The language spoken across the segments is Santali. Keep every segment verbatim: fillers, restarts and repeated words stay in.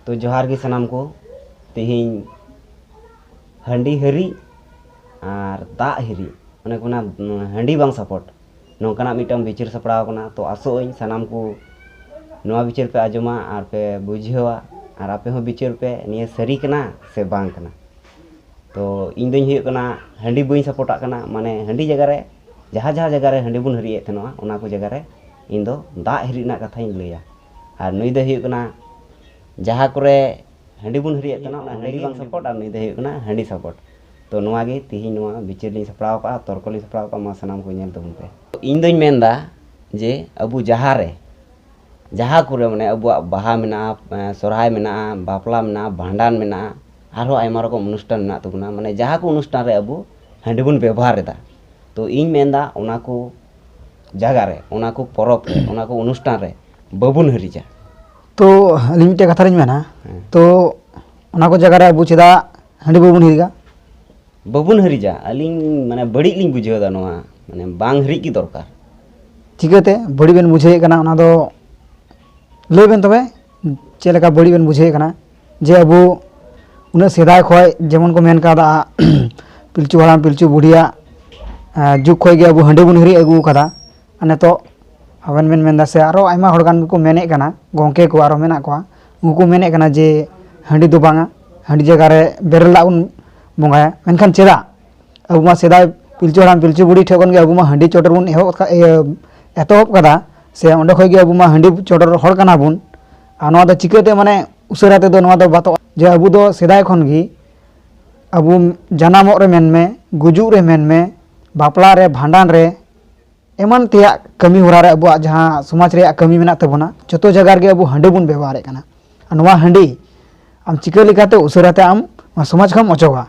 ᱛᱚ ᱡᱚᱦᱟᱨ ᱜᱮ ᱥᱟᱱᱟᱢ ᱠᱚ᱾ ᱛᱮᱦᱮᱧ ᱦᱟᱺᱰᱤ ᱦᱤᱨᱤᱡ ᱟᱨ ᱫᱟᱜ ᱦᱤᱨᱤᱡ, ᱚᱱᱮ ᱠᱚ ᱢᱮᱱᱟ, ᱩᱸ, ᱦᱟᱺᱰᱤ ᱵᱟᱝ ᱥᱟᱯᱚᱴ, ᱱᱚᱝᱠᱟᱱᱟᱜ ᱢᱤᱫᱴᱟᱝ ᱵᱤᱪᱟᱹᱨ ᱥᱟᱯᱲᱟᱣ ᱟᱠᱟᱱᱟ᱾ ᱛᱚ ᱟᱥᱚᱜ ᱟᱹᱧ ᱥᱟᱱᱟᱢ ᱠᱚ ᱱᱚᱣᱟ ᱵᱤᱪᱟᱹᱨ ᱯᱮ ᱟᱸᱡᱚᱢᱟ ᱟᱨ ᱯᱮ ᱵᱩᱡᱷᱟᱹᱣᱟ, ᱟᱨ ᱟᱯᱮ ᱦᱚᱸ ᱵᱤᱪᱟᱹᱨ ᱯᱮ, ᱱᱤᱭᱟᱹ ᱥᱟᱹᱨᱤ ᱠᱟᱱᱟ ᱥᱮ ᱵᱟᱝ ᱠᱟᱱᱟ᱾ ᱛᱚ ᱤᱧ ᱫᱚᱧ ᱦᱩᱭᱩᱜ ᱠᱟᱱᱟ, ᱦᱟᱺᱰᱤ ᱵᱟᱹᱧ ᱥᱟᱯᱚᱴᱟᱜ ᱠᱟᱱᱟ᱾ ᱢᱟᱱᱮ ᱦᱟᱺᱰᱤ ᱡᱟᱭᱜᱟ ᱨᱮ, ᱡᱟᱦᱟᱸ ᱡᱟᱦᱟᱸ ᱡᱟᱭᱜᱟ ᱨᱮ ᱦᱟᱺᱰᱤ ᱵᱚᱱ ᱦᱤᱨᱤᱡ ᱮᱫ ᱛᱟᱦᱮᱱᱚᱜᱼᱟ, ᱚᱱᱟ ᱠᱚ ᱡᱟᱭᱜᱟ ᱨᱮ ᱤᱧ ᱫᱚ ᱫᱟᱜ ᱦᱤᱨᱤᱡ ᱨᱮᱱᱟᱜ ᱠᱟᱛᱷᱟᱧ ᱞᱟᱹᱭᱟ᱾ ᱟᱨ ᱱᱩᱭ ᱫᱚᱭ ᱦᱩᱭᱩᱜ ᱠᱟᱱᱟ, ᱡᱟᱦᱟᱸ ᱠᱚᱨᱮ ᱦᱟᱺᱰᱤ ᱵᱚᱱ ᱦᱤᱨᱤᱡ ᱮᱫ ᱛᱟᱦᱮᱱᱟ, ᱚᱱᱟ ᱦᱟᱺᱰᱤ ᱵᱟᱝ ᱥᱟᱯᱚᱴ, ᱟᱨ ᱱᱩᱭ ᱫᱚᱭ ᱦᱩᱭᱩᱜ ᱠᱟᱱᱟ ᱦᱟᱺᱰᱤ ᱥᱟᱯᱚᱴ᱾ ᱛᱚ ᱱᱚᱣᱟ ᱜᱮ ᱛᱤᱦᱤᱧ ᱱᱚᱣᱟ ᱵᱤᱪᱟᱹᱨ ᱞᱤᱧ ᱥᱟᱯᱲᱟᱣ ᱠᱟᱜᱼᱟ, ᱛᱚᱨᱠᱚ ᱞᱤᱧ ᱥᱟᱯᱲᱟᱣ ᱠᱟᱜᱼᱟ, ᱢᱟ ᱥᱟᱱᱟᱢ ᱠᱚ ᱧᱮᱞ ᱛᱟᱵᱚᱱ ᱯᱮ᱾ ᱤᱧ ᱫᱚᱧ ᱢᱮᱱᱫᱟ ᱡᱮ ᱟᱵᱚ ᱡᱟᱦᱟᱸ ᱨᱮ, ᱡᱟᱦᱟᱸ ᱠᱚᱨᱮ ᱢᱟᱱᱮ ᱟᱵᱚᱣᱟᱜ ᱵᱟᱦᱟ ᱢᱮᱱᱟᱜᱼᱟ, ᱮᱸ, ᱥᱚᱨᱦᱟᱭ ᱢᱮᱱᱟᱜᱼᱟ, ᱵᱟᱯᱞᱟ ᱢᱮᱱᱟᱜᱼᱟ, ᱵᱷᱟᱸᱰᱟᱱ ᱢᱮᱱᱟᱜᱼᱟ, ᱟᱨᱦᱚᱸ ᱟᱭᱢᱟ ᱨᱚᱠᱚᱢ ᱚᱱᱩᱥᱴᱷᱟᱱ ᱢᱮᱱᱟᱜ ᱛᱟᱵᱚᱱᱟ, ᱢᱟᱱᱮ ᱡᱟᱦᱟᱸ ᱠᱚ ᱚᱱᱩᱥᱴᱷᱟᱱ ᱨᱮ ᱟᱵᱚ ᱦᱟᱺᱰᱤ ᱵᱚᱱ ᱵᱮᱵᱚᱦᱟᱨ ᱮᱫᱟ, ᱛᱚ ᱤᱧ ᱢᱮᱱᱫᱟ ᱚᱱᱟ ᱠᱚ ᱡᱟᱭᱜᱟ ᱨᱮ, ᱚᱱᱟ ᱠᱚ ᱯᱚᱨᱚᱵᱽ ᱨᱮ, ᱚᱱᱟ ᱠᱚ ᱚᱱᱩᱥᱴᱷᱟᱱ ᱨᱮ ᱵᱟᱵᱚᱱ ᱦᱤᱨᱤᱡᱟ᱾ ᱛᱚ ᱟᱹᱞᱤᱧ ᱢᱤᱫᱴᱮᱱ ᱠᱟᱛᱷᱟ ᱞᱤᱧ ᱢᱮᱱᱟ, ᱦᱮᱸ᱾ ᱛᱚ ᱚᱱᱟ ᱠᱚ ᱡᱟᱭᱜᱟ ᱨᱮ ᱟᱵᱚ ᱪᱮᱫᱟᱜ ᱦᱟᱺᱰᱤ ᱵᱟᱵᱚᱱ ᱦᱤᱨᱤᱡᱟ? ᱵᱟᱵᱚᱱ ᱦᱤᱨᱤᱡᱟ, ᱟᱹᱞᱤᱧ ᱢᱟᱱᱮ ᱵᱟᱹᱲᱤᱡ ᱞᱤᱧ ᱵᱩᱡᱷᱟᱹᱣ ᱮᱫᱟ ᱱᱚᱣᱟ, ᱢᱟᱱᱮ ᱵᱟᱝ ᱦᱤᱨᱤᱡ ᱜᱮ ᱫᱚᱨᱠᱟᱨ᱾ ᱪᱤᱠᱟᱹᱛᱮ ᱵᱟᱹᱲᱤᱡ ᱵᱮᱱ ᱵᱩᱡᱷᱟᱹᱣᱮᱫ ᱠᱟᱱᱟ, ᱚᱱᱟ ᱫᱚ ᱞᱟᱹᱭ ᱵᱮᱱ ᱛᱚᱵᱮ, ᱪᱮᱫ ᱞᱮᱠᱟ ᱵᱟᱹᱲᱤᱡ ᱵᱮᱱ ᱵᱩᱡᱷᱟᱹᱣᱮᱫ ᱠᱟᱱᱟ? ᱡᱮ ᱟᱵᱚ ᱩᱱᱟᱹᱜ ᱥᱮᱫᱟᱭ ᱠᱷᱚᱱ ᱡᱮᱢᱚᱱ ᱠᱚ ᱢᱮᱱ ᱠᱟᱫᱟ, ᱯᱤᱞᱪᱩ ᱦᱟᱲᱟᱢ ᱯᱤᱞᱪᱩ ᱵᱩᱲᱦᱤᱭᱟᱜ, ᱮᱸ, ᱡᱩᱜᱽ ᱠᱷᱚᱱ ᱜᱮ ᱟᱵᱚ ᱦᱟᱺᱰᱤ ᱵᱚᱱ ᱦᱤᱨᱤᱡ ᱟᱹᱜᱩ ᱟᱠᱟᱫᱟ᱾ ᱟᱨ ᱱᱤᱛᱚᱜ ᱟᱵᱮᱱ ᱵᱮᱱ ᱢᱮᱱᱫᱟ ᱥᱮ ᱟᱨᱚ ᱟᱭᱢᱟ ᱦᱚᱲ ᱜᱟᱱ ᱜᱮᱠᱚ ᱢᱮᱱᱮᱫ ᱠᱟᱱᱟ, ᱜᱚᱢᱠᱮ ᱠᱚ ᱟᱨᱚ ᱢᱮᱱᱟᱜ ᱠᱚᱣᱟ, ᱩᱱᱠᱩ ᱠᱚ ᱢᱮᱱᱮᱫ ᱠᱟᱱᱟ ᱡᱮ ᱦᱟᱺᱰᱤ ᱫᱚ ᱵᱟᱝᱟ, ᱦᱟᱺᱰᱤ ᱡᱟᱭᱜᱟ ᱨᱮ ᱵᱮᱨᱮᱞ ᱫᱟᱜ ᱵᱚᱱ ᱵᱚᱸᱜᱟᱭᱟ᱾ ᱢᱮᱱᱠᱷᱟᱱ ᱪᱮᱫᱟᱜ? ᱟᱵᱚ ᱢᱟ ᱥᱮᱫᱟᱭ ᱯᱤᱞᱪᱩ ᱦᱟᱲᱟᱢ ᱯᱤᱞᱪᱩ ᱵᱩᱲᱦᱤ ᱴᱷᱮᱱ ᱠᱷᱚᱱ ᱜᱮ ᱟᱵᱚ ᱢᱟ ᱦᱟᱺᱰᱤ ᱪᱚᱰᱚᱨ ᱵᱚᱱ ᱮᱦᱚᱵ ᱟᱠᱟᱫ, ᱤᱭᱟᱹ, ᱮᱛᱚᱦᱚᱵ ᱠᱟᱫᱟ, ᱥᱮ ᱚᱸᱰᱮ ᱠᱷᱚᱱ ᱜᱮ ᱟᱵᱚ ᱢᱟ ᱦᱟᱺᱰᱤ ᱪᱚᱰᱚᱨ ᱦᱚᱲ ᱠᱟᱱᱟ ᱵᱚᱱ᱾ ᱟᱨ ᱱᱚᱣᱟ ᱫᱚ ᱪᱤᱠᱟᱹᱛᱮ ᱢᱟᱱᱮ ᱩᱥᱟᱹᱨᱟ ᱛᱮᱫᱚ ᱱᱚᱣᱟ ᱫᱚ ᱵᱟᱛᱚᱜᱼᱟ? ᱡᱮ ᱟᱵᱚ ᱫᱚ ᱥᱮᱫᱟᱭ ᱠᱷᱚᱱ ᱜᱮ ᱟᱵᱚ ᱡᱟᱱᱟᱢᱚᱜ ᱨᱮ ᱢᱮᱱ ᱢᱮ, ᱜᱩᱡᱩᱜ ᱨᱮ ᱢᱮᱱ ᱢᱮ, ᱵᱟᱯᱞᱟ ᱨᱮ, ᱵᱷᱟᱸᱰᱟᱱ ᱨᱮ, ᱮᱢᱟᱱ ᱛᱮᱭᱟᱜ ᱠᱟᱹᱢᱤ ᱦᱚᱨᱟ ᱨᱮ ᱟᱵᱚᱣᱟᱜ ᱡᱟᱦᱟᱸ ᱥᱚᱢᱟᱡᱽ ᱨᱮᱭᱟᱜ ᱠᱟᱹᱢᱤ ᱢᱮᱱᱟᱜ ᱛᱟᱵᱚᱱᱟ, ᱡᱚᱛᱚ ᱡᱟᱭᱜᱟ ᱨᱮᱜᱮ ᱟᱵᱚ ᱦᱟᱺᱰᱤ ᱵᱚᱱ ᱵᱮᱵᱚᱦᱟᱨᱮᱫ ᱠᱟᱱᱟ᱾ ᱟᱨ ᱱᱚᱣᱟ ᱦᱟᱺᱰᱤ ᱟᱢ ᱪᱤᱠᱟᱹ ᱞᱮᱠᱟᱛᱮ ᱩᱥᱟᱹᱨᱟ ᱛᱮ ᱟᱢ ᱱᱚᱣᱟ ᱥᱚᱢᱟᱡᱽ ᱠᱷᱚᱱᱮᱢ ᱚᱪᱚᱜᱟ?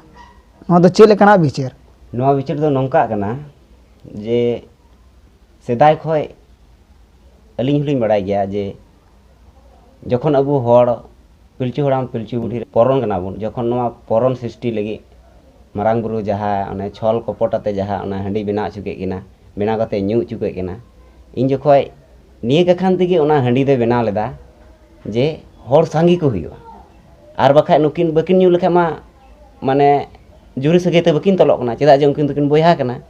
ᱱᱚᱣᱟ ᱫᱚ ᱪᱮᱫ ᱞᱮᱠᱟᱱᱟᱜ ᱵᱤᱪᱟᱹᱨ? ᱱᱚᱣᱟ ᱵᱤᱪᱟᱹᱨ ᱫᱚ ᱱᱚᱝᱠᱟᱜ ᱠᱟᱱᱟ ᱡᱮ ᱥᱮᱫᱟᱭ ᱠᱷᱚᱱ ᱟᱹᱞᱤᱧ ᱦᱚᱸᱞᱤᱧ ᱵᱟᱲᱟᱭ ᱜᱮᱭᱟ ᱡᱮ ᱡᱚᱠᱷᱚᱱ ᱟᱵᱚ ᱦᱚᱲ ᱯᱤᱞᱪᱩ ᱦᱟᱲᱟᱢ ᱯᱤᱞᱪᱩ ᱵᱩᱰᱷᱤ ᱨᱮ ᱯᱚᱨᱚᱱ ᱠᱟᱱᱟ ᱵᱚᱱ, ᱡᱚᱠᱷᱚᱱ ᱱᱚᱣᱟ ᱯᱚᱨᱚᱱ ᱥᱨᱤᱥᱴᱤ ᱞᱟᱹᱜᱤᱫ ᱢᱟᱨᱟᱝ ᱵᱩᱨᱩ ᱡᱟᱦᱟᱸ ᱚᱱᱮ ᱪᱷᱚᱞ ᱠᱚᱯᱚᱴ ᱟᱛᱮ ᱡᱟᱦᱟᱸ ᱚᱱᱟ ᱦᱟᱺᱰᱤ ᱵᱮᱱᱟᱣ ᱦᱚᱪᱚ ᱠᱮᱫ ᱠᱤᱱᱟ, ᱵᱮᱱᱟᱣ ᱠᱟᱛᱮ ᱧᱩ ᱦᱚᱪᱚ ᱠᱮᱫ ᱠᱤᱱᱟ, ᱤᱧ ᱡᱚᱠᱷᱚᱡ ᱱᱤᱭᱟᱹ ᱠᱟᱠᱷᱟᱱ ᱛᱮᱜᱮ ᱚᱱᱟ ᱦᱟᱺᱰᱤ ᱫᱚᱭ ᱵᱮᱱᱟᱣ ᱞᱮᱫᱟ ᱡᱮ ᱦᱚᱲ ᱥᱟᱸᱜᱮ ᱠᱚ ᱦᱩᱭᱩᱜᱼᱟ᱾ ᱟᱨ ᱵᱟᱠᱷᱟᱡ ᱱᱩᱠᱤᱱ ᱵᱟᱹᱠᱤᱱ ᱧᱩ ᱞᱮᱠᱷᱟᱡ ᱢᱟ, ᱢᱟᱱᱮ, ᱡᱩᱨᱤ ᱥᱟᱹᱜᱟᱹᱭ ᱛᱮ ᱵᱟᱹᱠᱤᱱ ᱛᱚᱞᱚᱜ ᱠᱟᱱᱟ, ᱪᱮᱫᱟᱜ ᱡᱮ ᱩᱱᱠᱤᱱ ᱫᱚᱠᱤᱱ ᱵᱚᱭᱦᱟ ᱠᱟᱱᱟ᱾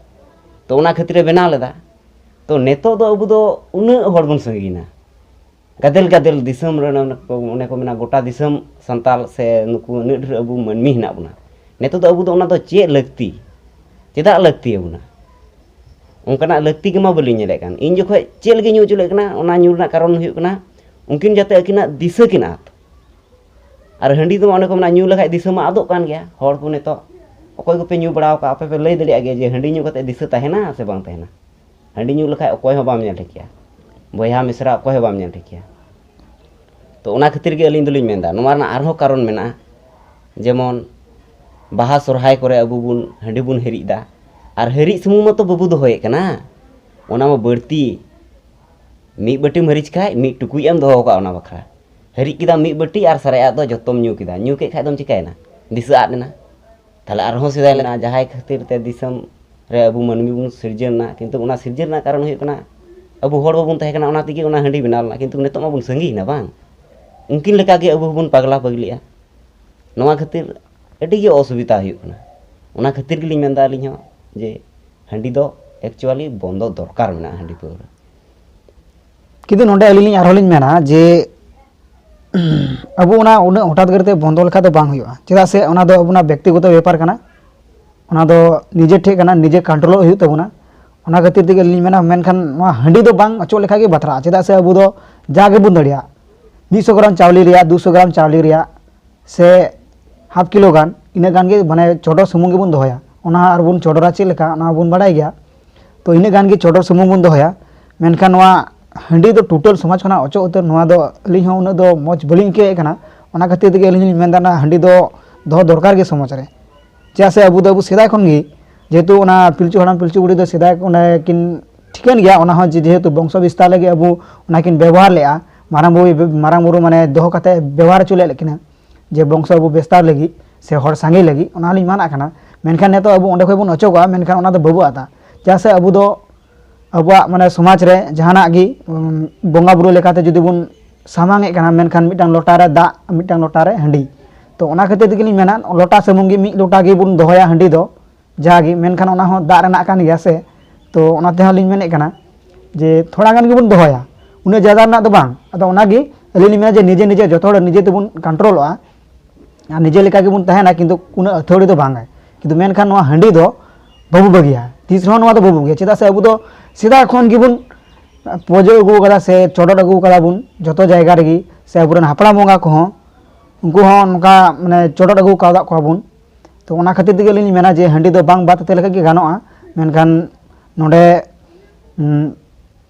ᱛᱚ ᱚᱱᱟ ᱠᱷᱟᱹᱛᱤᱨ ᱮ ᱵᱮᱱᱟᱣ ᱞᱮᱫᱟ᱾ ᱛᱚ ᱱᱤᱛᱚᱜ ᱫᱚ ᱟᱵᱚ ᱫᱚ ᱩᱱᱟᱹᱜ ᱦᱚᱲ ᱵᱚᱱ ᱥᱟᱸᱜᱮᱭᱮᱱᱟ, ᱜᱟᱫᱮᱞ ᱜᱟᱫᱮᱞ ᱫᱤᱥᱚᱢ ᱨᱮ, ᱚᱱᱮ ᱠᱚ, ᱚᱱᱮ ᱠᱚ ᱢᱮᱱᱟ, ᱜᱚᱴᱟ ᱫᱤᱥᱚᱢ ᱥᱟᱱᱛᱟᱲ ᱥᱮ ᱱᱩᱠᱩ ᱩᱱᱟᱹᱜ ᱰᱷᱮᱨ ᱟᱵᱚ ᱢᱟᱹᱱᱢᱤ ᱦᱮᱱᱟᱜ ᱵᱚᱱᱟ᱾ ᱱᱤᱛᱚᱜ ᱫᱚ ᱟᱵᱚ ᱫᱚ ᱚᱱᱟ ᱫᱚ ᱪᱮᱫ ᱞᱟᱹᱠᱛᱤ, ᱪᱮᱫᱟᱜ ᱞᱟᱹᱠᱛᱤ ᱟᱵᱚᱱᱟ? ᱚᱱᱠᱟᱱᱟᱜ ᱞᱟᱹᱠᱛᱤ ᱜᱮᱢᱟ ᱵᱟᱹᱞᱤᱧ ᱧᱮᱞᱮᱫ ᱠᱟᱱ᱾ ᱤᱧ ᱡᱚᱠᱷᱚᱱ ᱪᱮᱫ ᱞᱟᱹᱜᱤᱫ ᱧᱩ ᱦᱚᱪᱚ ᱞᱮᱫ ᱠᱟᱱᱟ, ᱚᱱᱟ ᱧᱩ ᱨᱮᱱᱟᱜ ᱠᱟᱨᱚᱱ ᱦᱩᱭᱩᱜ ᱠᱟᱱᱟ, ᱩᱱᱠᱤᱱ ᱡᱟᱛᱮ ᱟᱹᱠᱤᱱᱟᱜ ᱫᱤᱥᱟᱹ ᱠᱤᱱ ᱟᱫ᱾ ᱟᱨ ᱦᱟᱺᱰᱤ ᱫᱚ ᱚᱱᱮ ᱠᱚ ᱢᱮᱱᱟ, ᱧᱩ ᱞᱮᱠᱷᱟᱡ ᱫᱤᱥᱟᱹ ᱢᱟ ᱟᱫᱚᱜ ᱠᱟᱱ ᱜᱮᱭᱟ᱾ ᱦᱚᱲ ᱠᱚ ᱱᱤᱛᱚᱜ ᱚᱠᱚᱭ ᱠᱚᱯᱮ ᱧᱩ ᱵᱟᱲᱟ ᱟᱠᱟᱫ, ᱟᱯᱮ ᱯᱮ ᱞᱟᱹᱭ ᱫᱟᱲᱮᱭᱟᱜ ᱜᱮᱭᱟ ᱡᱮ ᱦᱟᱺᱰᱤ ᱧᱩ ᱠᱟᱛᱮ ᱫᱤᱥᱟᱹ ᱛᱟᱦᱮᱱᱟ ᱥᱮ ᱵᱟᱝ ᱛᱟᱦᱮᱱᱟ? ᱦᱟᱺᱰᱤ ᱧᱩ ᱞᱮᱠᱷᱟᱡ ᱚᱠᱚᱭ ᱦᱚᱸ ᱵᱟᱢ ᱧᱮᱞ ᱴᱷᱤᱠᱮᱭᱟ, ᱵᱚᱭᱦᱟ ᱢᱤᱥᱨᱟ ᱚᱠᱚᱭ ᱦᱚᱸ ᱵᱟᱢ ᱧᱮᱞ ᱴᱷᱤᱠᱮᱭᱟ᱾ ᱛᱚ ᱚᱱᱟ ᱠᱷᱟᱹᱛᱤᱨ ᱜᱮ ᱟᱹᱞᱤᱧ ᱫᱚᱞᱤᱧ ᱢᱮᱱᱫᱟ, ᱱᱚᱣᱟ ᱨᱮᱱᱟᱜ ᱟᱨᱦᱚᱸ ᱠᱟᱨᱚᱱ ᱢᱮᱱᱟᱜᱼᱟ᱾ ᱡᱮᱢᱚᱱ ᱵᱟᱦᱟ ᱥᱚᱨᱦᱟᱭ ᱠᱚᱨᱮ ᱟᱵᱚ ᱵᱚᱱ ᱦᱟᱺᱰᱤ ᱵᱚᱱ ᱦᱤᱨᱤᱡ ᱮᱫᱟ, ᱟᱨ ᱦᱤᱨᱤᱡ ᱥᱩᱢᱩᱝ ᱢᱟᱛᱚ ᱵᱟᱵᱚ ᱫᱚᱦᱚᱭᱮᱫ ᱠᱟᱱᱟ, ᱚᱱᱟ ᱢᱟ ᱵᱟᱹᱲᱛᱤ᱾ ᱢᱤᱫ ᱵᱟᱹᱴᱤᱢ ᱦᱤᱨᱤᱡ ᱠᱷᱟᱡ ᱢᱤᱫ ᱴᱩᱠᱩᱡ ᱮᱢ ᱫᱚᱦᱚ ᱠᱟᱜᱼᱟ ᱚᱱᱟ ᱵᱟᱠᱷᱨᱟ᱾ ᱦᱤᱨᱤᱡ ᱠᱮᱫᱟᱢ ᱢᱤᱫ ᱵᱟᱹᱴᱤ ᱟᱨ ᱥᱟᱨᱮᱡᱟᱜ ᱫᱚ ᱡᱚᱛᱚᱢ ᱧᱩ ᱠᱮᱫᱟ᱾ ᱧᱩ ᱠᱮᱫ ᱠᱷᱟᱡ ᱫᱚᱢ ᱪᱤᱠᱟᱹᱭᱮᱱᱟ? ᱫᱤᱥᱟᱹ ᱟᱫ ᱮᱱᱟ᱾ ᱛᱟᱦᱞᱮ ᱟᱨᱦᱚᱸ ᱥᱮᱫᱟᱭ ᱞᱮᱱᱟ, ᱡᱟᱦᱟᱸᱭ ᱠᱷᱟᱹᱛᱤᱨ ᱛᱮ ᱫᱤᱥᱚᱢ ᱨᱮ ᱟᱵᱚ ᱢᱟᱹᱱᱢᱤ ᱵᱚᱱ ᱥᱤᱨᱡᱟᱹᱣ ᱮᱱᱟ, ᱠᱤᱱᱛᱩ ᱚᱱᱟ ᱥᱤᱨᱡᱟᱹᱣ ᱨᱮᱱᱟᱜ ᱠᱟᱨᱚᱱ ᱦᱩᱭᱩᱜ ᱠᱟᱱᱟ ᱟᱵᱚ ᱦᱚᱲ ᱵᱟᱵᱚᱱ ᱛᱟᱦᱮᱸ ᱠᱟᱱᱟ, ᱚᱱᱟ ᱛᱮᱜᱮ ᱚᱱᱟ ᱦᱟᱺᱰᱤ ᱵᱮᱱᱟᱣ ᱞᱮᱱᱟ᱾ ᱠᱤᱱᱛᱩ ᱱᱤᱛᱚᱜ ᱢᱟᱵᱚᱱ ᱥᱟᱺᱜᱤᱧ ᱮᱱᱟ ᱵᱟᱝ? ᱩᱱᱠᱤᱱ ᱞᱮᱠᱟᱜᱮ ᱟᱵᱚ ᱦᱚᱸᱵᱚᱱ ᱯᱟᱜᱽᱞᱟ ᱯᱟᱜᱽᱞᱤᱜᱼᱟ᱾ ᱱᱚᱣᱟ ᱠᱷᱟᱹᱛᱤᱨ ᱟᱹᱰᱤ ᱜᱮ ᱚᱥᱩᱵᱤᱫᱷᱟ ᱦᱩᱭᱩᱜ ᱠᱟᱱᱟ᱾ ᱚᱱᱟ ᱠᱷᱟᱹᱛᱤᱨ ᱜᱮᱞᱤᱧ ᱢᱮᱱᱫᱟ ᱟᱹᱞᱤᱧ ᱦᱚᱸ ᱡᱮ ᱦᱟᱺᱰᱤ ᱫᱚ actually ᱵᱚᱱᱫᱚ ᱫᱚᱨᱠᱟᱨ ᱢᱮᱱᱟᱜᱼᱟ, ᱦᱟᱺᱰᱤ ᱯᱟᱹᱣᱨᱟᱹ᱾ ᱠᱤᱱᱛᱩ ᱱᱚᱰᱮ ᱟᱹᱞᱤᱧ ᱞᱤᱧ ᱟᱨᱦᱚᱸ ᱞᱤᱧ ᱢᱮᱱᱟ ᱡᱮ ᱟᱵᱚ ᱚᱱᱟ ᱩᱱᱟᱹᱜ ᱦᱚᱴᱟᱛ ᱠᱟᱨᱛᱮ ᱵᱚᱱᱫᱚ ᱞᱮᱠᱷᱟᱡ ᱫᱚ ᱵᱟᱝ ᱦᱩᱭᱩᱜᱼᱟ, ᱪᱮᱫᱟᱜ ᱥᱮ ᱚᱱᱟ ᱫᱚ ᱟᱵᱚᱱᱟᱜ ᱵᱮᱠᱛᱤᱜᱚᱛᱚ ᱵᱮᱯᱟᱨ ᱠᱟᱱᱟ, ᱚᱱᱟ ᱫᱚ ᱱᱤᱡᱮ ᱴᱷᱮᱡ ᱠᱟᱱᱟ, ᱱᱤᱡᱮ ᱠᱚᱱᱴᱨᱳᱞᱚᱜ ᱦᱩᱭᱩᱜ ᱛᱟᱵᱚᱱᱟ᱾ ᱚᱱᱟ ᱠᱷᱟᱹᱛᱤᱨ ᱛᱮᱜᱮ ᱟᱹᱞᱤᱧ ᱞᱤᱧ ᱢᱮᱱᱟ, ᱢᱮᱱᱠᱷᱟᱱ ᱱᱚᱣᱟ ᱦᱟᱺᱰᱤ ᱫᱚ ᱵᱟᱝ ᱚᱪᱚᱜ ᱞᱮᱠᱷᱟᱡ ᱜᱮ ᱵᱟᱛᱨᱟᱜᱼᱟ, ᱪᱮᱫᱟᱜ ᱥᱮ ᱟᱵᱚ ᱫᱚ ᱡᱟ ᱜᱮᱵᱚᱱ ᱫᱟᱲᱮᱭᱟᱜ, ᱢᱤᱫ ᱥᱚ ᱜᱨᱟᱢ ᱪᱟᱣᱞᱮ ᱨᱮᱭᱟᱜ, ᱫᱩ ᱥᱚ ᱜᱨᱟᱢ ᱪᱟᱣᱞᱮ ᱨᱮᱭᱟᱜ ᱥᱮ ᱦᱟᱯ ᱠᱤᱞᱳ ᱜᱟᱱ, ᱤᱱᱟᱹᱜ ᱜᱟᱱ ᱜᱮ ᱢᱟᱱᱮ ᱪᱚᱰᱚᱨ ᱥᱩᱢᱩᱝ ᱜᱮᱵᱚᱱ ᱫᱚᱦᱚᱭᱟ, ᱚᱱᱟ ᱟᱨ ᱵᱚᱱ ᱪᱚᱰᱚᱨᱟ ᱪᱮᱫ ᱞᱮᱠᱟ, ᱚᱱᱟ ᱵᱚᱱ ᱵᱟᱲᱟᱭ ᱜᱮᱭᱟ᱾ ᱛᱚ ᱤᱱᱟᱹᱜ ᱜᱟᱱ ᱜᱮ ᱪᱚᱰᱚᱨ ᱥᱩᱢᱩᱝ ᱵᱚᱱ ᱫᱚᱦᱚᱭᱟ, ᱢᱮᱱᱠᱷᱟᱱ ᱱᱚᱣᱟ ᱦᱟᱺᱰᱤ ᱫᱚ ᱴᱳᱴᱟᱞ ᱥᱚᱢᱟᱡᱽ ᱠᱷᱚᱱᱟᱜ ᱚᱪᱚᱜ ᱩᱛᱟᱹᱨ, ᱱᱚᱣᱟ ᱫᱚ ᱟᱹᱞᱤᱧ ᱦᱚᱸ ᱩᱱᱟᱹᱜ ᱫᱚ ᱢᱚᱡᱽ ᱵᱟᱹᱞᱤᱧ ᱟᱹᱭᱠᱟᱹᱣᱮᱫ ᱠᱟᱱᱟ᱾ ᱚᱱᱟ ᱠᱷᱟᱹᱛᱤᱨ ᱛᱮᱜᱮ ᱟᱹᱞᱤᱧ ᱞᱤᱧ ᱢᱮᱱᱫᱟ, ᱚᱱᱟ ᱦᱟᱺᱰᱤ ᱫᱚ ᱫᱚᱦᱚ ᱫᱚᱨᱠᱟᱨ ᱜᱮ ᱥᱚᱢᱟᱡᱽ ᱨᱮ, ᱪᱮᱫᱟᱜ ᱥᱮ ᱟᱵᱚ ᱫᱚ ᱟᱵᱚ ᱥᱮᱫᱟᱭ ᱠᱷᱚᱱ ᱜᱮ, ᱡᱮᱦᱮᱛᱩ ᱚᱱᱟ ᱯᱤᱞᱪᱩ ᱦᱟᱲᱟᱢ ᱯᱤᱞᱪᱩ ᱵᱩᱲᱦᱤ ᱫᱚ ᱥᱮᱫᱟᱭ ᱚᱸᱰᱮ ᱠᱤᱱ ᱴᱷᱤᱠᱟᱹᱱ ᱜᱮᱭᱟ, ᱚᱱᱟ ᱦᱚᱸ ᱡᱮ ᱡᱮᱦᱮᱛᱩ ᱵᱚᱝᱥᱚ ᱵᱤᱥᱛᱟᱨ ᱞᱟᱹᱜᱤᱫ ᱟᱵᱚ ᱚᱱᱟ ᱠᱤᱱ ᱵᱮᱵᱚᱦᱟᱨ ᱞᱮᱫᱼᱟ, ᱢᱟᱨᱟᱝ ᱵᱩᱨᱩ, ᱢᱟᱨᱟᱝ ᱵᱩᱨᱩ ᱢᱟᱱᱮ ᱫᱚᱦᱚ ᱠᱟᱛᱮ ᱵᱮᱵᱚᱦᱟᱨ ᱦᱚᱪᱚ ᱞᱮᱫ ᱠᱤᱱᱟ, ᱡᱮ ᱵᱚᱝᱥᱚ ᱟᱵᱚ ᱵᱤᱥᱛᱟᱨ ᱞᱟᱹᱜᱤᱫ ᱥᱮ ᱦᱚᱲ ᱥᱟᱸᱜᱮ ᱞᱟᱹᱜᱤᱫ, ᱚᱱᱟ ᱦᱚᱸᱞᱤᱧ ᱢᱟᱱᱟᱜ ᱠᱟᱱᱟ᱾ ᱢᱮᱱᱠᱷᱟᱱ ᱱᱤᱛᱚᱜ ᱟᱵᱚ ᱚᱸᱰᱮ ᱠᱷᱚᱱ ᱵᱚᱱ ᱚᱪᱚᱜᱚᱜᱼᱟ, ᱢᱮᱱᱠᱷᱟᱱ ᱚᱱᱟ ᱫᱚ ᱵᱟᱵᱚ ᱟᱫᱟ, ᱪᱮᱫᱟᱜ ᱥᱮ ᱟᱵᱚ ᱫᱚ ᱟᱵᱚᱣᱟᱜ ᱢᱟᱱᱮ ᱥᱚᱢᱟᱡᱽ ᱨᱮ ᱡᱟᱦᱟᱱᱟᱜ ᱜᱮ, ᱩᱢ, ᱵᱚᱸᱜᱟ ᱵᱩᱨᱩ ᱞᱮᱠᱟᱛᱮ ᱡᱩᱫᱤ ᱵᱚᱱ ᱥᱟᱢᱟᱝ ᱮᱫ ᱠᱟᱱᱟ, ᱢᱮᱱᱠᱷᱟᱱ ᱢᱤᱫᱴᱟᱝ ᱞᱚᱴᱟ ᱨᱮ ᱫᱟᱜ, ᱢᱤᱫᱴᱟᱝ ᱞᱚᱴᱟ ᱨᱮ ᱦᱟᱺᱰᱤ᱾ ᱛᱚ ᱚᱱᱟ ᱠᱷᱟᱹᱛᱤᱨ ᱛᱮᱜᱮ ᱞᱤᱧ ᱢᱮᱱᱟ, ᱞᱚᱴᱟ ᱥᱩᱢᱩᱝ ᱜᱮ, ᱢᱤᱫ ᱞᱚᱴᱟ ᱜᱮᱵᱚᱱ ᱫᱚᱦᱚᱭᱟ ᱦᱟᱺᱰᱤ ᱫᱚ ᱡᱟᱜᱮ, ᱢᱮᱱᱠᱷᱟᱱ ᱚᱱᱟ ᱦᱚᱸ ᱫᱟᱜ ᱨᱮᱱᱟᱜ ᱠᱟᱱ ᱜᱮᱭᱟ ᱥᱮ᱾ ᱛᱚ ᱚᱱᱟ ᱛᱮᱦᱚᱸ ᱞᱤᱧ ᱢᱮᱱᱮᱫ ᱠᱟᱱᱟ ᱡᱮ ᱛᱷᱚᱲᱟ ᱜᱟᱱ ᱜᱮᱵᱚᱱ ᱫᱚᱦᱚᱭᱟ, ᱩᱱᱟᱹᱜ ᱡᱟᱫᱟ ᱨᱮᱱᱟᱜ ᱫᱚ ᱵᱟᱝ᱾ ᱟᱫᱚ ᱚᱱᱟᱜᱮ ᱟᱹᱞᱤᱧ ᱞᱤᱧ ᱢᱮᱱᱟ ᱡᱮ ᱱᱤᱡᱮ ᱱᱤᱡᱮ ᱡᱚᱛᱚ ᱦᱚᱲ ᱱᱤᱡᱮ ᱛᱮᱵᱚᱱ ᱠᱚᱱᱴᱨᱳᱞᱚᱜᱼᱟ, ᱟᱨ ᱱᱤᱡᱮ ᱞᱮᱠᱟ ᱜᱮᱵᱚᱱ ᱛᱟᱦᱮᱱᱟ, ᱠᱤᱱᱛᱩ ᱩᱱᱟᱹᱜ ᱟᱹᱛᱷᱟᱹᱲᱤ ᱫᱚ ᱵᱟᱝ᱾ ᱠᱤᱱᱛᱩ ᱢᱮᱱᱠᱷᱟᱱ ᱱᱚᱣᱟ ᱦᱟᱺᱰᱤ ᱫᱚ ᱵᱟᱵᱚ ᱵᱟᱹᱜᱤᱭᱟ, ᱛᱤᱥ ᱨᱮᱦᱚᱸ ᱱᱚᱣᱟ ᱫᱚ ᱵᱟᱵᱚ ᱵᱟᱹᱜᱤᱭᱟ᱾ ᱪᱮᱫᱟᱜ ᱥᱮ ᱟᱵᱚ ᱫᱚ ᱥᱮᱫᱟᱭ ᱠᱷᱚᱱ ᱜᱮᱵᱚᱱ ᱯᱩᱡᱟᱹ ᱟᱹᱜᱩ ᱟᱠᱟᱫᱟ ᱥᱮ ᱪᱚᱰᱚᱨ ᱟᱹᱜᱩ ᱟᱠᱟᱫᱟ ᱵᱚᱱ ᱡᱚᱛᱚ ᱡᱟᱭᱜᱟ ᱨᱮᱜᱮ, ᱥᱮ ᱟᱵᱚᱨᱮᱱ ᱦᱟᱯᱲᱟᱢ ᱵᱚᱸᱜᱟ ᱠᱚᱦᱚᱸ, ᱩᱱᱠᱩ ᱦᱚᱸ ᱱᱚᱝᱠᱟ ᱢᱟᱱᱮ ᱪᱚᱰᱚᱨ ᱟᱹᱜᱩ ᱟᱠᱟᱫ ᱠᱚᱣᱟ ᱵᱚᱱ᱾ ᱛᱚ ᱚᱱᱟ ᱠᱷᱟᱹᱛᱤᱨ ᱛᱮᱜᱮ ᱟᱹᱞᱤᱧ ᱞᱤᱧ ᱢᱮᱱᱟ ᱡᱮ ᱦᱟᱺᱰᱤ ᱫᱚ ᱵᱟᱝ ᱵᱟᱫ ᱠᱟᱛᱮ ᱞᱮᱠᱷᱟᱡ ᱜᱮ ᱜᱟᱱᱚᱜᱼᱟ, ᱢᱮᱱᱠᱷᱟᱱ ᱱᱚᱰᱮ ᱩᱸ,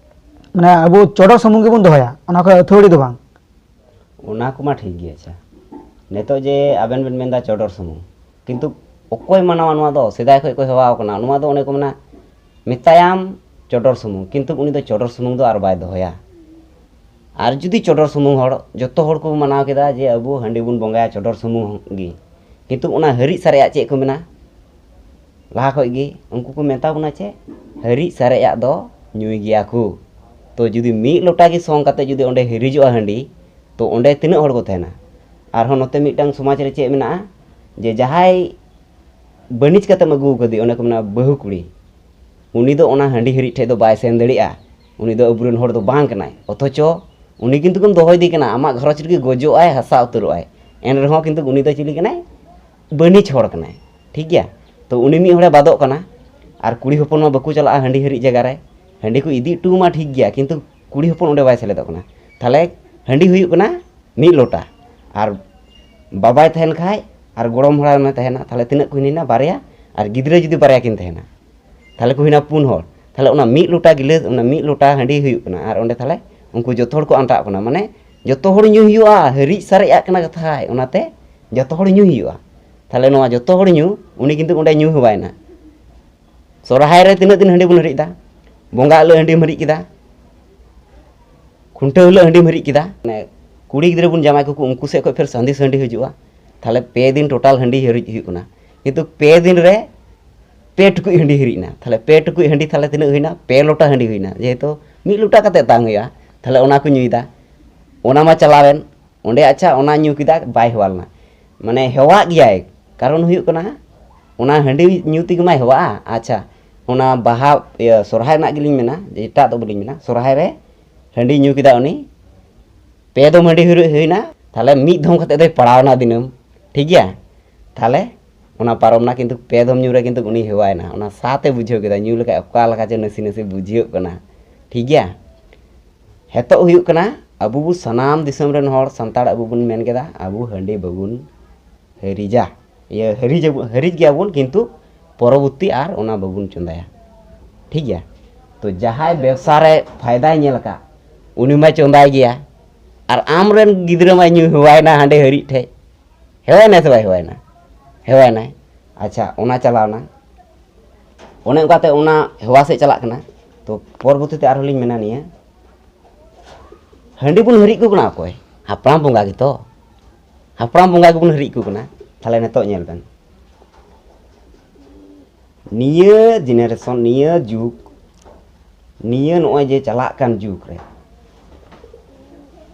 ᱢᱟᱱᱮ ᱟᱵᱚ ᱪᱚᱰᱚᱨ ᱥᱩᱢᱩᱝ ᱜᱮᱵᱚᱱ ᱫᱚᱦᱚᱭᱟ, ᱚᱱᱟ ᱠᱷᱚᱱ ᱟᱹᱛᱷᱟᱹᱲᱤ ᱫᱚ ᱵᱟᱝ᱾ ᱚᱱᱟ ᱠᱚᱢᱟ ᱴᱷᱤᱠ ᱜᱮ᱾ ᱟᱪᱪᱷᱟ, ᱱᱤᱛᱚᱜ ᱡᱮ ᱟᱵᱮᱱ ᱵᱮᱱ ᱢᱮᱱᱫᱟ ᱪᱚᱰᱚᱨ ᱥᱩᱢᱩᱝ, ᱠᱤᱱᱛᱩ ᱚᱠᱚᱭ ᱢᱟᱱᱟᱣᱟ ᱱᱚᱣᱟ ᱫᱚ? ᱥᱮᱫᱟᱭ ᱠᱷᱚᱱ ᱠᱚ ᱦᱮᱣᱟ ᱟᱠᱟᱱᱟ, ᱱᱚᱣᱟ ᱫᱚ ᱚᱱᱮ ᱠᱚ ᱢᱮᱱᱟ ᱢᱮᱛᱟᱭᱟᱢ ᱪᱚᱰᱚᱨ ᱥᱩᱢᱩᱝ, ᱠᱤᱱᱛᱩ ᱩᱱᱤ ᱫᱚ ᱪᱚᱰᱚᱨ ᱥᱩᱢᱩᱝ ᱫᱚ ᱟᱨ ᱵᱟᱭ ᱫᱚᱦᱚᱭᱟ᱾ ᱟᱨ ᱡᱩᱫᱤ ᱪᱚᱰᱚᱨ ᱥᱩᱢᱩᱝ ᱦᱚᱲ, ᱡᱚᱛᱚ ᱦᱚᱲ ᱠᱚ ᱢᱟᱱᱟᱣ ᱠᱮᱫᱟ ᱡᱮ ᱟᱵᱚ ᱦᱟᱺᱰᱤ ᱵᱚᱱ ᱵᱚᱸᱜᱟᱭᱟ ᱪᱚᱰᱚᱨ ᱥᱩᱢᱩᱝ ᱜᱮ, ᱠᱤᱱᱛᱩ ᱚᱱᱟ ᱦᱟᱹᱨᱤᱡ ᱥᱟᱨᱮᱡᱟᱜ ᱪᱮᱫ ᱠᱚ ᱢᱮᱱᱟ? ᱞᱟᱦᱟ ᱠᱷᱚᱡ ᱜᱮ ᱩᱱᱠᱩ ᱠᱚ ᱢᱮᱛᱟ ᱵᱚᱱᱟ ᱪᱮᱫ? ᱦᱟᱹᱨᱤᱡ ᱥᱟᱨᱮᱡᱟᱜ ᱫᱚ ᱧᱩᱭ ᱜᱮᱭᱟ ᱠᱚ᱾ ᱛᱚ ᱡᱩᱫᱤ ᱢᱤᱫ ᱞᱚᱴᱟ ᱜᱮ ᱥᱚᱝ ᱠᱟᱛᱮ ᱡᱩᱫᱤ ᱚᱸᱰᱮ ᱦᱤᱨᱤᱡᱚᱜᱼᱟ ᱦᱟᱺᱰᱤ, ᱛᱚ ᱚᱸᱰᱮ ᱛᱤᱱᱟᱹᱜ ᱦᱚᱲ ᱠᱚ ᱛᱟᱦᱮᱱᱟ? ᱟᱨᱦᱚᱸ ᱱᱚᱛᱮ ᱢᱤᱫᱴᱟᱝ ᱥᱚᱢᱟᱡᱽ ᱨᱮ ᱪᱮᱫ ᱢᱮᱱᱟᱜᱼᱟ, ᱡᱮ ᱡᱟᱦᱟᱸᱭ ᱵᱟᱹᱱᱤᱡᱽ ᱠᱟᱛᱮᱢ ᱟᱹᱜᱩ ᱟᱠᱟᱫᱮ, ᱚᱱᱮ ᱠᱚ ᱢᱮᱱᱟ ᱵᱟᱹᱦᱩ ᱠᱩᱲᱤ, ᱩᱱᱤ ᱫᱚ ᱚᱱᱟ ᱦᱟᱺᱰᱤ ᱦᱤᱨᱤᱡ ᱴᱷᱮᱡ ᱫᱚ ᱵᱟᱭ ᱥᱮᱱ ᱫᱟᱲᱮᱭᱟᱜᱼᱟ, ᱩᱱᱤ ᱫᱚ ᱟᱵᱚᱨᱮᱱ ᱦᱚᱲ ᱫᱚ ᱵᱟᱝ ᱠᱟᱱᱟᱭ᱾ ᱚᱛᱷᱚᱪᱚ ᱩᱱᱤ ᱠᱤᱱᱛᱩ ᱠᱚᱢ ᱫᱚᱦᱚᱭᱮᱫᱮ ᱠᱟᱱᱟ, ᱟᱢᱟᱜ ᱜᱷᱟᱨᱚᱸᱡᱽ ᱨᱮᱜᱮ ᱜᱚᱡᱚᱜ ᱟᱭ, ᱦᱟᱥᱟ ᱩᱛᱟᱹᱨᱚᱜ ᱟᱭ, ᱮᱱ ᱨᱮᱦᱚᱸ ᱠᱤᱱᱛᱩ ᱩᱱᱤ ᱫᱚ ᱪᱤᱞᱤ ᱠᱟᱱᱟᱭ? ᱵᱟᱹᱱᱤᱡᱽ ᱦᱚᱲ ᱠᱟᱱᱟᱭ᱾ ᱴᱷᱤᱠ ᱜᱮᱭᱟ, ᱛᱚ ᱩᱱᱤ ᱢᱤᱫ ᱦᱚᱲᱮ ᱵᱟᱫᱚᱜ ᱠᱟᱱᱟ᱾ ᱟᱨ ᱠᱩᱲᱤ ᱦᱚᱯᱚᱱ ᱢᱟ ᱵᱟᱠᱚ ᱪᱟᱞᱟᱜᱼᱟ ᱦᱟᱺᱰᱤ ᱦᱤᱨᱤᱡ ᱡᱟᱭᱜᱟ ᱨᱮ, ᱦᱟᱺᱰᱤ ᱠᱚ ᱤᱫᱤ ᱦᱚᱴᱚ ᱟᱢᱟ ᱴᱷᱤᱠ ᱜᱮᱭᱟ, ᱠᱤᱱᱛᱩ ᱠᱩᱲᱤ ᱦᱚᱯᱚᱱ ᱚᱸᱰᱮ ᱵᱟᱭ ᱥᱮᱞᱮᱫᱚᱜ ᱠᱟᱱᱟ᱾ ᱛᱟᱦᱚᱞᱮ ᱦᱟᱺᱰᱤ ᱦᱩᱭᱩᱜ ᱠᱟᱱᱟ ᱢᱤᱫ ᱞᱚᱴᱟ, ᱟᱨ ᱵᱟᱵᱟᱭ ᱛᱟᱦᱮᱱ ᱠᱷᱟᱡ ᱟᱨ ᱜᱚᱲᱚᱢ ᱦᱟᱲᱟᱢᱮ ᱛᱟᱦᱮᱱᱟ, ᱛᱟᱦᱚᱞᱮ ᱛᱤᱱᱟᱹᱜ ᱠᱚ ᱦᱩᱭᱱᱟ? ᱵᱟᱨᱭᱟ᱾ ᱟᱨ ᱜᱤᱫᱽᱨᱟᱹ ᱡᱩᱫᱤ ᱵᱟᱨᱭᱟ ᱠᱤᱱ ᱛᱟᱦᱮᱱᱟ, ᱛᱟᱦᱚᱞᱮ ᱠᱚ ᱦᱩᱭᱱᱟ ᱯᱩᱱ ᱦᱚᱲ᱾ ᱛᱟᱦᱚᱞᱮ ᱚᱱᱟ ᱢᱤᱫ ᱞᱚᱴᱟ ᱜᱤᱞᱟᱹᱥ, ᱚᱱᱟ ᱢᱤᱫ ᱞᱚᱴᱟ ᱦᱟᱺᱰᱤ ᱦᱩᱭᱩᱜ ᱠᱟᱱᱟ, ᱟᱨ ᱚᱸᱰᱮ ᱛᱟᱦᱚᱞᱮ ᱩᱱᱠᱩ ᱡᱚᱛᱚ ᱦᱚᱲ ᱠᱚ ᱟᱱᱴᱟᱜ ᱠᱟᱱᱟ᱾ ᱢᱟᱱᱮ ᱡᱚᱛᱚ ᱦᱚᱲ ᱧᱩ ᱦᱩᱭᱩᱜᱼᱟ, ᱦᱤᱨᱤᱡ ᱥᱟᱨᱮᱡ ᱟᱜ ᱠᱟᱱᱟ ᱠᱟᱛᱷᱟᱭ, ᱚᱱᱟᱛᱮ ᱡᱚᱛᱚ ᱦᱚᱲ ᱧᱩ ᱦᱩᱭᱩᱜᱼᱟ᱾ ᱛᱟᱦᱚᱞᱮ ᱱᱚᱣᱟ ᱡᱚᱛᱚ ᱦᱚᱲ ᱧᱩ, ᱩᱱᱤ ᱠᱤᱱᱛᱩ ᱚᱸᱰᱮ ᱧᱩ ᱦᱚᱸ ᱵᱟᱭ ᱮᱱᱟ᱾ ᱥᱚᱨᱦᱟᱭ ᱨᱮ ᱛᱤᱱᱟᱹᱜ ᱫᱤᱱ ᱦᱟᱺᱰᱤ ᱵᱚᱱ ᱦᱤᱨᱤᱡ ᱮᱫᱟ? ᱵᱚᱸᱜᱟ ᱦᱤᱞᱳᱜ ᱦᱟᱺᱰᱤᱢ ᱦᱤᱨᱤᱡ ᱠᱮᱫᱟ, ᱠᱷᱩᱱᱴᱟᱹᱣ ᱦᱤᱞᱳᱜ ᱦᱟᱺᱰᱤᱢ ᱦᱤᱨᱤᱡ ᱠᱮᱫᱟ, ᱢᱟᱱᱮ ᱠᱩᱲᱤ ᱜᱤᱫᱽᱨᱟᱹ ᱵᱚᱱ ᱡᱟᱶᱟᱭ ᱠᱟᱠᱚ, ᱩᱱᱠᱩ ᱥᱮᱫ ᱠᱷᱚᱱ ᱯᱷᱮᱨ ᱥᱟᱸᱫᱮᱥ ᱦᱟᱺᱰᱤ ᱦᱤᱡᱩᱜᱼᱟ᱾ ᱛᱟᱦᱚᱞᱮ ᱯᱮ ᱫᱤᱱ ᱴᱳᱴᱟᱞ ᱦᱟᱺᱰᱤ ᱦᱤᱨᱤᱡ ᱦᱩᱭᱩᱜ ᱠᱟᱱᱟ, ᱠᱤᱱᱛᱩ ᱯᱮ ᱫᱤᱱ ᱨᱮ ᱯᱮ ᱴᱩᱠᱩᱡ ᱦᱟᱺᱰᱤ ᱦᱤᱨᱤᱡ ᱮᱱᱟ᱾ ᱛᱟᱦᱚᱞᱮ ᱯᱮ ᱴᱩᱠᱩᱡ ᱦᱟᱺᱰᱤ ᱛᱟᱦᱚᱞᱮ ᱛᱤᱱᱟᱹᱜ ᱦᱩᱭᱱᱟ? ᱯᱮ ᱞᱚᱴᱟ ᱦᱟᱺᱰᱤ ᱦᱩᱭᱱᱟ, ᱡᱮᱦᱮᱛᱩ ᱢᱤᱫ ᱞᱚᱴᱟ ᱠᱟᱛᱮ ᱛᱟᱝ ᱦᱩᱭᱩᱜᱼᱟ᱾ ᱛᱟᱦᱚᱞᱮ ᱚᱱᱟ ᱠᱚ ᱧᱩᱭᱮᱫᱟ᱾ ᱚᱱᱟ ᱢᱟ ᱪᱟᱞᱟᱣᱮᱱ, ᱚᱸᱰᱮ ᱟᱪᱪᱷᱟ ᱚᱱᱟ ᱧᱩ ᱠᱮᱫᱟ, ᱵᱟᱭ ᱦᱮᱣᱟ ᱞᱮᱱᱟ, ᱢᱟᱱᱮ ᱦᱮᱣᱟᱜ ᱜᱮᱭᱟᱭ, ᱠᱟᱨᱚᱱ ᱦᱩᱭᱩᱜ ᱠᱟᱱᱟ ᱚᱱᱟ ᱦᱟᱺᱰᱤ ᱧᱩ ᱛᱮᱜᱮ ᱢᱟᱭ ᱦᱮᱣᱟᱜᱼᱟ᱾ ᱟᱪᱪᱷᱟ, ᱚᱱᱟ ᱵᱟᱦᱟ ᱤᱭᱟᱹ ᱥᱚᱨᱦᱟᱭ ᱨᱮᱱᱟᱜ ᱜᱮᱞᱤᱧ ᱢᱮᱱᱟ, ᱡᱮ ᱮᱴᱟᱜ ᱫᱚ ᱵᱟᱹᱞᱤᱧ ᱢᱮᱱᱟ, ᱥᱚᱨᱦᱟᱭ ᱨᱮ ᱦᱟᱺᱰᱤ ᱧᱩ ᱠᱮᱫᱟ ᱩᱱᱤ, ᱯᱮ ᱫᱚᱢ ᱦᱟᱺᱰᱤ ᱦᱩᱭᱱᱟ, ᱛᱟᱦᱞᱮ ᱢᱤᱫ ᱫᱷᱚᱢ ᱠᱟᱛᱮ ᱫᱚᱭ ᱯᱟᱲᱟᱣᱱᱟ ᱫᱤᱱᱟᱹᱢ, ᱴᱷᱤᱠ ᱜᱮᱭᱟ? ᱛᱟᱦᱞᱮ ᱚᱱᱟ ᱯᱟᱨᱚᱢᱱᱟ, ᱠᱤᱱᱛᱩ ᱯᱮ ᱫᱚᱢ ᱧᱩ ᱨᱮ ᱠᱤᱱᱛᱩ ᱩᱱᱤ ᱦᱮᱣᱟᱭᱮᱱᱟ, ᱚᱱᱟ ᱥᱟᱛᱮ ᱵᱩᱡᱷᱟᱹᱣ ᱠᱮᱫᱟ ᱧᱩ ᱞᱮᱠᱷᱟᱡ ᱚᱠᱟ ᱞᱮᱠᱟ ᱪᱚ ᱱᱟᱥᱮ ᱱᱟᱥᱮ ᱵᱩᱡᱷᱟᱹᱜ ᱠᱟᱱᱟ, ᱴᱷᱤᱠ ᱜᱮᱭᱟ? ᱦᱮᱛᱚᱜ ᱦᱩᱭᱩᱜ ᱠᱟᱱᱟ ᱟᱵᱚ ᱵᱚ ᱥᱟᱱᱟᱢ ᱫᱤᱥᱚᱢ ᱨᱮᱱ ᱦᱚᱲ ᱥᱟᱱᱛᱟᱲ ᱟᱵᱚ ᱵᱚᱱ ᱢᱮᱱ ᱠᱮᱫᱟ ᱟᱵᱚ ᱦᱟᱺᱰᱤ ᱵᱟᱵᱚᱱ ᱦᱟᱹᱨᱤᱡᱟ, ᱤᱭᱟᱹ ᱦᱟᱹᱨᱤᱡ ᱟᱵᱚ-, ᱦᱟᱹᱨᱤᱡ ᱜᱮᱭᱟᱵᱚᱱ, ᱠᱤᱱᱛᱩ ᱯᱚᱨᱚᱵᱚᱨᱛᱤ ᱟᱨ ᱚᱱᱟ ᱵᱟᱵᱚᱱ ᱪᱚᱸᱫᱟᱭᱟ, ᱴᱷᱤᱠ ᱜᱮᱭᱟ? ᱛᱚ ᱡᱟᱦᱟᱸᱭ ᱵᱮᱵᱽᱥᱟ ᱨᱮ ᱯᱷᱟᱭᱫᱟᱭ ᱧᱮᱞ ᱟᱠᱟᱫ, ᱩᱱᱤ ᱢᱟᱭ ᱪᱚᱸᱫᱟᱭ ᱜᱮᱭᱟ, ᱟᱨ ᱟᱢ ᱨᱮᱱ ᱜᱤᱫᱽᱨᱟᱹ ᱢᱟᱭ ᱧᱩ ᱦᱮᱣᱟᱭᱮᱱᱟ ᱦᱟᱺᱰᱤ ᱦᱟᱹᱨᱤᱡ ᱴᱷᱮᱡ, ᱦᱮᱣᱟᱭᱮᱱᱟᱭ ᱥᱮ ᱵᱟᱭ ᱦᱮᱣᱟᱭᱮᱱᱟ? ᱦᱮᱣᱟᱭᱮᱱᱟᱭ᱾ ᱟᱪᱪᱷᱟ, ᱚᱱᱟ ᱪᱟᱞᱟᱣᱱᱟ, ᱚᱱᱮ ᱚᱱᱠᱟᱛᱮ ᱚᱱᱟ ᱦᱮᱣᱟ ᱥᱮᱫ ᱪᱟᱞᱟᱜ ᱠᱟᱱᱟ᱾ ᱛᱚ ᱯᱚᱨᱚᱵᱚᱨᱛᱤ ᱛᱮ ᱟᱨᱦᱚᱸ ᱞᱤᱧ ᱢᱮᱱᱟ ᱱᱤᱭᱟᱹ, ᱦᱟᱺᱰᱤ ᱵᱚᱱ ᱦᱟᱹᱨᱤᱡ ᱠᱚ ᱠᱟᱱᱟ ᱚᱠᱚᱭ? ᱦᱟᱯᱲᱟᱢ ᱵᱚᱸᱜᱟ ᱜᱮᱛᱚ᱾ ᱦᱟᱯᱲᱟᱢ ᱵᱚᱸᱜᱟ ᱜᱮᱵᱚᱱ ᱦᱟᱹᱨᱤᱡ ᱠᱚ ᱠᱟᱱᱟ᱾ ᱛᱟᱦᱞᱮ ᱱᱤᱛᱚᱜ ᱧᱮᱞ ᱵᱮᱱ, ᱱᱤᱭᱟᱹ generation, ᱱᱤᱭᱟᱹ ᱡᱩᱜᱽ, ᱱᱤᱭᱟᱹ ᱱᱚᱜᱼᱚᱭ ᱡᱮ ᱪᱟᱞᱟᱜ ᱠᱟᱱ ᱡᱩᱜᱽ ᱨᱮ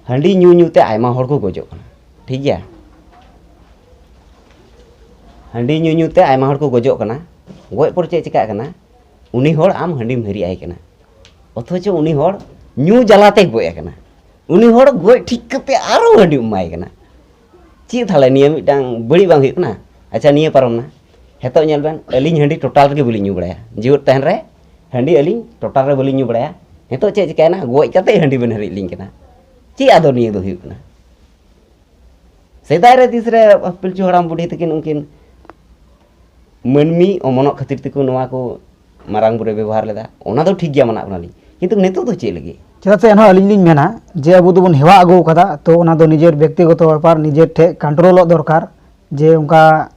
ᱦᱟᱺᱰᱤ ᱧᱩ ᱧᱩ ᱛᱮ ᱟᱭᱢᱟ ᱦᱚᱲ ᱠᱚ ᱜᱚᱡᱚᱜ ᱠᱟᱱᱟ, ᱴᱷᱤᱠ ᱜᱮᱭᱟ? ᱦᱟᱺᱰᱤ ᱧᱩ ᱧᱩ ᱛᱮ ᱟᱭᱢᱟ ᱦᱚᱲ ᱠᱚ ᱜᱚᱡᱚᱜ ᱠᱟᱱᱟ᱾ ᱜᱚᱡ ᱯᱚᱨ ᱪᱮᱫ ᱪᱤᱠᱟᱹᱜ ᱠᱟᱱᱟ? ᱩᱱᱤ ᱦᱚᱲ ᱟᱢ ᱦᱟᱺᱰᱤᱢ ᱦᱟᱹᱨᱤᱡ ᱟᱭ ᱠᱟᱱᱟ, ᱚᱛᱷᱚᱪᱚ ᱩᱱᱤ ᱦᱚᱲ ᱧᱩ ᱡᱟᱞᱟᱛᱮᱭ ᱜᱚᱡ ᱟᱠᱟᱱᱟ᱾ ᱩᱱᱤ ᱦᱚᱲ ᱜᱚᱡ ᱴᱷᱤᱠ ᱠᱟᱛᱮ ᱟᱨᱚ ᱦᱟᱺᱰᱤ ᱮᱢᱟᱭ ᱠᱟᱱᱟ᱾ ᱪᱮᱫ ᱛᱟᱦᱞᱮ ᱱᱤᱭᱟᱹ ᱢᱤᱫᱴᱟᱝ ᱵᱟᱹᱲᱤᱡ ᱵᱟᱝ ᱦᱩᱭᱩᱜ ᱠᱟᱱᱟ? ᱟᱪᱪᱷᱟ, ᱱᱤᱭᱟᱹ ᱯᱟᱨᱚᱢ ᱱᱟ᱾ ᱱᱤᱛᱚᱜ ᱧᱮᱞ ᱵᱮᱱ, ᱟᱹᱞᱤᱧ ᱦᱟᱺᱰᱤ total ᱨᱮᱜᱮ ᱵᱟᱹᱞᱤᱧ ᱧᱩ ᱵᱟᱲᱟᱭᱟ᱾ ᱡᱤᱣᱮᱫ ᱛᱟᱦᱮᱱ ᱨᱮ ᱦᱟᱺᱰᱤ ᱟᱹᱞᱤᱧ total ᱨᱮ ᱵᱟᱹᱞᱤᱧ ᱧᱩ ᱵᱟᱲᱟᱭᱟ᱾ ᱱᱤᱛᱚᱜ ᱪᱮᱫ ᱪᱤᱠᱟᱹᱭᱮᱱᱟ? ᱜᱚᱡ ᱠᱟᱛᱮ ᱦᱟᱺᱰᱤ ᱵᱮᱱ ᱦᱟᱹᱨᱤᱡ ᱞᱤᱧ ᱠᱟᱱᱟ᱾ ᱪᱮᱫ ᱟᱫᱚ ᱱᱤᱭᱟᱹ ᱫᱚ ᱦᱩᱭᱩᱜ ᱠᱟᱱᱟ? ᱥᱮᱫᱟᱭ ᱨᱮ ᱛᱤᱥ ᱨᱮ ᱯᱤᱞᱪᱩ ᱦᱟᱲᱟᱢ ᱵᱩᱰᱷᱤ ᱛᱟᱹᱠᱤᱱ ᱩᱱᱠᱤᱱ ᱢᱟᱹᱱᱢᱤ ᱚᱢᱚᱱᱚᱜ ᱠᱷᱟᱹᱛᱤᱨ ᱛᱮᱠᱚ ᱱᱚᱣᱟ ᱠᱚ ᱢᱟᱨᱟᱝ ᱵᱩᱨᱩᱭ ᱵᱮᱵᱚᱦᱟᱨ ᱞᱮᱫᱟ, ᱚᱱᱟ ᱫᱚ ᱴᱷᱤᱠ ᱜᱮᱭᱟ, ᱢᱟᱱᱟᱜ ᱠᱟᱱᱟᱞᱤᱧ, ᱠᱤᱱᱛᱩ ᱱᱤᱛᱚᱜ ᱫᱚ ᱪᱮᱫ ᱞᱟᱹᱜᱤᱫ? ᱪᱮᱫᱟᱜ ᱥᱮ ᱮᱱᱦᱚᱸ ᱟᱹᱞᱤᱧ ᱞᱤᱧ ᱢᱮᱱᱟ ᱡᱮ ᱟᱵᱚ ᱫᱚᱵᱚᱱ ᱦᱮᱣᱟ ᱟᱹᱜᱩ ᱟᱠᱟᱫᱟ, ᱛᱚ ᱚᱱᱟ ᱫᱚ ᱱᱤᱡᱮᱨ ᱵᱮᱠᱛᱤᱜᱚᱛᱚ ᱵᱮᱯᱟᱨ, ᱱᱤᱡᱮᱨ ᱴᱷᱮᱡ controlᱚᱜ ᱫᱚᱨᱠᱟᱨ᱾ ᱡᱮ ᱚᱱᱠᱟ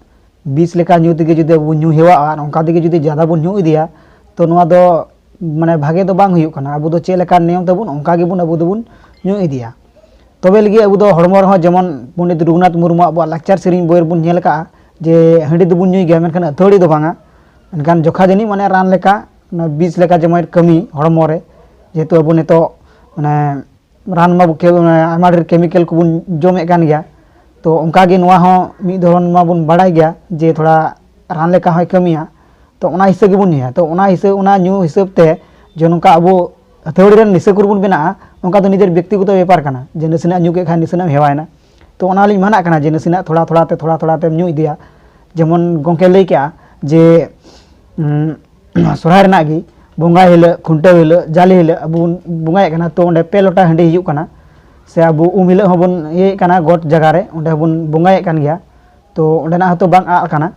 ᱵᱤᱥ ᱞᱮᱠᱟ ᱧᱩ ᱛᱮᱜᱮ ᱡᱩᱫᱤ ᱟᱵᱚ ᱵᱚᱱ ᱧᱩ ᱦᱮᱣᱟᱜᱼᱟ ᱟᱨ ᱚᱱᱠᱟ ᱛᱮᱜᱮ ᱡᱩᱫᱤ ᱡᱟᱫᱟ ᱵᱚᱱ ᱧᱩ ᱤᱫᱤᱭᱟ, ᱛᱚ ᱱᱚᱣᱟ ᱫᱚ ᱢᱟᱱᱮ ᱵᱷᱟᱜᱮ ᱫᱚ ᱵᱟᱝ ᱦᱩᱭᱩᱜ ᱠᱟᱱᱟ᱾ ᱟᱵᱚ ᱫᱚ ᱪᱮᱫ ᱞᱮᱠᱟ ᱱᱤᱭᱚᱢ ᱛᱟᱵᱚᱱ, ᱚᱱᱠᱟ ᱜᱮᱵᱚᱱ ᱟᱵᱚ ᱫᱚᱵᱚᱱ ᱧᱩ ᱤᱫᱤᱭᱟ᱾ ᱛᱚᱵᱮ ᱞᱟᱹᱜᱤᱫ ᱟᱵᱚ ᱫᱚ ᱦᱚᱲᱢᱚ ᱨᱮᱦᱚᱸ, ᱡᱮᱢᱚᱱ ᱯᱚᱱᱰᱤᱛ ᱨᱚᱜᱷᱩᱱᱟᱛᱷ ᱢᱩᱨᱢᱩᱣᱟᱜ ᱟᱵᱚᱣᱟᱜ ᱞᱟᱠᱪᱟᱨ ᱥᱮᱨᱮᱧ ᱵᱳᱭ ᱨᱮᱵᱚᱱ ᱧᱮᱞ ᱟᱠᱟᱫᱼᱟ ᱡᱮ ᱦᱟᱺᱰᱤ ᱫᱚᱵᱚᱱ ᱧᱩᱭ ᱜᱮᱭᱟ, ᱢᱮᱱᱠᱷᱟᱱ ᱟᱹᱛᱷᱟᱹᱲᱤ ᱫᱚ ᱵᱟᱝᱟ, ᱢᱮᱱᱠᱷᱟᱱ ᱡᱚᱠᱷᱟ ᱡᱟᱹᱱᱤᱡ ᱢᱟᱱᱮ ᱨᱟᱱ ᱞᱮᱠᱟ, ᱚᱱᱟ ᱵᱤᱥ ᱞᱮᱠᱟ ᱡᱮᱢᱚᱱ ᱠᱟᱹᱢᱤ ᱦᱚᱲᱢᱚ ᱨᱮ᱾ ᱡᱮᱦᱮᱛᱩ ᱟᱵᱚ ᱱᱤᱛᱚᱜ ᱢᱟᱱᱮ ᱨᱟᱱ ᱢᱟ ᱵᱚ-, ᱠᱮ-, ᱟᱭᱢᱟ ᱰᱷᱮᱨ ᱠᱮᱢᱤᱠᱮᱞ ᱠᱚᱵᱚᱱ ᱡᱚᱢᱮᱫ ᱠᱟᱱ ᱜᱮᱭᱟ᱾ ᱛᱚ ᱚᱱᱠᱟ ᱜᱮ ᱱᱚᱣᱟ ᱦᱚᱸ ᱢᱤᱫ ᱫᱷᱚᱨᱚᱱ ᱢᱟᱵᱚᱱ ᱵᱟᱲᱟᱭ ᱜᱮᱭᱟ ᱡᱮ ᱛᱷᱚᱲᱟ ᱨᱟᱱ ᱞᱮᱠᱟ ᱦᱚᱸᱭ ᱠᱟᱹᱢᱤᱭᱟ᱾ ᱛᱚ ᱚᱱᱟ ᱦᱤᱥᱟᱹᱵ ᱜᱮᱵᱚᱱ ᱧᱩᱭᱟ᱾ ᱛᱚ ᱚᱱᱟ ᱦᱤᱥᱟᱹᱵ, ᱚᱱᱟ ᱧᱩ ᱦᱤᱥᱟᱹᱵ ᱛᱮ ᱡᱮ ᱱᱚᱝᱠᱟ ᱟᱵᱚ ᱟᱹᱛᱷᱟᱹᱣᱲᱤ ᱨᱮᱱ ᱱᱤᱥᱟᱹᱠᱩᱨ ᱵᱚᱱ ᱵᱮᱱᱟᱜᱼᱟ, ᱚᱱᱠᱟ ᱫᱚ ᱱᱤᱡᱮᱨ ᱵᱮᱠᱛᱤᱜᱚᱛᱚ ᱵᱮᱯᱟᱨ ᱠᱟᱱᱟ᱾ ᱡᱮ ᱱᱟᱥᱮᱱᱟᱜ ᱧᱩ ᱠᱮᱫ ᱠᱷᱟᱱ ᱱᱟᱥᱮᱱᱟᱜ ᱮᱢ ᱦᱮᱣᱟᱭᱮᱱᱟ᱾ ᱛᱚ ᱚᱱᱟ ᱞᱤᱧ ᱢᱮᱱᱟᱜ ᱠᱟᱱᱟ ᱡᱮ ᱱᱟᱥᱮᱱᱟᱜ ᱛᱷᱚᱲᱟ ᱛᱷᱚᱲᱟ ᱛᱮ, ᱛᱷᱚᱲᱟ ᱛᱷᱚᱲᱟ ᱛᱮᱢ ᱧᱩ ᱤᱫᱤᱭᱟ᱾ ᱡᱮᱢᱚᱱ ᱜᱚᱢᱠᱮ ᱞᱟᱹᱭ ᱠᱮᱜᱼᱟ ᱡᱮ, ᱩᱸ, ᱥᱚᱨᱦᱟᱭ ᱨᱮᱱᱟᱜ ᱜᱮ ᱵᱚᱸᱜᱟᱭ ᱦᱤᱞᱳᱜ, ᱠᱷᱩᱱᱴᱟᱹᱣ ᱦᱤᱞᱳᱜ, ᱡᱟᱞᱮ ᱦᱤᱞᱳᱜ ᱟᱵᱚ ᱵᱚᱱ ᱵᱚᱸᱜᱟᱭᱮᱫ ᱠᱟᱱᱟ, ᱛᱚ ᱚᱸᱰᱮ ᱯᱮ ᱞᱚᱴᱟ ᱦᱟᱺᱰᱤ ᱦᱩᱭᱩᱜ ᱠᱟᱱᱟ, ᱥᱮ ᱟᱵᱚ ᱩᱢ ᱦᱤᱞᱳᱜ ᱦᱚᱸᱵᱚᱱ ᱤᱭᱟᱹᱭᱮᱫ ᱠᱟᱱᱟ ᱜᱚᱴ ᱡᱟᱭᱜᱟ ᱨᱮ, ᱚᱸᱰᱮ ᱦᱚᱸᱵᱚᱱ ᱵᱚᱸᱜᱟᱭᱮᱫ ᱠᱟᱱ ᱜᱮᱭᱟ᱾ ᱛᱚ ᱚᱸᱰᱮᱱᱟᱜ ᱦᱚᱸᱛᱚ ᱵᱟᱝ ᱟᱫ ᱠᱟᱱᱟ᱾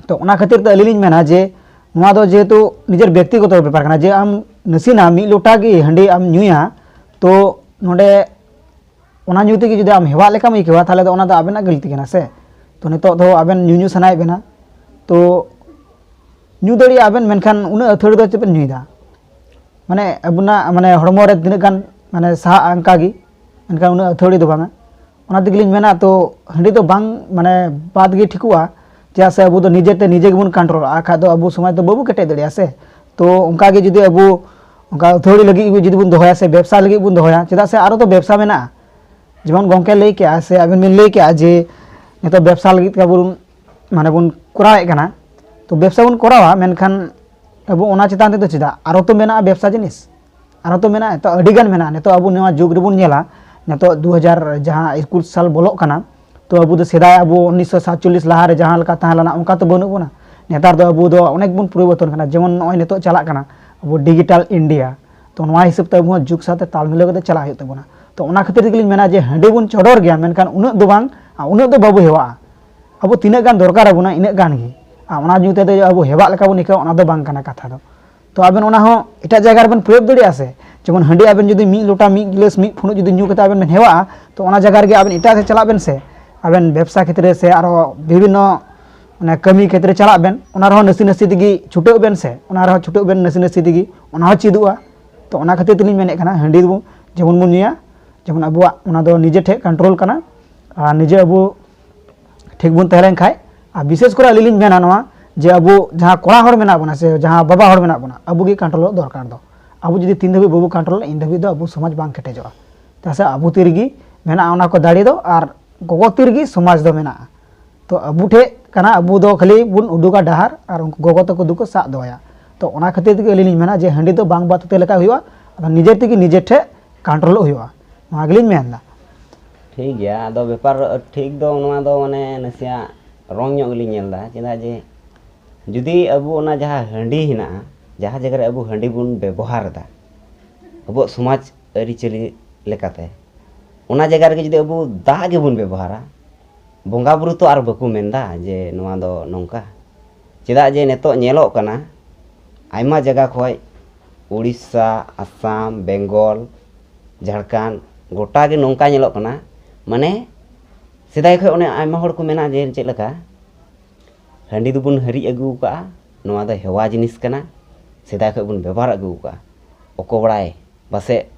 ᱛᱚ ᱚᱱᱟ ᱠᱷᱟᱹᱛᱤᱨ ᱛᱮ ᱟᱹᱞᱤᱧ ᱞᱤᱧ ᱢᱮᱱᱟ ᱡᱮ ᱱᱚᱣᱟ ᱫᱚ ᱡᱮᱦᱮᱛᱩ ᱱᱤᱡᱮᱨ ᱵᱮᱠᱛᱤᱜᱚᱛᱚ ᱵᱮᱯᱟᱨ ᱠᱟᱱᱟ, ᱡᱮ ᱟᱢ ᱱᱟᱥᱮᱱᱟᱜ ᱢᱤᱫ ᱞᱚᱴᱟ ᱜᱮ ᱦᱟᱺᱰᱤ ᱟᱢ ᱧᱩᱭᱟ, ᱛᱚ ᱱᱚᱰᱮ ᱚᱱᱟ ᱧᱩ ᱛᱮᱜᱮ ᱡᱩᱫᱤ ᱟᱢ ᱦᱮᱣᱟᱜ ᱞᱮᱠᱟᱢ ᱟᱹᱭᱠᱟᱹᱣᱟ, ᱛᱟᱦᱚᱞᱮ ᱫᱚ ᱚᱱᱟ ᱫᱚ ᱟᱵᱮᱱᱟᱜ ᱜᱟᱹᱞᱛᱤ ᱠᱟᱱᱟ ᱥᱮ᱾ ᱛᱚ ᱱᱤᱛᱚᱜ ᱫᱚ ᱟᱵᱮᱱ ᱧᱩ ᱧᱩ ᱥᱟᱱᱟᱭᱮᱫ ᱵᱮᱱᱟ, ᱛᱚ ᱧᱩ ᱫᱟᱲᱮᱭᱟᱜᱼᱟ ᱵᱮᱱ, ᱢᱮᱱᱠᱷᱟᱱ ᱩᱱᱟᱹᱜ ᱟᱹᱛᱷᱟᱹᱲᱤ ᱫᱚ ᱪᱮᱫ ᱵᱮᱱ ᱧᱩᱭᱮᱫᱟ? ᱢᱟᱱᱮ ᱟᱵᱚᱱᱟᱜ ᱢᱟᱱᱮ ᱦᱚᱲᱢᱚ ᱨᱮ ᱛᱤᱱᱟᱹᱜ ᱜᱟᱱ ᱢᱟᱱᱮ ᱥᱟᱦᱟᱜᱼᱟ ᱚᱱᱠᱟ ᱜᱮ, ᱢᱮᱱᱠᱷᱟᱱ ᱩᱱᱟᱹᱜ ᱟᱹᱛᱷᱟᱹᱲᱤ ᱫᱚ ᱵᱟᱝᱟ᱾ ᱚᱱᱟ ᱛᱮᱜᱮᱞᱤᱧ ᱢᱮᱱᱟ, ᱛᱚ ᱦᱟᱺᱰᱤ ᱫᱚ ᱵᱟᱝ, ᱢᱟᱱᱮ ᱵᱟᱫ ᱜᱮ ᱴᱷᱤᱠᱚᱜᱼᱟ᱾ ᱪᱮᱫᱟᱜ ᱥᱮ ᱟᱵᱚ ᱫᱚ ᱱᱤᱡᱮᱛᱮ ᱱᱤᱡᱮ ᱜᱮᱵᱚᱱ ᱠᱚᱱᱴᱨᱳᱞᱟ, ᱟᱨ ᱠᱷᱟᱡ ᱫᱚ ᱟᱵᱚ ᱥᱚᱢᱟᱡᱽ ᱫᱚ ᱵᱟᱵᱚ ᱠᱮᱴᱮᱡ ᱫᱟᱲᱮᱭᱟᱜᱼᱟ ᱥᱮ᱾ ᱛᱚ ᱚᱱᱠᱟ ᱜᱮ ᱡᱩᱫᱤ ᱟᱵᱚ ᱚᱱᱠᱟ ᱟᱹᱛᱷᱟᱹᱲᱤ ᱞᱟᱹᱜᱤᱫ ᱜᱮ ᱡᱩᱫᱤ ᱵᱚᱱ ᱫᱚᱦᱚᱭᱟ ᱥᱮ ᱵᱮᱵᱽᱥᱟ ᱞᱟᱹᱜᱤᱫ ᱵᱚᱱ ᱫᱚᱦᱚᱭᱟ, ᱪᱮᱫᱟᱜ ᱥᱮ ᱟᱨᱚ ᱛᱚ ᱵᱮᱵᱽᱥᱟ ᱢᱮᱱᱟᱜᱼᱟ᱾ ᱡᱮᱢᱚᱱ ᱜᱚᱢᱠᱮ ᱞᱟᱹᱭ ᱠᱮᱜᱼᱟ ᱥᱮ ᱟᱵᱮᱱ ᱵᱮᱱ ᱞᱟᱹᱭ ᱠᱮᱜᱼᱟ ᱡᱮ ᱱᱤᱛᱚᱜ ᱵᱮᱵᱽᱥᱟ ᱞᱟᱹᱜᱤᱫ ᱛᱮ ᱟᱵᱚ ᱵᱚᱱ, ᱢᱟᱱᱮ ᱵᱚᱱ ᱠᱚᱨᱟᱣᱮᱫ ᱠᱟᱱᱟ, ᱛᱚ ᱵᱮᱵᱽᱥᱟ ᱵᱚᱱ ᱠᱚᱨᱟᱣᱟ, ᱢᱮᱱᱠᱷᱟᱱ ᱟᱵᱚ ᱚᱱᱟ ᱪᱮᱛᱟᱱ ᱛᱮᱫᱚ ᱪᱮᱫᱟᱜ? ᱟᱨᱚ ᱛᱚ ᱢᱮᱱᱟᱜᱼᱟ ᱵᱮᱵᱽᱥᱟ ᱡᱤᱱᱤᱥ, ᱟᱨᱚ ᱛᱚ ᱢᱮᱱᱟᱜᱼᱟ, ᱱᱤᱛᱚᱜ ᱟᱹᱰᱤ ᱜᱟᱱ ᱢᱮᱱᱟᱜᱼᱟ᱾ ᱱᱤᱛᱚᱜ ᱟᱵᱚ ᱱᱚᱣᱟ ᱡᱩᱜᱽ ᱨᱮᱵᱚᱱ ᱧᱮᱞᱟ, ᱱᱤᱛᱚᱜ ᱫᱩ ᱦᱟᱡᱟᱨ ᱡᱟᱦᱟᱸ ᱮᱠᱩᱥ ᱥᱟᱞ ᱵᱚᱞᱚᱜ ᱠᱟᱱᱟ, ᱛᱚ ᱟᱵᱚ ᱫᱚ ᱥᱮᱫᱟᱭ ᱟᱵᱚ ᱩᱱᱤᱥᱥᱚ ᱥᱟᱛᱪᱚᱞᱞᱤᱥ ᱞᱟᱦᱟ ᱨᱮ ᱡᱟᱦᱟᱸ ᱞᱮᱠᱟ ᱛᱟᱦᱮᱸ ᱞᱮᱱᱟ, ᱚᱱᱠᱟ ᱛᱚ ᱵᱟᱹᱱᱩᱜ ᱵᱚᱱᱟ᱾ ᱱᱮᱛᱟᱨ ᱫᱚ ᱟᱵᱚ ᱫᱚ ᱚᱱᱮᱠ ᱵᱚᱱ ᱯᱚᱨᱤᱵᱚᱨᱛᱚᱱ ᱠᱟᱱᱟ᱾ ᱡᱮᱢᱚᱱ ᱱᱚᱜᱼᱚᱭ ᱱᱤᱛᱚᱜ ᱪᱟᱞᱟᱜ ᱠᱟᱱᱟ ᱟᱵᱚ ᱰᱤᱡᱤᱴᱟᱞ ᱤᱱᱰᱤᱭᱟ, ᱛᱚ ᱱᱚᱣᱟ ᱦᱤᱥᱟᱹᱵ ᱛᱮ ᱟᱵᱚ ᱦᱚᱸ ᱡᱩᱜᱽ ᱥᱟᱶᱛᱮ ᱛᱟᱞ ᱢᱤᱞᱟᱹᱣ ᱠᱟᱛᱮ ᱪᱟᱞᱟᱜ ᱦᱩᱭᱩᱜ ᱛᱟᱵᱚᱱᱟ᱾ ᱛᱚ ᱚᱱᱟ ᱠᱷᱟᱹᱛᱤᱨ ᱛᱮᱜᱮᱞᱤᱧ ᱢᱮᱱᱟ ᱡᱮ ᱦᱟᱺᱰᱤ ᱵᱚᱱ ᱪᱚᱰᱚᱨ ᱜᱮᱭᱟ, ᱢᱮᱱᱠᱷᱟᱱ ᱩᱱᱟᱹᱜ ᱫᱚ ᱵᱟᱝ, ᱟᱨ ᱩᱱᱟᱹᱜ ᱫᱚ ᱵᱟᱵᱚ ᱦᱮᱣᱟᱜᱼᱟ᱾ ᱟᱵᱚ ᱛᱤᱱᱟᱹᱜ ᱜᱟᱱ ᱫᱚᱨᱠᱟᱨ ᱟᱵᱚᱱᱟ, ᱤᱱᱟᱹᱜ ᱜᱟᱱ ᱜᱮ᱾ ᱟᱨ ᱚᱱᱟ ᱧᱩ ᱛᱮᱫᱚ ᱟᱵᱚ ᱦᱮᱣᱟᱜ ᱞᱮᱠᱟ ᱵᱚᱱ ᱟᱹᱭᱠᱟᱹᱣᱟ, ᱚᱱᱟ ᱫᱚ ᱵᱟᱝ ᱠᱟᱱᱟ ᱠᱟᱛᱷᱟ ᱫᱚ᱾ ᱛᱚ ᱟᱵᱮᱱ ᱚᱱᱟ ᱦᱚᱸ ᱮᱴᱟᱜ ᱡᱟᱭᱜᱟ ᱨᱮᱵᱮᱱ ᱯᱨᱚᱭᱳᱜᱽ ᱫᱟᱲᱮᱭᱟᱜᱼᱟ ᱥᱮ᱾ ᱡᱮᱢᱚᱱ ᱦᱟᱺᱰᱤ ᱟᱵᱮᱱ ᱡᱩᱫᱤ ᱢᱤᱫ ᱞᱚᱴᱟ, ᱢᱤᱫ ᱜᱤᱞᱟᱹᱥ, ᱢᱤᱫ ᱯᱷᱩᱲᱩᱜ ᱡᱩᱫᱤ ᱧᱩ ᱠᱟᱛᱮ ᱟᱵᱮᱱ ᱵᱮᱱ ᱦᱮᱣᱟᱜᱼᱟ, ᱛᱚ ᱚᱱᱟ ᱡᱟᱭᱜᱟ ᱨᱮᱜᱮ ᱟᱵᱮᱱ ᱮᱴᱟᱜ ᱥᱮᱫ ᱪᱟᱞᱟᱜ ᱵᱮᱱ ᱥᱮ, ᱟᱵᱮᱱ ᱵᱮᱵᱽᱥᱟ ᱠᱷᱮᱛᱨᱮ ᱥᱮ ᱟᱨᱚ ᱵᱤᱵᱷᱤᱱᱱᱚ ᱢᱟᱱᱮ ᱠᱟᱹᱢᱤ ᱠᱷᱮᱛᱨᱮ ᱪᱟᱞᱟᱜ ᱵᱮᱱ, ᱚᱱᱟ ᱨᱮᱦᱚᱸ ᱱᱟᱥᱮ ᱱᱟᱥᱮ ᱛᱮᱜᱮ ᱪᱷᱩᱴᱟᱹᱜ ᱵᱮᱱ ᱥᱮ, ᱚᱱᱟ ᱨᱮᱦᱚᱸ ᱪᱷᱩᱴᱟᱹᱜ ᱵᱮᱱ ᱱᱟᱥᱮ ᱱᱟᱥᱮ ᱛᱮᱜᱮ, ᱚᱱᱟ ᱦᱚᱸ ᱪᱮᱫᱚᱜᱼᱟ᱾ ᱛᱚ ᱚᱱᱟ ᱠᱷᱟᱹᱛᱤᱨ ᱛᱮᱞᱤᱧ ᱢᱮᱱᱮᱫ ᱠᱟᱱᱟ, ᱦᱟᱺᱰᱤ ᱫᱚ ᱡᱮᱢᱚᱱ ᱵᱚᱱ ᱧᱩᱭᱟ, ᱡᱮᱢᱚᱱ ᱟᱵᱚᱣᱟᱜ ᱚᱱᱟ ᱫᱚ ᱱᱤᱡᱮ ᱴᱷᱮᱡ ᱠᱚᱱᱴᱨᱳᱞ ᱠᱟᱱᱟ, ᱟᱨ ᱱᱤᱡᱮ ᱟᱵᱚ ᱴᱷᱤᱠ ᱵᱚᱱ ᱛᱟᱦᱮᱸ ᱞᱮᱱ ᱠᱷᱟᱡ᱾ ᱟᱨ ᱵᱤᱥᱮᱥ ᱠᱚᱨᱮ ᱟᱹᱞᱤᱧ ᱞᱤᱧ ᱢᱮᱱᱟ ᱱᱚᱣᱟ, ᱡᱮ ᱟᱵᱚ ᱡᱟᱦᱟᱸ ᱠᱚᱲᱟ ᱦᱚᱲ ᱢᱮᱱᱟᱜ ᱵᱚᱱᱟ ᱥᱮ ᱡᱟᱦᱟᱸ ᱵᱟᱵᱟ ᱦᱚᱲ ᱢᱮᱱᱟᱜ ᱵᱚᱱᱟ, ᱟᱵᱚ ᱜᱮ ᱠᱚᱱᱴᱨᱳᱞᱚᱜ ᱫᱚᱨᱠᱟᱨ ᱫᱚ᱾ ᱟᱵᱚ ᱡᱩᱫᱤ ᱛᱤᱱ ᱫᱷᱟᱹᱵᱤᱡ ᱵᱟᱵᱚ ᱠᱚᱱᱴᱨᱳᱞᱟ, ᱤᱱ ᱫᱷᱟᱹᱵᱤᱡ ᱫᱚ ᱟᱵᱚ ᱥᱚᱢᱟᱡᱽ ᱵᱟᱝ ᱠᱮᱴᱮᱡᱚᱜᱼᱟ᱾ ᱪᱮᱫᱟᱜ ᱥᱮ ᱟᱵᱚ ᱛᱤ ᱨᱮᱜᱮ ᱢᱮᱱᱟᱜᱼᱟ ᱚᱱᱟ ᱠᱚ ᱫᱟᱲᱮ ᱫᱚ, ᱟᱨ ᱜᱚᱜᱚ ᱛᱤ ᱨᱮᱜᱮ ᱥᱚᱢᱟᱡᱽ ᱫᱚ ᱢᱮᱱᱟᱜᱼᱟ᱾ ᱛᱚ ᱟᱵᱚ ᱴᱷᱮᱡ ᱠᱟᱱᱟ, ᱟᱵᱚ ᱫᱚ ᱠᱷᱟᱹᱞᱤ ᱵᱚᱱ ᱩᱰᱩᱠᱟ ᱰᱟᱦᱟᱨ, ᱟᱨ ᱩᱱᱠᱩ ᱜᱚᱜᱚ ᱛᱟᱠᱚ ᱫᱚᱠᱚ ᱥᱟᱵ ᱫᱚᱦᱚᱭᱟ᱾ ᱛᱚ ᱚᱱᱟ ᱠᱷᱟᱹᱛᱤᱨ ᱛᱮᱜᱮ ᱟᱹᱞᱤᱧ ᱞᱤᱧ ᱢᱮᱱᱟ ᱡᱮ ᱦᱟᱺᱰᱤ ᱫᱚ ᱵᱟᱝ ᱵᱟᱫ ᱠᱟᱛᱮ ᱞᱮᱠᱟ ᱦᱩᱭᱩᱜᱼᱟ, ᱟᱫᱚ ᱱᱤᱡᱮ ᱛᱮᱜᱮ ᱱᱤᱡᱮ ᱴᱷᱮᱡ ᱠᱚᱱᱴᱨᱳᱞᱚᱜ ᱦᱩᱭᱩᱜᱼᱟ, ᱱᱚᱣᱟ ᱜᱮᱞᱤᱧ ᱢᱮᱱ ᱮᱫᱟ᱾ ᱴᱷᱤᱠ ᱜᱮᱭᱟ, ᱟᱫᱚ ᱵᱮᱯᱟᱨ ᱴᱷᱤᱠ ᱫᱚ ᱱᱚᱣᱟ ᱫᱚ ᱢᱟᱱᱮ ᱱᱟᱥᱮᱭᱟᱜ ᱨᱚᱝ ᱧᱚᱜ ᱜᱮᱞᱤᱧ ᱧᱮᱞ ᱮᱫᱟ᱾ ᱪᱮᱫᱟᱜ ᱡᱮ ᱡᱩᱫᱤ ᱟᱵᱚ ᱚᱱᱟ ᱡᱟᱦᱟᱸ ᱦᱟᱺᱰᱤ ᱦᱮᱱᱟᱜᱼᱟ, ᱡᱟᱦᱟᱸ ᱡᱟᱭᱜᱟ ᱨᱮ ᱟᱵᱚ ᱦᱟᱺᱰᱤ ᱵᱚᱱ ᱵᱮᱵᱚᱦᱟᱨ ᱮᱫᱟ ᱟᱵᱚᱣᱟᱜ ᱥᱚᱢᱟᱡᱽ ᱟᱹᱨᱤᱪᱟᱹᱞᱤ ᱞᱮᱠᱟᱛᱮ, ᱚᱱᱟ ᱡᱟᱭᱜᱟ ᱨᱮᱜᱮ ᱡᱩᱫᱤ ᱟᱵᱚ ᱫᱟᱜ ᱜᱮᱵᱚᱱ ᱵᱮᱵᱚᱦᱟᱨᱟ, ᱵᱚᱸᱜᱟ ᱵᱩᱨᱩ ᱛᱚ ᱟᱨ ᱵᱟᱠᱚ ᱢᱮᱱᱫᱟ ᱡᱮ ᱱᱚᱣᱟ ᱫᱚ ᱱᱚᱝᱠᱟ᱾ ᱪᱮᱫᱟᱜ ᱡᱮ ᱱᱤᱛᱚᱜ ᱧᱮᱞᱚᱜ ᱠᱟᱱᱟ, ᱟᱭᱢᱟ ᱡᱟᱭᱜᱟ ᱠᱷᱚᱡ, ᱩᱲᱤᱥᱥᱟ, ᱟᱥᱟᱢ, ᱵᱮᱝᱜᱚᱞ, ᱡᱷᱟᱲᱠᱷᱚᱸᱰ, ᱜᱚᱴᱟ ᱜᱮ ᱱᱚᱝᱠᱟ ᱧᱮᱞᱚᱜ ᱠᱟᱱᱟ, ᱢᱟᱱᱮ ᱥᱮᱫᱟᱭ ᱠᱷᱚᱡ ᱚᱱᱮ ᱟᱭᱢᱟ ᱦᱚᱲ ᱠᱚ ᱢᱮᱱᱟ ᱡᱮ ᱪᱮᱫ ᱞᱮᱠᱟ, ᱦᱟᱺᱰᱤ ᱫᱚᱵᱚᱱ ᱦᱤᱨᱤᱡ ᱟᱹᱜᱩ ᱟᱠᱟᱫᱼᱟ, ᱱᱚᱣᱟ ᱫᱚ ᱦᱮᱣᱟ ᱡᱤᱱᱤᱥ ᱠᱟᱱᱟ, ᱥᱮᱫᱟᱭ ᱠᱷᱚᱡ ᱵᱚᱱ ᱵᱮᱵᱚᱦᱟᱨ ᱟᱹᱜᱩ ᱟᱠᱟᱫᱼᱟ᱾ ᱚᱠᱚᱭ ᱵᱟᱲᱟᱭ, ᱯᱟᱥᱮᱡ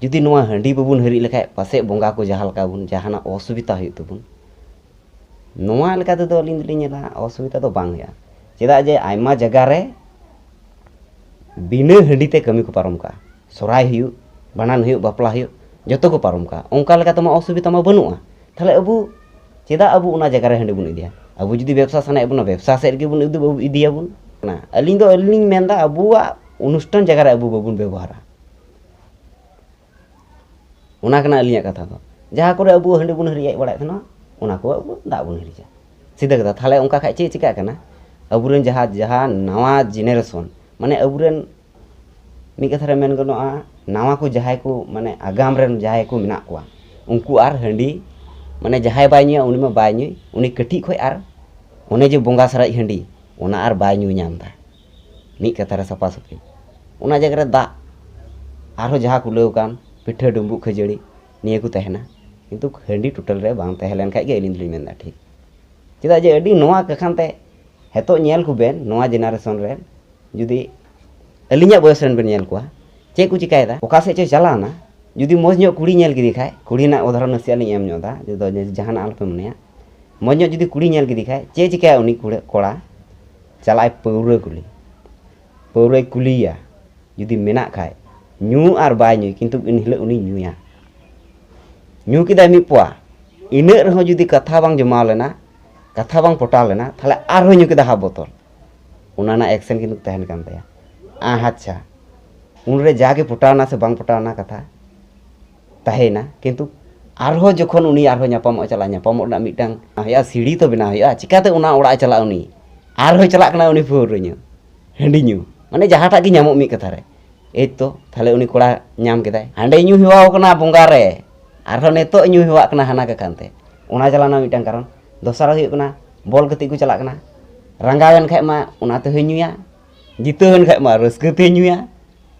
ᱡᱩᱫᱤ ᱱᱚᱣᱟ ᱦᱟᱺᱰᱤ ᱵᱟᱵᱚᱱ ᱦᱤᱨᱤᱡ ᱞᱮᱠᱷᱟᱡ, ᱯᱟᱥᱮᱡ ᱵᱚᱸᱜᱟ ᱠᱚ ᱡᱟᱦᱟᱸ ᱞᱮᱠᱟ ᱵᱚᱱ, ᱡᱟᱦᱟᱱᱟᱜ ᱚᱥᱩᱵᱤᱫᱷᱟ ᱦᱩᱭᱩᱜ ᱛᱟᱵᱚᱱ᱾ ᱱᱚᱣᱟ ᱞᱮᱠᱟ ᱛᱮᱫᱚ ᱟᱹᱞᱤᱧ ᱫᱚᱞᱤᱧ ᱧᱮᱞᱟ, ᱚᱥᱩᱵᱤᱫᱷᱟ ᱫᱚ ᱵᱟᱝ ᱦᱩᱭᱩᱜᱼᱟ᱾ ᱪᱮᱫᱟᱜ ᱡᱮ ᱟᱭᱢᱟ ᱡᱟᱭᱜᱟ ᱨᱮ ᱵᱤᱱᱟᱹ ᱦᱟᱺᱰᱤ ᱛᱮ ᱠᱟᱹᱢᱤ ᱠᱚ ᱯᱟᱨᱚᱢ ᱠᱟᱜᱼᱟ᱾ ᱥᱚᱨᱦᱟᱭ ᱦᱩᱭᱩᱜ, ᱵᱷᱟᱸᱰᱟᱱ ᱦᱩᱭᱩᱜ, ᱵᱟᱯᱞᱟ ᱦᱩᱭᱩᱜ, ᱡᱚᱛᱚ ᱠᱚ ᱯᱟᱨᱚᱢ ᱠᱟᱜᱼᱟ᱾ ᱚᱱᱠᱟ ᱞᱮᱠᱟ ᱛᱮᱢᱟ ᱚᱥᱩᱵᱤᱫᱷᱟ ᱢᱟ ᱵᱟᱹᱱᱩᱜᱼᱟ᱾ ᱛᱟᱦᱞᱮ ᱟᱵᱚ ᱪᱮᱫᱟᱜ ᱟᱵᱚ ᱚᱱᱟ ᱡᱟᱭᱜᱟ ᱨᱮ ᱦᱟᱺᱰᱤ ᱵᱚᱱ ᱤᱫᱤᱭᱟ? ᱟᱵᱚ ᱡᱩᱫᱤ ᱵᱮᱵᱽᱥᱟ ᱥᱟᱱᱟᱭᱮᱫ ᱵᱚᱱᱟ, ᱵᱮᱵᱽᱥᱟ ᱥᱮᱫ ᱨᱮᱜᱮ ᱵᱚᱱ ᱤᱫᱤ-, ᱤᱫᱤᱭᱟᱵᱚᱱ᱾ ᱟᱹᱞᱤᱧ ᱫᱚ, ᱟᱹᱞᱤᱧ ᱞᱤᱧ ᱢᱮᱱᱫᱟ, ᱟᱵᱚᱣᱟᱜ ᱚᱱᱩᱥᱴᱷᱟᱱ ᱡᱟᱭᱜᱟ ᱨᱮ ᱟᱵᱚ ᱵᱟᱵᱚᱱ ᱵᱮᱵᱚᱦᱟᱨᱟ᱾ ᱚᱱᱟ ᱠᱟᱱᱟ ᱟᱹᱞᱤᱧᱟᱜ ᱠᱟᱛᱷᱟ ᱫᱚ᱾ ᱡᱟᱦᱟᱸ ᱠᱚᱨᱮ ᱟᱵᱚ ᱦᱟᱺᱰᱤ ᱵᱚᱱ ᱦᱤᱨᱤᱡ ᱵᱟᱲᱟᱭᱮᱫ ᱛᱟᱦᱮᱱᱟ, ᱚᱱᱟ ᱠᱚ ᱟᱵᱚ ᱫᱟᱜ ᱵᱚᱱ ᱦᱤᱨᱤᱡᱟ᱾ ᱥᱤᱫᱷᱟᱹ ᱠᱟᱛᱷᱟ᱾ ᱛᱟᱦᱞᱮ ᱚᱱᱠᱟ ᱠᱷᱟᱡ ᱪᱮᱫ ᱪᱤᱠᱟᱹᱜ ᱠᱟᱱᱟ? ᱟᱵᱚᱨᱮᱱ ᱡᱟᱦᱟᱸ, ᱡᱟᱦᱟᱸ ᱱᱟᱣᱟ generation, ᱢᱟᱱᱮ ᱟᱵᱚᱨᱮᱱ, ᱢᱤᱫ ᱠᱟᱛᱷᱟ ᱨᱮ ᱢᱮᱱ ᱜᱟᱱᱚᱜᱼᱟ, ᱱᱟᱣᱟ ᱠᱚ ᱡᱟᱦᱟᱸᱭ ᱠᱚ, ᱢᱟᱱᱮ ᱟᱜᱟᱢ ᱨᱮᱱ ᱡᱟᱦᱟᱸᱭ ᱠᱚ ᱢᱮᱱᱟᱜ ᱠᱚᱣᱟ, ᱩᱱᱠᱩ ᱟᱨ ᱦᱟᱺᱰᱤ, ᱢᱟᱱᱮ ᱡᱟᱦᱟᱸᱭ ᱵᱟᱭ ᱧᱩᱭᱟ, ᱩᱱᱤ ᱢᱟ ᱵᱟᱭ ᱧᱩᱭ, ᱩᱱᱤ ᱠᱟᱹᱴᱤᱡ ᱠᱷᱚᱡ ᱟᱨ ᱚᱱᱮ ᱡᱮ ᱵᱚᱸᱜᱟ ᱥᱟᱨᱮᱡ ᱦᱟᱺᱰᱤ, ᱚᱱᱟ ᱟᱨ ᱵᱟᱭ ᱧᱩ ᱧᱟᱢ ᱮᱫᱟ᱾ ᱢᱤᱫ ᱠᱟᱛᱷᱟ ᱨᱮ ᱥᱟᱯᱷᱟ ᱥᱟᱹᱯᱷᱤ᱾ ᱚᱱᱟ ᱡᱟᱭᱜᱟ ᱨᱮ ᱫᱟᱜ, ᱟᱨᱦᱚᱸ ᱡᱟᱦᱟᱸ ᱠᱩᱞᱟᱹᱣ ᱟᱠᱟᱱ ᱯᱤᱴᱷᱟᱹ, ᱰᱩᱸᱵᱩᱜ, ᱠᱷᱟᱹᱡᱟᱹᱲᱤ, ᱱᱤᱭᱟᱹ ᱠᱚ ᱛᱟᱦᱮᱱᱟ᱾ ᱠᱤᱱᱛᱩ ᱦᱟᱺᱰᱤ total ᱨᱮ ᱵᱟᱝ ᱛᱟᱦᱮᱸ ᱞᱮᱱ ᱠᱷᱟᱡ ᱜᱮ ᱟᱹᱞᱤᱧ ᱫᱚᱞᱤᱧ ᱢᱮᱱᱫᱟ ᱴᱷᱤᱠ᱾ ᱪᱮᱫᱟᱜ ᱡᱮ ᱟᱹᱰᱤ ᱱᱚᱣᱟ ᱠᱟᱠᱷᱟᱱ ᱛᱮ ᱦᱮᱛᱚᱜ ᱧᱮᱞ ᱠᱚᱵᱮᱱ, ᱱᱚᱣᱟ generation ᱨᱮ ᱡᱩᱫᱤ ᱟᱹᱞᱤᱧᱟᱜ ᱵᱚᱭᱚᱥ ᱨᱮᱱ ᱵᱮᱱ ᱧᱮᱞ ᱠᱚᱣᱟ, ᱪᱮᱫ ᱠᱚ ᱪᱤᱠᱟᱭᱮᱫᱟ? ᱚᱠᱟ ᱥᱮᱫ ᱪᱚᱭ ᱪᱟᱞᱟᱣᱱᱟ, ᱡᱩᱫᱤ ᱢᱚᱡᱽ ᱧᱚᱜ ᱠᱩᱲᱤ ᱧᱮᱞ ᱠᱮᱫᱮ ᱠᱷᱟᱡ, ᱠᱩᱲᱤ ᱨᱮᱱᱟᱜ ᱩᱫᱟᱦᱚᱨᱚᱱ ᱱᱟᱥᱮᱭᱟᱜ ᱞᱤᱧ ᱮᱢ ᱧᱚᱜ ᱮᱫᱟ, ᱡᱩᱫᱤ ᱡᱟᱦᱟᱱᱟᱜ ᱟᱞᱚᱯᱮ ᱢᱚᱱᱮᱭᱟ, ᱢᱚᱡᱽ ᱧᱚᱜ ᱡᱩᱫᱤ ᱠᱩᱲᱤ ᱧᱮᱞ ᱠᱮᱫᱮ ᱠᱷᱟᱡ, ᱪᱮᱫ ᱪᱤᱠᱟᱹᱭᱟ ᱩᱱᱤ ᱠᱩᱲᱤ, ᱠᱚᱲᱟ? ᱪᱟᱞᱟᱜᱼᱟᱭ ᱯᱟᱹᱣᱨᱟᱹ ᱠᱩᱞᱤ, ᱯᱟᱹᱣᱨᱟᱹᱭ ᱠᱩᱞᱤᱭᱮᱭᱟ, ᱡᱩᱫᱤ ᱢᱮᱱᱟᱜ ᱠᱷᱟᱡ, ᱧᱩ ᱟᱨ ᱵᱟᱭ ᱧᱩᱭ, ᱠᱤᱱᱛᱩ ᱮᱱ ᱦᱤᱞᱳᱜ ᱩᱱᱤ ᱧᱩᱭᱟ᱾ ᱧᱩ ᱠᱮᱫᱟᱭ ᱢᱤᱫ ᱯᱳᱣᱟ, ᱤᱱᱟᱹᱜ ᱨᱮᱦᱚᱸ ᱡᱩᱫᱤ ᱠᱟᱛᱷᱟ ᱵᱟᱝ ᱡᱚᱢᱟᱣ ᱞᱮᱱᱟ, ᱠᱟᱛᱷᱟ ᱵᱟᱝ ᱯᱚᱴᱟᱣ ᱞᱮᱱᱟ, ᱛᱟᱦᱞᱮ ᱟᱨᱦᱚᱸ ᱧᱩ ᱠᱮᱫᱟ ᱦᱟᱯ ᱵᱳᱛᱚᱞ᱾ ᱚᱱᱟ ᱨᱮᱱᱟᱜ ᱮᱠᱥᱮᱱ ᱠᱤᱱᱛᱩ ᱛᱟᱦᱮᱱ ᱠᱟᱱ ᱛᱟᱭᱟ᱾ ᱟᱪᱪᱷᱟ, ᱩᱱᱨᱮ ᱡᱟᱜᱮ ᱯᱚᱴᱟᱣᱱᱟ ᱥᱮ ᱵᱟᱝ ᱯᱚᱴᱟᱣᱱᱟ ᱠᱟᱛᱷᱟ ᱛᱟᱦᱮᱸᱭᱮᱱᱟ, ᱠᱤᱱᱛᱩ ᱟᱨᱦᱚᱸ ᱡᱚᱠᱷᱚᱱ ᱩᱱᱤ ᱟᱨᱦᱚᱸ ᱧᱟᱯᱟᱢᱚᱜ ᱪᱟᱞᱟᱜᱼᱟ, ᱧᱟᱯᱟᱢᱚᱜ ᱨᱮᱱᱟᱜ ᱢᱤᱫᱴᱟᱝ ᱦᱩᱭᱩᱜᱼᱟ, ᱥᱤᱲᱤ ᱛᱚ ᱵᱮᱱᱟᱣ ᱦᱩᱭᱩᱜᱼᱟ᱾ ᱪᱤᱠᱟᱹᱛᱮ ᱚᱱᱟ ᱚᱲᱟᱜ ᱮ ᱪᱟᱞᱟᱜᱼᱟ? ᱩᱱᱤ ᱟᱨᱦᱚᱸᱭ ᱪᱟᱞᱟᱜ ᱠᱟᱱᱟ, ᱩᱱᱤ ᱯᱟᱹᱣᱨᱟᱹ ᱧᱩ, ᱦᱟᱺᱰᱤ ᱧᱩ, ᱢᱟᱱᱮ ᱡᱟᱦᱟᱸᱴᱟᱜ ᱜᱮ ᱧᱟᱢᱚᱜ ᱢᱤᱫ ᱠᱟᱛᱷᱟ ᱨᱮ᱾ ᱮᱭ ᱛᱚ, ᱛᱟᱦᱞᱮ ᱩᱱᱤ ᱠᱚᱲᱟ ᱧᱟᱢ ᱠᱮᱫᱟᱭ, ᱦᱟᱸᱰᱮ ᱧᱩ ᱦᱮᱣᱟᱣ ᱠᱟᱱᱟ ᱵᱚᱸᱜᱟ ᱨᱮ, ᱟᱨᱦᱚᱸ ᱱᱤᱛᱚᱜ ᱧᱩ ᱦᱮᱣᱟᱜ ᱠᱟᱱᱟ ᱦᱟᱱᱟ ᱠᱟᱠᱷᱟᱱ ᱛᱮ᱾ ᱚᱱᱟ ᱪᱟᱞᱟᱣᱱᱟ ᱢᱤᱫᱴᱟᱝ ᱠᱟᱨᱚᱱ᱾ ᱫᱚᱥᱟᱨ ᱦᱩᱭᱩᱜ ᱠᱟᱱᱟ, ᱵᱚᱞ ᱜᱟᱛᱮᱜ ᱠᱚ ᱪᱟᱞᱟᱜ ᱠᱟᱱᱟ, ᱨᱟᱸᱜᱟᱣᱮᱱ ᱠᱷᱟᱡ ᱢᱟ ᱚᱱᱟ ᱛᱮᱦᱚᱸᱭ ᱧᱩᱭᱟ, ᱡᱤᱛᱟᱹᱣᱮᱱ ᱠᱷᱟᱡ ᱢᱟ ᱨᱟᱹᱥᱠᱟᱹ ᱛᱮᱭ ᱧᱩᱭᱟ᱾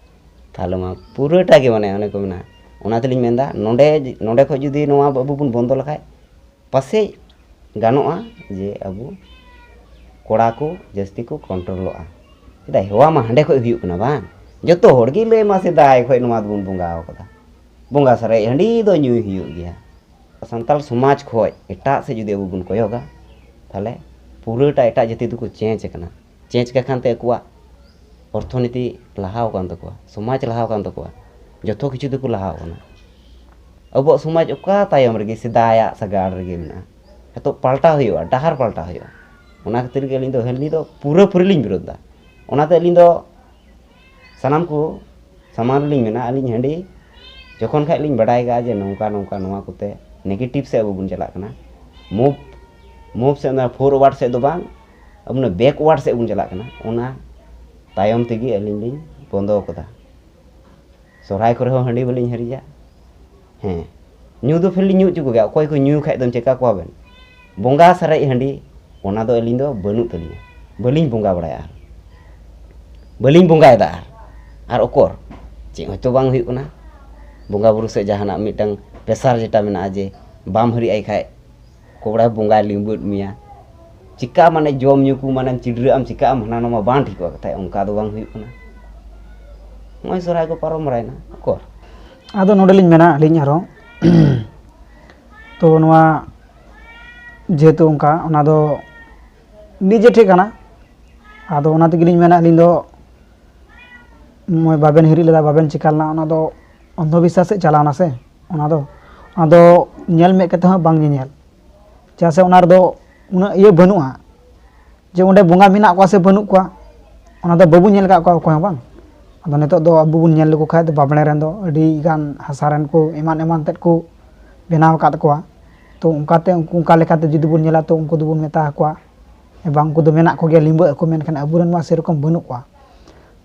ᱛᱟᱦᱞᱮ ᱢᱟ ᱯᱩᱨᱟᱹᱴᱟ ᱜᱮ, ᱢᱟᱱᱮ, ᱚᱱᱮ ᱠᱚ ᱢᱮᱱᱟ᱾ ᱚᱱᱟ ᱛᱮᱞᱤᱧ ᱢᱮᱱᱫᱟ, ᱱᱚᱰᱮ, ᱱᱚᱰᱮ ᱠᱷᱚᱡ ᱡᱩᱫᱤ ᱱᱚᱣᱟ ᱟᱵᱚ ᱵᱚᱱ ᱵᱚᱱᱫᱚ ᱞᱮᱠᱷᱟᱡ, ᱯᱟᱥᱮᱡ ᱜᱟᱱᱚᱜᱼᱟ ᱡᱮ ᱟᱵᱚ ᱠᱚᱲᱟ ᱠᱚ ᱡᱟᱹᱥᱛᱤ ᱠᱚ ᱠᱚᱱᱴᱨᱳᱞᱚᱜᱼᱟ᱾ ᱪᱮᱫᱟᱜ, ᱦᱮᱣᱟ ᱢᱟ ᱦᱟᱸᱰᱮ ᱠᱷᱚᱡ ᱦᱩᱭᱩᱜ ᱠᱟᱱᱟ ᱵᱟᱝ? ᱡᱚᱛᱚ ᱦᱚᱲ ᱜᱮ ᱞᱟᱹᱭ ᱢᱟ, ᱥᱮᱫᱟᱭ ᱠᱷᱚᱡ ᱱᱚᱣᱟ ᱫᱚᱵᱚᱱ ᱵᱚᱸᱜᱟ ᱟᱠᱟᱫᱟ, ᱵᱚᱸᱜᱟ ᱥᱟᱨᱮᱡ ᱦᱟᱺᱰᱤ ᱫᱚ ᱧᱩᱭ ᱦᱩᱭᱩᱜ ᱜᱮᱭᱟ᱾ ᱥᱟᱱᱛᱟᱲ ᱥᱚᱢᱟᱡᱽ ᱠᱷᱚᱡ ᱮᱴᱟᱜ ᱥᱮᱫ ᱡᱩᱫᱤ ᱟᱵᱚ ᱵᱚᱱ ᱠᱚᱭᱚᱜᱟ, ᱛᱟᱦᱞᱮ ᱯᱩᱨᱟᱹᱴᱟ ᱮᱴᱟᱜ ᱡᱟᱹᱛᱤ ᱫᱚᱠᱚ ᱪᱮᱧᱡᱽ ᱟᱠᱟᱱᱟ᱾ ᱪᱮᱧᱡᱽ ᱠᱟᱜ ᱠᱷᱟᱱ ᱛᱮ ᱟᱠᱚᱣᱟᱜ ᱚᱨᱛᱷᱚᱱᱤᱛᱤ ᱞᱟᱦᱟᱣ ᱟᱠᱟᱱ ᱛᱟᱠᱚᱣᱟ, ᱥᱚᱢᱟᱡᱽ ᱞᱟᱦᱟᱣ ᱟᱠᱟᱱ ᱛᱟᱠᱚᱣᱟ, ᱡᱚᱛᱚ ᱠᱤᱪᱷᱩ ᱛᱮᱠᱚ ᱞᱟᱦᱟᱣ ᱟᱠᱟᱱᱟ᱾ ᱟᱵᱚᱣᱟᱜ ᱥᱚᱢᱟᱡᱽ ᱚᱠᱟ ᱛᱟᱭᱚᱢ ᱨᱮᱜᱮ, ᱥᱮᱫᱟᱭᱟᱜ ᱥᱟᱜᱟᱲ ᱨᱮᱜᱮ ᱢᱮᱱᱟᱜᱼᱟ᱾ ᱱᱤᱛᱚᱜ ᱯᱟᱞᱴᱟᱣ ᱦᱩᱭᱩᱜᱼᱟ, ᱰᱟᱦᱟᱨ ᱯᱟᱞᱴᱟᱣ ᱦᱩᱭᱩᱜᱼᱟ᱾ ᱚᱱᱟ ᱠᱷᱟᱹᱛᱤᱨ ᱜᱮ ᱟᱹᱞᱤᱧ ᱫᱚ ᱦᱟᱺᱰᱤ ᱫᱚ ᱯᱩᱨᱟᱹᱯᱩᱨᱤ ᱞᱤᱧ ᱵᱤᱨᱳᱫᱷ ᱮᱫᱟ᱾ ᱚᱱᱟᱛᱮ ᱟᱹᱞᱤᱧ ᱫᱚ ᱥᱟᱱᱟᱢ ᱠᱚ ᱥᱟᱢᱟᱝ ᱨᱮᱞᱤᱧ ᱢᱮᱱᱟ, ᱟᱹᱞᱤᱧ ᱦᱟᱺᱰᱤ ᱡᱚᱠᱷᱚᱱ ᱠᱷᱟᱡ ᱞᱤᱧ ᱵᱟᱰᱟᱭ ᱠᱟᱜᱼᱟ ᱡᱮ ᱱᱚᱝᱠᱟ ᱱᱚᱝᱠᱟ ᱱᱚᱣᱟ ᱠᱚᱛᱮ ᱱᱮᱜᱮᱴᱤᱵᱷ ᱥᱮᱫ ᱟᱵᱚ ᱵᱚᱱ ᱪᱟᱞᱟᱜ ᱠᱟᱱᱟ, ᱢᱩᱵᱷ, ᱢᱩᱵᱷ ᱥᱮᱫ, ᱚᱱᱟ ᱯᱷᱳᱨᱣᱟᱨᱰ ᱥᱮᱫ ᱫᱚ ᱵᱟᱝ, ᱟᱵᱚ ᱚᱱᱟ ᱵᱮᱠᱣᱟᱨᱰ ᱥᱮᱫ ᱵᱚᱱ ᱪᱟᱞᱟᱜ ᱠᱟᱱᱟ, ᱚᱱᱟ ᱛᱟᱭᱚᱢ ᱛᱮᱜᱮ ᱟᱹᱞᱤᱧ ᱞᱤᱧ ᱵᱚᱱᱫᱚ ᱠᱟᱫᱟ᱾ ᱥᱚᱦᱨᱟᱭ ᱠᱚᱨᱮ ᱦᱚᱸ ᱦᱟᱺᱰᱤ ᱵᱟᱹᱞᱤᱧ ᱦᱤᱨᱤᱡᱟ᱾ ᱦᱮᱸ, ᱧᱩ ᱫᱚ ᱯᱷᱤᱨ ᱞᱤᱧ ᱧᱩ ᱦᱚᱪᱚ ᱠᱚᱜᱮᱭᱟ᱾ ᱚᱠᱚᱭ ᱠᱚ ᱧᱩ ᱠᱷᱟᱡ ᱫᱚᱢ ᱪᱮᱠᱟ ᱠᱚᱣᱟ ᱵᱮᱱ? ᱵᱚᱸᱜᱟ ᱥᱟᱨᱮᱡ ᱦᱟᱺᱰᱤ, ᱚᱱᱟ ᱫᱚ ᱟᱹᱞᱤᱧ ᱫᱚ ᱵᱟᱹᱱᱩᱜ ᱛᱟᱹᱞᱤᱧᱟ᱾ ᱵᱟᱹᱞᱤᱧ ᱵᱚᱸᱜᱟ ᱵᱟᱲᱟᱭᱟ ᱟᱨ ᱵᱟᱹᱞᱤᱧ ᱵᱚᱸᱜᱟᱭᱮᱫᱟ ᱟᱨ, ᱟᱨ ᱚᱠᱚᱨ ᱪᱮᱫ ᱦᱚᱸᱛᱚ ᱵᱟᱝ ᱦᱩᱭᱩᱜ ᱠᱟᱱᱟ᱾ ᱵᱚᱸᱜᱟ ᱵᱩᱨᱩ ᱥᱮᱫ ᱡᱟᱦᱟᱱᱟᱜ ᱢᱤᱫᱴᱟᱝ ᱯᱨᱮᱥᱟᱨ ᱡᱮᱴᱟ ᱢᱮᱱᱟᱜᱼᱟ ᱡᱮ ᱵᱟᱢ ᱦᱤᱨᱤᱡ ᱟᱭ ᱠᱷᱟᱡ ᱠᱚᱵᱲᱟᱭ ᱵᱚᱸᱜᱟᱭ ᱞᱤᱸᱵᱟᱹᱫ ᱢᱮᱭᱟ᱾ ᱪᱤᱠᱟ ᱢᱟᱱᱮ ᱡᱚᱢ ᱧᱩ ᱠᱚ ᱢᱟᱱᱮᱢ ᱪᱤᱰᱨᱟᱹᱜ ᱟᱢ, ᱪᱤᱠᱟᱹᱜ ᱟᱢ, ᱦᱟᱱᱟ ᱱᱚᱣᱟ ᱵᱟᱝ ᱴᱷᱤᱠᱚᱜᱼᱟ ᱠᱟᱛᱷᱟᱭ, ᱚᱱᱠᱟ ᱫᱚ ᱵᱟᱝ ᱦᱩᱭᱩᱜ ᱠᱟᱱᱟ᱾ ᱱᱚᱜᱼᱚᱭ ᱥᱚᱦᱨᱟᱭ ᱠᱚ ᱯᱟᱨᱚᱢ ᱵᱟᱲᱟᱭᱮᱱᱟ, ᱚᱠᱚᱨ? ᱟᱫᱚ ᱱᱚᱰᱮ ᱞᱤᱧ ᱢᱮᱱᱟ ᱟᱹᱞᱤᱧ ᱟᱨᱦᱚᱸ, ᱛᱚ ᱱᱚᱣᱟ ᱡᱮᱦᱮᱛᱩ ᱚᱱᱠᱟ, ᱚᱱᱟ ᱫᱚ ᱱᱤᱡᱮ ᱴᱷᱮᱡ ᱠᱟᱱᱟ᱾ ᱟᱫᱚ ᱚᱱᱟ ᱛᱮᱜᱮ ᱞᱤᱧ ᱢᱮᱱᱟ ᱟᱹᱞᱤᱧ ᱫᱚ ᱵᱟᱵᱮᱱ ᱦᱤᱨᱤᱡ ᱞᱮᱫᱟ, ᱵᱟᱵᱮᱱ ᱪᱤᱠᱟ ᱞᱮᱱᱟ, ᱚᱱᱟ ᱫᱚ ᱚᱱᱫᱷᱚᱵᱤᱥᱥᱟᱥ ᱥᱮᱫ ᱪᱟᱞᱟᱣ ᱮᱱᱟ ᱥᱮ᱾ ᱚᱱᱟ ᱫᱚ ᱚᱱᱟ ᱫᱚ ᱧᱮᱞ ᱢᱮᱫ ᱠᱟᱛᱮ ᱦᱚᱸ ᱵᱟᱝ ᱧᱮᱧᱮᱞ᱾ ᱪᱮᱫᱟᱜ ᱥᱮ ᱚᱱᱟ ᱨᱮᱫᱚ ᱩᱱᱟᱹᱜ ᱤᱭᱟᱹ ᱵᱟᱹᱱᱩᱜᱼᱟ, ᱡᱮ ᱚᱸᱰᱮ ᱵᱚᱸᱜᱟ ᱢᱮᱱᱟᱜ ᱠᱚᱣᱟ ᱥᱮ ᱵᱟᱹᱱᱩᱜ ᱠᱚᱣᱟ, ᱚᱱᱟ ᱫᱚ ᱵᱟᱵᱚᱱ ᱧᱮᱞ ᱟᱠᱟᱫ ᱠᱚᱣᱟ ᱚᱠᱚᱭ ᱦᱚᱸ ᱵᱟᱝ᱾ ᱟᱫᱚ ᱱᱤᱛᱚᱜ ᱫᱚ ᱟᱵᱚ ᱵᱚᱱ ᱧᱮᱞ ᱞᱮᱠᱚ ᱠᱷᱟᱡ ᱫᱚ ᱵᱟᱸᱵᱽᱲᱮ ᱨᱮᱱ ᱫᱚ ᱟᱹᱰᱤ ᱜᱟᱱ ᱦᱟᱥᱟ ᱨᱮᱱ ᱠᱚ ᱮᱢᱟᱱ ᱮᱢᱟᱱ ᱛᱮᱫ ᱠᱚ ᱵᱮᱱᱟᱣ ᱟᱠᱟᱫ ᱠᱚᱣᱟ᱾ ᱛᱚ ᱚᱱᱠᱟᱛᱮ ᱩᱱᱠᱩ, ᱚᱱᱠᱟ ᱞᱮᱠᱟᱛᱮ ᱡᱩᱫᱤ ᱵᱚᱱ ᱧᱮᱞᱟ, ᱛᱚ ᱩᱱᱠᱩ ᱫᱚᱵᱚᱱ ᱢᱮᱛᱟ ᱠᱚᱣᱟ, ᱮ ᱵᱟᱝ, ᱩᱱᱠᱩ ᱫᱚ ᱢᱮᱱᱟᱜ ᱠᱚᱜᱮᱭᱟ, ᱞᱤᱸᱵᱟᱹᱜ ᱟᱠᱚ, ᱢᱮᱱᱠᱷᱟᱱ ᱟᱵᱚᱨᱮᱱ ᱢᱟ ᱥᱮᱨᱚᱠᱚᱢ ᱵᱟᱹᱱᱩᱜ ᱠᱚᱣᱟ᱾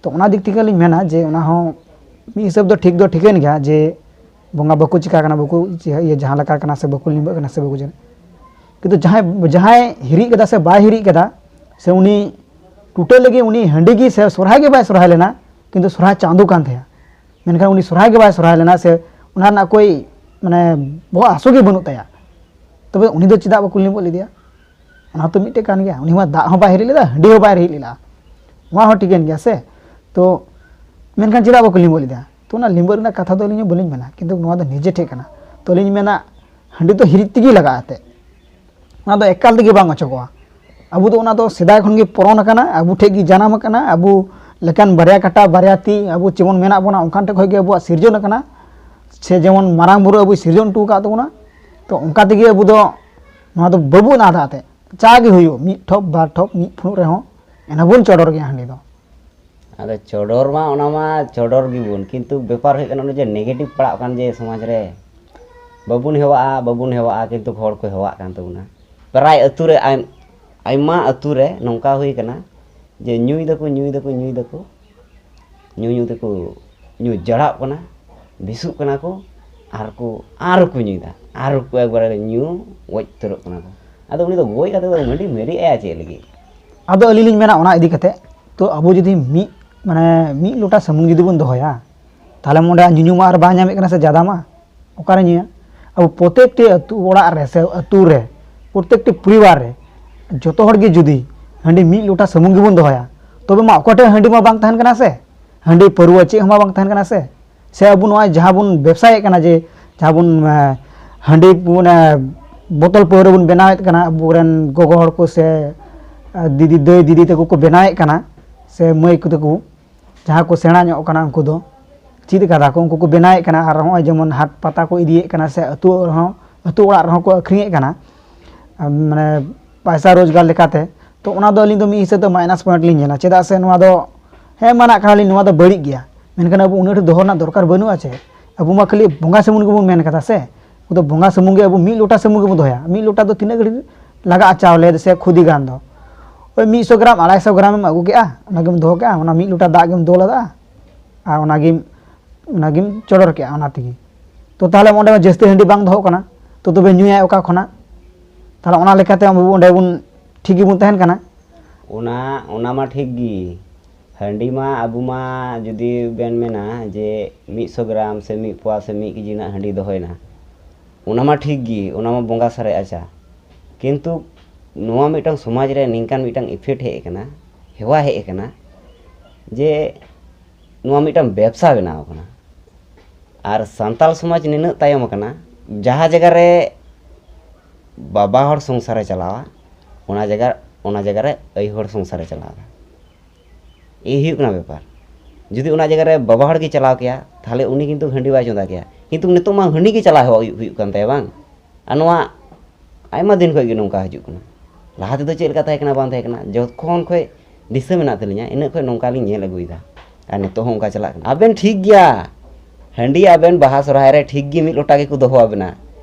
ᱛᱚ ᱚᱱᱟ ᱫᱤᱠ ᱛᱷᱮᱠᱮ ᱞᱤᱧ ᱢᱮᱱᱟ ᱡᱮ ᱚᱱᱟ ᱦᱚᱸ ᱢᱤᱫ ᱦᱤᱥᱟᱹᱵ ᱫᱚ ᱴᱷᱤᱠ ᱫᱚ ᱴᱷᱤᱠᱟᱹᱱ ᱜᱮᱭᱟ ᱡᱮ ᱵᱚᱸᱜᱟ ᱵᱟᱠᱚ ᱪᱤᱠᱟ ᱠᱟᱱᱟ, ᱵᱟᱠᱚ ᱤᱭᱟᱹ ᱡᱟᱦᱟᱸ ᱞᱮᱠᱟ ᱠᱟᱱᱟ ᱥᱮ ᱵᱟᱠᱚ ᱞᱤᱸᱵᱟᱹᱜ ᱠᱟᱱᱟ ᱥᱮ ᱵᱟᱠᱚ ᱡᱟᱦᱟᱸ᱾ ᱠᱤᱱᱛᱩ ᱡᱟᱦᱟᱸᱭ, ᱡᱟᱦᱟᱸᱭ ᱦᱤᱨᱤᱡ ᱠᱟᱫᱟ ᱥᱮ ᱵᱟᱭ ᱦᱤᱨᱤᱡ ᱠᱟᱫᱟ, ᱥᱮ ᱩᱱᱤ ᱴᱩᱴᱟᱹ ᱞᱟᱹᱜᱤᱫ ᱩᱱᱤ ᱦᱟᱺᱰᱤ ᱜᱮ ᱥᱮ ᱥᱚᱨᱦᱟᱭ ᱜᱮ ᱵᱟᱭ ᱥᱚᱨᱦᱟᱭ ᱞᱮᱱᱟ, ᱠᱤᱱᱛᱩ ᱥᱚᱨᱦᱟᱭ ᱪᱟᱸᱫᱚ ᱠᱟᱱ ᱛᱟᱭᱟ, ᱢᱮᱱᱠᱷᱟᱱ ᱩᱱᱤ ᱥᱚᱨᱦᱟᱭ ᱜᱮ ᱵᱟᱭ ᱥᱚᱨᱦᱟᱭ ᱞᱮᱱᱟ, ᱥᱮ ᱚᱱᱟ ᱨᱮᱱᱟᱜ ᱠᱳᱭ ᱢᱟᱱᱮ ᱵᱚᱦᱚᱜ ᱦᱟᱹᱥᱩ ᱜᱮ ᱵᱟᱹᱱᱩᱜ ᱛᱟᱭᱟ, ᱛᱚᱵᱮ ᱩᱱᱤ ᱫᱚ ᱪᱮᱫᱟᱜ ᱵᱟᱠᱚ ᱞᱤᱸᱵᱟᱹᱜ ᱞᱮᱫᱮᱭᱟ? ᱚᱱᱟ ᱦᱚᱸᱛᱚ ᱢᱤᱫᱴᱮᱡ ᱠᱟᱱ ᱜᱮᱭᱟ᱾ ᱩᱱᱤ ᱢᱟ ᱫᱟᱜ ᱦᱚᱸ ᱵᱟᱭ ᱦᱤᱨᱤᱡ ᱞᱮᱫᱟ, ᱦᱟᱺᱰᱤ ᱦᱚᱸ ᱵᱟᱭ ᱦᱤᱨᱤᱡ ᱞᱮᱫᱟ, ᱱᱚᱣᱟ ᱦᱚᱸ ᱴᱷᱤᱠᱟᱹᱱ ᱜᱮᱭᱟ ᱥᱮ᱾ ᱛᱚ ᱢᱮᱱᱠᱷᱟᱱ ᱪᱮᱫᱟᱜ ᱵᱟᱠᱚ ᱞᱤᱸᱵᱟᱹᱜ ᱞᱮᱫᱟ? ᱛᱚ ᱚᱱᱟ ᱞᱤᱸᱵᱟᱹᱜ ᱨᱮᱱᱟᱜ ᱠᱟᱛᱷᱟ ᱫᱚ ᱟᱹᱞᱤᱧ ᱦᱚᱸ ᱵᱟᱹᱞᱤᱧ ᱢᱮᱱᱟ, ᱠᱤᱱᱛᱩ ᱱᱚᱣᱟ ᱫᱚ ᱱᱤᱡᱮ ᱴᱷᱮᱡ ᱠᱟᱱᱟ᱾ ᱛᱚ ᱟᱹᱞᱤᱧ ᱢᱮᱱᱟ ᱦᱟᱺᱰᱤ ᱫᱚ ᱦᱤᱨᱤᱡ ᱛᱮᱜᱮ ᱞᱟᱜᱟᱜᱼᱟ ᱮᱱᱛᱮᱫ, ᱚᱱᱟ ᱫᱚ ᱮᱠᱟᱞ ᱛᱮᱜᱮ ᱵᱟᱝ ᱚᱪᱚᱜᱚᱜᱼᱟ᱾ ᱟᱵᱚ ᱫᱚ ᱚᱱᱟ ᱫᱚ ᱥᱮᱫᱟᱭ ᱠᱷᱚᱱ ᱜᱮ ᱯᱚᱨᱚᱱ ᱟᱠᱟᱱᱟ, ᱟᱵᱚ ᱴᱷᱮᱡ ᱜᱮ ᱡᱟᱱᱟᱢ ᱟᱠᱟᱱᱟ, ᱟᱵᱚ ᱞᱮᱠᱟᱱ ᱵᱟᱨᱭᱟ ᱠᱟᱴᱟ ᱵᱟᱨᱭᱟ ᱛᱤ ᱟᱵᱚ ᱡᱮᱢᱚᱱ ᱢᱮᱱᱟᱜ ᱵᱚᱱᱟ ᱚᱱᱠᱟᱱ ᱴᱷᱮᱡ ᱠᱷᱚᱡ ᱜᱮ ᱟᱵᱚᱣᱟᱜ ᱥᱤᱨᱡᱚᱱ ᱟᱠᱟᱱᱟ, ᱥᱮ ᱡᱮᱢᱚᱱ ᱢᱟᱨᱟᱝ ᱵᱩᱨᱩ ᱟᱵᱚᱭ ᱥᱤᱨᱡᱚᱱ ᱦᱚᱴᱚ ᱟᱠᱟᱫ ᱛᱟᱵᱚᱱᱟ᱾ ᱛᱚ ᱚᱱᱠᱟ ᱛᱮᱜᱮ ᱟᱵᱚ ᱫᱚ ᱱᱚᱣᱟ ᱫᱚ ᱵᱟᱵᱚᱱ ᱟᱫᱟ ᱮᱱᱛᱮᱫ, ᱡᱟ ᱜᱮ ᱦᱩᱭᱩᱜ, ᱢᱤᱫ ᱴᱷᱚᱯ ᱵᱟᱨ ᱴᱷᱚᱯ ᱢᱤᱫ ᱯᱷᱩᱲᱩᱜ ᱨᱮᱦᱚᱸ ᱮᱱ ᱦᱚᱸᱵᱚᱱ ᱪᱚᱰᱚᱨ ᱜᱮᱭᱟ ᱦᱟᱺᱰᱤ ᱫᱚ᱾ ᱟᱫᱚ ᱪᱚᱰᱚᱨ ᱢᱟ ᱚᱱᱟ ᱢᱟ ᱪᱚᱰᱚᱨ ᱜᱮᱵᱚᱱ, ᱠᱤᱱᱛᱩ ᱵᱮᱯᱟᱨ ᱦᱩᱭᱩᱜ ᱠᱟᱱᱟ ᱚᱱᱮ ᱡᱮ negative ᱯᱟᱲᱟᱜ ᱠᱟᱱ ᱡᱮ ᱥᱚᱢᱟᱡᱽ ᱨᱮ, ᱵᱟᱵᱚᱱ ᱦᱮᱣᱟᱜᱼᱟ, ᱵᱟᱵᱚᱱ ᱦᱮᱣᱟᱜᱼᱟ, ᱠᱤᱱᱛᱩ ᱦᱚᱲ ᱠᱚ ᱦᱮᱣᱟᱜ ᱠᱟᱱ ᱛᱟᱵᱚᱱᱟ᱾ ᱯᱨᱟᱭ ᱟᱹᱛᱩ ᱨᱮ ᱟᱭ-, ᱟᱭᱢᱟ ᱟᱹᱛᱩ ᱨᱮ ᱱᱚᱝᱠᱟ ᱦᱩᱭ ᱠᱟᱱᱟ ᱡᱮ ᱧᱩᱭ ᱫᱟᱠᱚ, ᱧᱩᱭ ᱫᱟᱠᱚ, ᱧᱩᱭ ᱫᱟᱠᱚ, ᱧᱩ ᱧᱩ ᱛᱮᱠᱚ ᱧᱩ ᱡᱟᱲᱟᱜ ᱠᱟᱱᱟ, ᱵᱤᱥᱩᱜ ᱠᱟᱱᱟ ᱠᱚ, ᱟᱨ ᱠᱚ, ᱟᱨ ᱠᱚ ᱧᱩᱭᱫᱟ, ᱟᱨ ᱠᱚ ᱮᱠᱵᱟᱨᱮ ᱧᱩ ᱜᱚᱡ ᱩᱛᱟᱹᱨᱚᱜ ᱠᱟᱱᱟ ᱠᱚ᱾ ᱟᱫᱚ ᱩᱱᱤ ᱫᱚ ᱜᱚᱡ ᱠᱟᱛᱮ ᱫᱚ ᱢᱟᱹᱰᱤ ᱢᱟᱹᱨᱤ ᱟᱭᱟ ᱪᱮᱫ ᱞᱟᱹᱜᱤᱫ? ᱟᱫᱚ ᱟᱹᱞᱤᱧ ᱞᱤᱧ ᱢᱮᱱᱟ ᱚᱱᱟ ᱤᱫᱤ ᱠᱟᱛᱮ, ᱛᱚ ᱟᱵᱚ ᱡᱩᱫᱤ ᱢᱤᱫ, ᱢᱟᱱᱮ ᱢᱤᱫ ᱞᱚᱴᱟ ᱥᱩᱢᱩᱝ ᱡᱩᱫᱤ ᱵᱚᱱ ᱫᱚᱦᱚᱭᱟ, ᱛᱟᱦᱚᱞᱮ ᱚᱸᱰᱮ ᱧᱩᱧᱩ ᱢᱟ ᱟᱨ ᱵᱟᱭ ᱧᱟᱢᱮᱫ ᱠᱟᱱᱟ ᱥᱮ ᱡᱟᱫᱟ ᱢᱟ, ᱚᱠᱟᱨᱮ ᱧᱩᱭᱟ? ᱟᱵᱚ ᱯᱨᱚᱛᱮᱠᱴᱤ ᱟᱹᱛᱩ ᱚᱲᱟᱜ ᱨᱮ ᱥᱮ ᱟᱹᱛᱩ ᱨᱮ, ᱯᱨᱚᱛᱮᱠᱴᱤ ᱯᱚᱨᱤᱵᱟᱨ ᱨᱮ ᱡᱚᱛᱚ ᱦᱚᱲ ᱜᱮ ᱡᱩᱫᱤ ᱦᱟᱺᱰᱤ ᱢᱤᱫ ᱞᱚᱴᱟ ᱥᱩᱢᱩᱝ ᱜᱮᱵᱚᱱ ᱫᱚᱦᱚᱭᱟ, ᱛᱚᱵᱮ ᱢᱟ ᱚᱠᱚᱭ ᱴᱷᱮᱱ ᱦᱟᱺᱰᱤ ᱢᱟ ᱵᱟᱝ ᱛᱟᱦᱮᱱ ᱠᱟᱱᱟ ᱥᱮ, ᱦᱟᱺᱰᱤ ᱯᱟᱹᱨᱣᱟᱹ ᱪᱮᱫ ᱦᱚᱸ ᱢᱟ ᱵᱟᱝ ᱛᱟᱦᱮᱱ ᱠᱟᱱᱟ ᱥᱮ᱾ ᱥᱮ ᱟᱵᱚ ᱱᱚᱣᱟ ᱡᱟᱦᱟᱸ ᱵᱚᱱ ᱵᱮᱵᱽᱥᱟᱭᱮᱫ ᱠᱟᱱᱟ, ᱡᱮ ᱡᱟᱦᱟᱸ ᱵᱚᱱ, ᱮ, ᱦᱟᱺᱰᱤ ᱵᱚᱱ, ᱮ, ᱵᱳᱛᱚᱞ ᱯᱟᱹᱣᱨᱟᱹ ᱵᱚᱱ ᱵᱮᱱᱟᱣᱮᱫ ᱠᱟᱱᱟ, ᱟᱵᱚᱨᱮᱱ ᱜᱚᱜᱚ ᱦᱚᱲ ᱠᱚ ᱥᱮ, ᱮ, ᱫᱤᱫᱤ, ᱫᱟᱹᱭ ᱫᱤᱫᱤ ᱛᱟᱠᱚ ᱠᱚ ᱵᱮᱱᱟᱣᱮᱫ ᱠᱟᱱᱟ, ᱥᱮ ᱢᱟᱹᱭ ᱠᱚ ᱛᱟᱠᱚ, ᱡᱟᱦᱟᱸ ᱠᱚ ᱥᱮᱬᱟ ᱧᱚᱜ ᱠᱟᱱᱟ, ᱩᱱᱠᱩ ᱫᱚ ᱪᱮᱫ ᱠᱟᱫᱟ ᱠᱚ, ᱩᱱᱠᱩ ᱠᱚ ᱵᱮᱱᱟᱣᱮᱫ ᱠᱟᱱᱟ᱾ ᱟᱨ ᱱᱚᱜᱼᱚᱭ ᱡᱮᱢᱚᱱ ᱦᱟᱴ ᱯᱟᱛᱟ ᱠᱚ ᱤᱫᱤᱭᱮᱫ ᱠᱟᱱᱟ, ᱥᱮ ᱟᱹᱛᱩ ᱨᱮᱦᱚᱸ, ᱟᱹᱛᱩ ᱚᱲᱟᱜ ᱨᱮᱦᱚᱸ ᱠᱚ ᱟᱹᱠᱷᱨᱤᱧᱮᱫ ᱠᱟᱱᱟ, ᱟᱨ ᱢᱟᱱᱮ ᱯᱟᱭᱥᱟ ᱨᱳᱡᱽᱜᱟᱨ ᱞᱮᱠᱟᱛᱮ᱾ ᱛᱚ ᱚᱱᱟ ᱫᱚ ᱟᱹᱞᱤᱧ ᱫᱚ ᱢᱤᱫ ᱦᱤᱥᱟᱹᱵ ᱛᱮ ᱢᱟᱭᱱᱟᱥ ᱯᱚᱭᱮᱱᱴ ᱞᱤᱧ ᱧᱮᱞᱟ᱾ ᱪᱮᱫᱟᱜ ᱥᱮ ᱱᱚᱣᱟ ᱫᱚ, ᱦᱮᱸ, ᱢᱟᱱᱟᱜ ᱠᱟᱱᱟᱞᱤᱧ, ᱱᱚᱣᱟ ᱫᱚ ᱵᱟᱹᱲᱤᱡ ᱜᱮᱭᱟ, ᱢᱮᱱᱠᱷᱟᱱ ᱟᱵᱚ ᱩᱱᱟᱹᱜ ᱰᱷᱮᱨ ᱫᱚᱦᱚ ᱨᱮᱱᱟᱜ ᱫᱚᱨᱠᱟᱨ ᱵᱟᱹᱱᱩᱜᱼᱟ ᱪᱮ᱾ ᱟᱵᱚ ᱢᱟ ᱠᱷᱟᱹᱞᱤ ᱵᱚᱸᱜᱟ ᱥᱩᱢᱩᱝ ᱜᱮᱵᱚᱱ ᱢᱮᱱ ᱠᱟᱫᱟ ᱥᱮ, ᱟᱵᱚ ᱫᱚ ᱵᱚᱸᱜᱟ ᱥᱩᱢᱩᱝ ᱜᱮ, ᱟᱵᱚ ᱢᱤᱫ ᱞᱚᱴᱟ ᱥᱩᱢᱩᱝ ᱜᱮᱵᱚᱱ ᱫᱚᱦᱚᱭᱟ᱾ ᱢᱤᱫ ᱞᱚᱴᱟ ᱫᱚ ᱛᱤᱱᱟᱹᱜ ᱜᱷᱟᱹᱲᱤᱡ ᱞᱟᱜᱟᱜᱼᱟ ᱪᱟᱣᱞᱮ ᱥᱮ ᱠᱷᱩᱫᱤ ᱜᱟᱱ ᱫᱚ? ᱳᱭ ᱢᱤᱫ ᱥᱚ ᱜᱨᱟᱢ, ᱟᱲᱟᱭ ᱥᱚ ᱜᱨᱟᱢ ᱮᱢ ᱟᱹᱜᱩ ᱠᱮᱜᱼᱟ, ᱚᱱᱟ ᱜᱮᱢ ᱫᱚᱦᱚ ᱠᱮᱜᱼᱟ, ᱚᱱᱟ ᱢᱤᱫ ᱞᱚᱴᱟ ᱫᱟᱜ ᱜᱮᱢ ᱫᱩᱞ ᱟᱫᱟ, ᱟᱨ ᱚᱱᱟ ᱜᱮᱢ, ᱚᱱᱟ ᱜᱮᱢ ᱪᱚᱰᱚᱨ ᱠᱮᱜᱼᱟ ᱚᱱᱟ ᱛᱮᱜᱮ᱾ ᱛᱚ ᱛᱟᱦᱚᱞᱮ ᱚᱸᱰᱮ ᱢᱟ ᱡᱟᱹᱥᱛᱤ ᱦᱟᱺᱰᱤ ᱵᱟᱝ ᱫᱚᱦᱚᱜ ᱠᱟᱱᱟ, ᱛᱚ ᱛᱚᱵᱮ ᱧᱩᱭᱟᱭ ᱚᱠᱟ ᱠᱷᱚᱱᱟᱜ? ᱛᱟᱦᱚᱞᱮ ᱚᱱᱟ ᱞᱮᱠᱟᱛᱮ ᱟᱵᱚ ᱚᱸᱰᱮ ᱵᱚᱱ ᱴᱷᱤᱠ ᱜᱮᱵᱚᱱ ᱛᱟᱦᱮᱱ ᱠᱟᱱᱟ᱾ ᱚᱱᱟ ᱚᱱᱟ ᱢᱟ ᱴᱷᱤᱠ ᱜᱮ᱾ ᱦᱟᱺᱰᱤ ᱢᱟ ᱟᱵᱚ ᱢᱟ ᱡᱩᱫᱤ ᱵᱮᱱ ᱢᱮᱱᱟ ᱡᱮ ᱢᱤᱫ ᱥᱚ ᱜᱨᱟᱢ ᱥᱮ ᱢᱤᱫ ᱯᱳᱣᱟ ᱥᱮ ᱢᱤᱫ ᱠᱮᱡᱤ ᱨᱮᱱᱟᱜ ᱦᱟᱺᱰᱤ ᱫᱚᱦᱚᱭᱮᱱᱟ, ᱚᱱᱟ ᱢᱟ ᱴᱷᱤᱠ ᱜᱮ, ᱚᱱᱟ ᱢᱟ ᱵᱚᱸᱜᱟ ᱥᱟᱨᱮᱡ ᱟᱪᱟ᱾ ᱠᱤᱱᱛᱩ ᱱᱚᱣᱟ ᱢᱤᱫᱴᱟᱝ ᱥᱚᱢᱟᱡᱽ ᱨᱮ ᱱᱤᱝᱠᱟᱱ ᱢᱤᱫᱴᱟᱝ ᱤᱯᱷᱮᱠᱴ ᱦᱮᱡ ᱟᱠᱟᱱᱟ, ᱦᱮᱣᱟ ᱦᱮᱡ ᱟᱠᱟᱱᱟ, ᱡᱮ ᱱᱚᱣᱟ ᱢᱤᱫᱴᱟᱝ ᱵᱮᱵᱽᱥᱟ ᱵᱮᱱᱟᱣ ᱟᱠᱟᱱᱟ᱾ ᱟᱨ ᱥᱟᱱᱛᱟᱲ ᱥᱚᱢᱟᱡᱽ ᱱᱤᱱᱟᱹᱜ ᱛᱟᱭᱚᱢ ᱟᱠᱟᱱᱟ, ᱡᱟᱦᱟᱸ ᱡᱟᱭᱜᱟ ᱨᱮ ᱵᱟᱵᱟ ᱦᱚᱲ ᱥᱚᱝᱥᱟᱨᱮ ᱪᱟᱞᱟᱣᱟ, ᱚᱱᱟ ᱡᱟᱭᱜᱟ ᱚᱱᱟ ᱡᱟᱭᱜᱟ ᱨᱮ ᱟᱭᱳ ᱦᱚᱲ ᱥᱚᱝᱥᱟᱨᱮ ᱪᱟᱞᱟᱣ ᱮᱫᱟ᱾ ᱮᱭ ᱦᱩᱭᱩᱜ ᱠᱟᱱᱟ ᱵᱮᱯᱟᱨ᱾ ᱡᱩᱫᱤ ᱚᱱᱟ ᱡᱟᱭᱜᱟ ᱨᱮ ᱵᱟᱵᱟ ᱦᱚᱲ ᱜᱮ ᱪᱟᱞᱟᱣ ᱠᱮᱭᱟ, ᱛᱟᱦᱚᱞᱮ ᱩᱱᱤ ᱠᱤᱱᱛᱩ ᱦᱟᱺᱰᱤ ᱵᱟᱭ ᱪᱚᱸᱫᱟ ᱠᱮᱭᱟ᱾ ᱠᱤᱱᱛᱩ ᱱᱤᱛᱚᱜ ᱢᱟ ᱦᱟᱺᱰᱤ ᱜᱮ ᱪᱟᱞᱟᱣ ᱦᱩᱭᱩᱜ ᱦᱩᱭᱩᱜ ᱠᱟᱱ ᱛᱟᱭᱟ, ᱵᱟᱝ? ᱟᱨ ᱱᱚᱣᱟ ᱟᱭᱢᱟ ᱫᱤᱱ ᱠᱷᱚᱱ ᱜᱮ ᱱᱚᱝᱠᱟ ᱦᱤᱡᱩᱜ ᱠᱟᱱᱟ᱾ ᱞᱟᱦᱟ ᱛᱮᱫᱚ ᱪᱮᱫ ᱞᱮᱠᱟ ᱛᱟᱦᱮᱸ ᱠᱟᱱᱟ ᱵᱟᱝ ᱛᱟᱦᱮᱸ ᱠᱟᱱᱟ, ᱡᱚᱠᱷᱚᱱ ᱠᱷᱚᱱ ᱫᱤᱥᱟᱹ ᱢᱮᱱᱟᱜ ᱛᱟᱹᱞᱤᱧᱟ, ᱤᱱᱟᱹᱜ ᱠᱷᱚᱱ ᱱᱚᱝᱠᱟ ᱞᱤᱧ ᱧᱮᱞ ᱟᱹᱜᱩᱭᱮᱫᱟ᱾ ᱟᱨ ᱱᱤᱛᱚᱜ ᱦᱚᱸ ᱚᱱᱠᱟ ᱪᱟᱞᱟᱜ ᱠᱟᱱᱟ᱾ ᱟᱵᱮᱱ ᱴᱷᱤᱠ ᱜᱮᱭᱟ, ᱦᱟᱺᱰᱤ ᱟᱵᱮᱱ ᱵᱟᱦᱟ ᱥᱚᱨᱦᱟᱭ ᱨᱮ ᱴᱷᱤᱠ ᱜᱮ ᱢᱤᱫ ᱞᱚᱴᱟ ᱜᱮᱠᱚ ᱫᱚᱦᱚ ᱟᱵᱮᱱᱟ,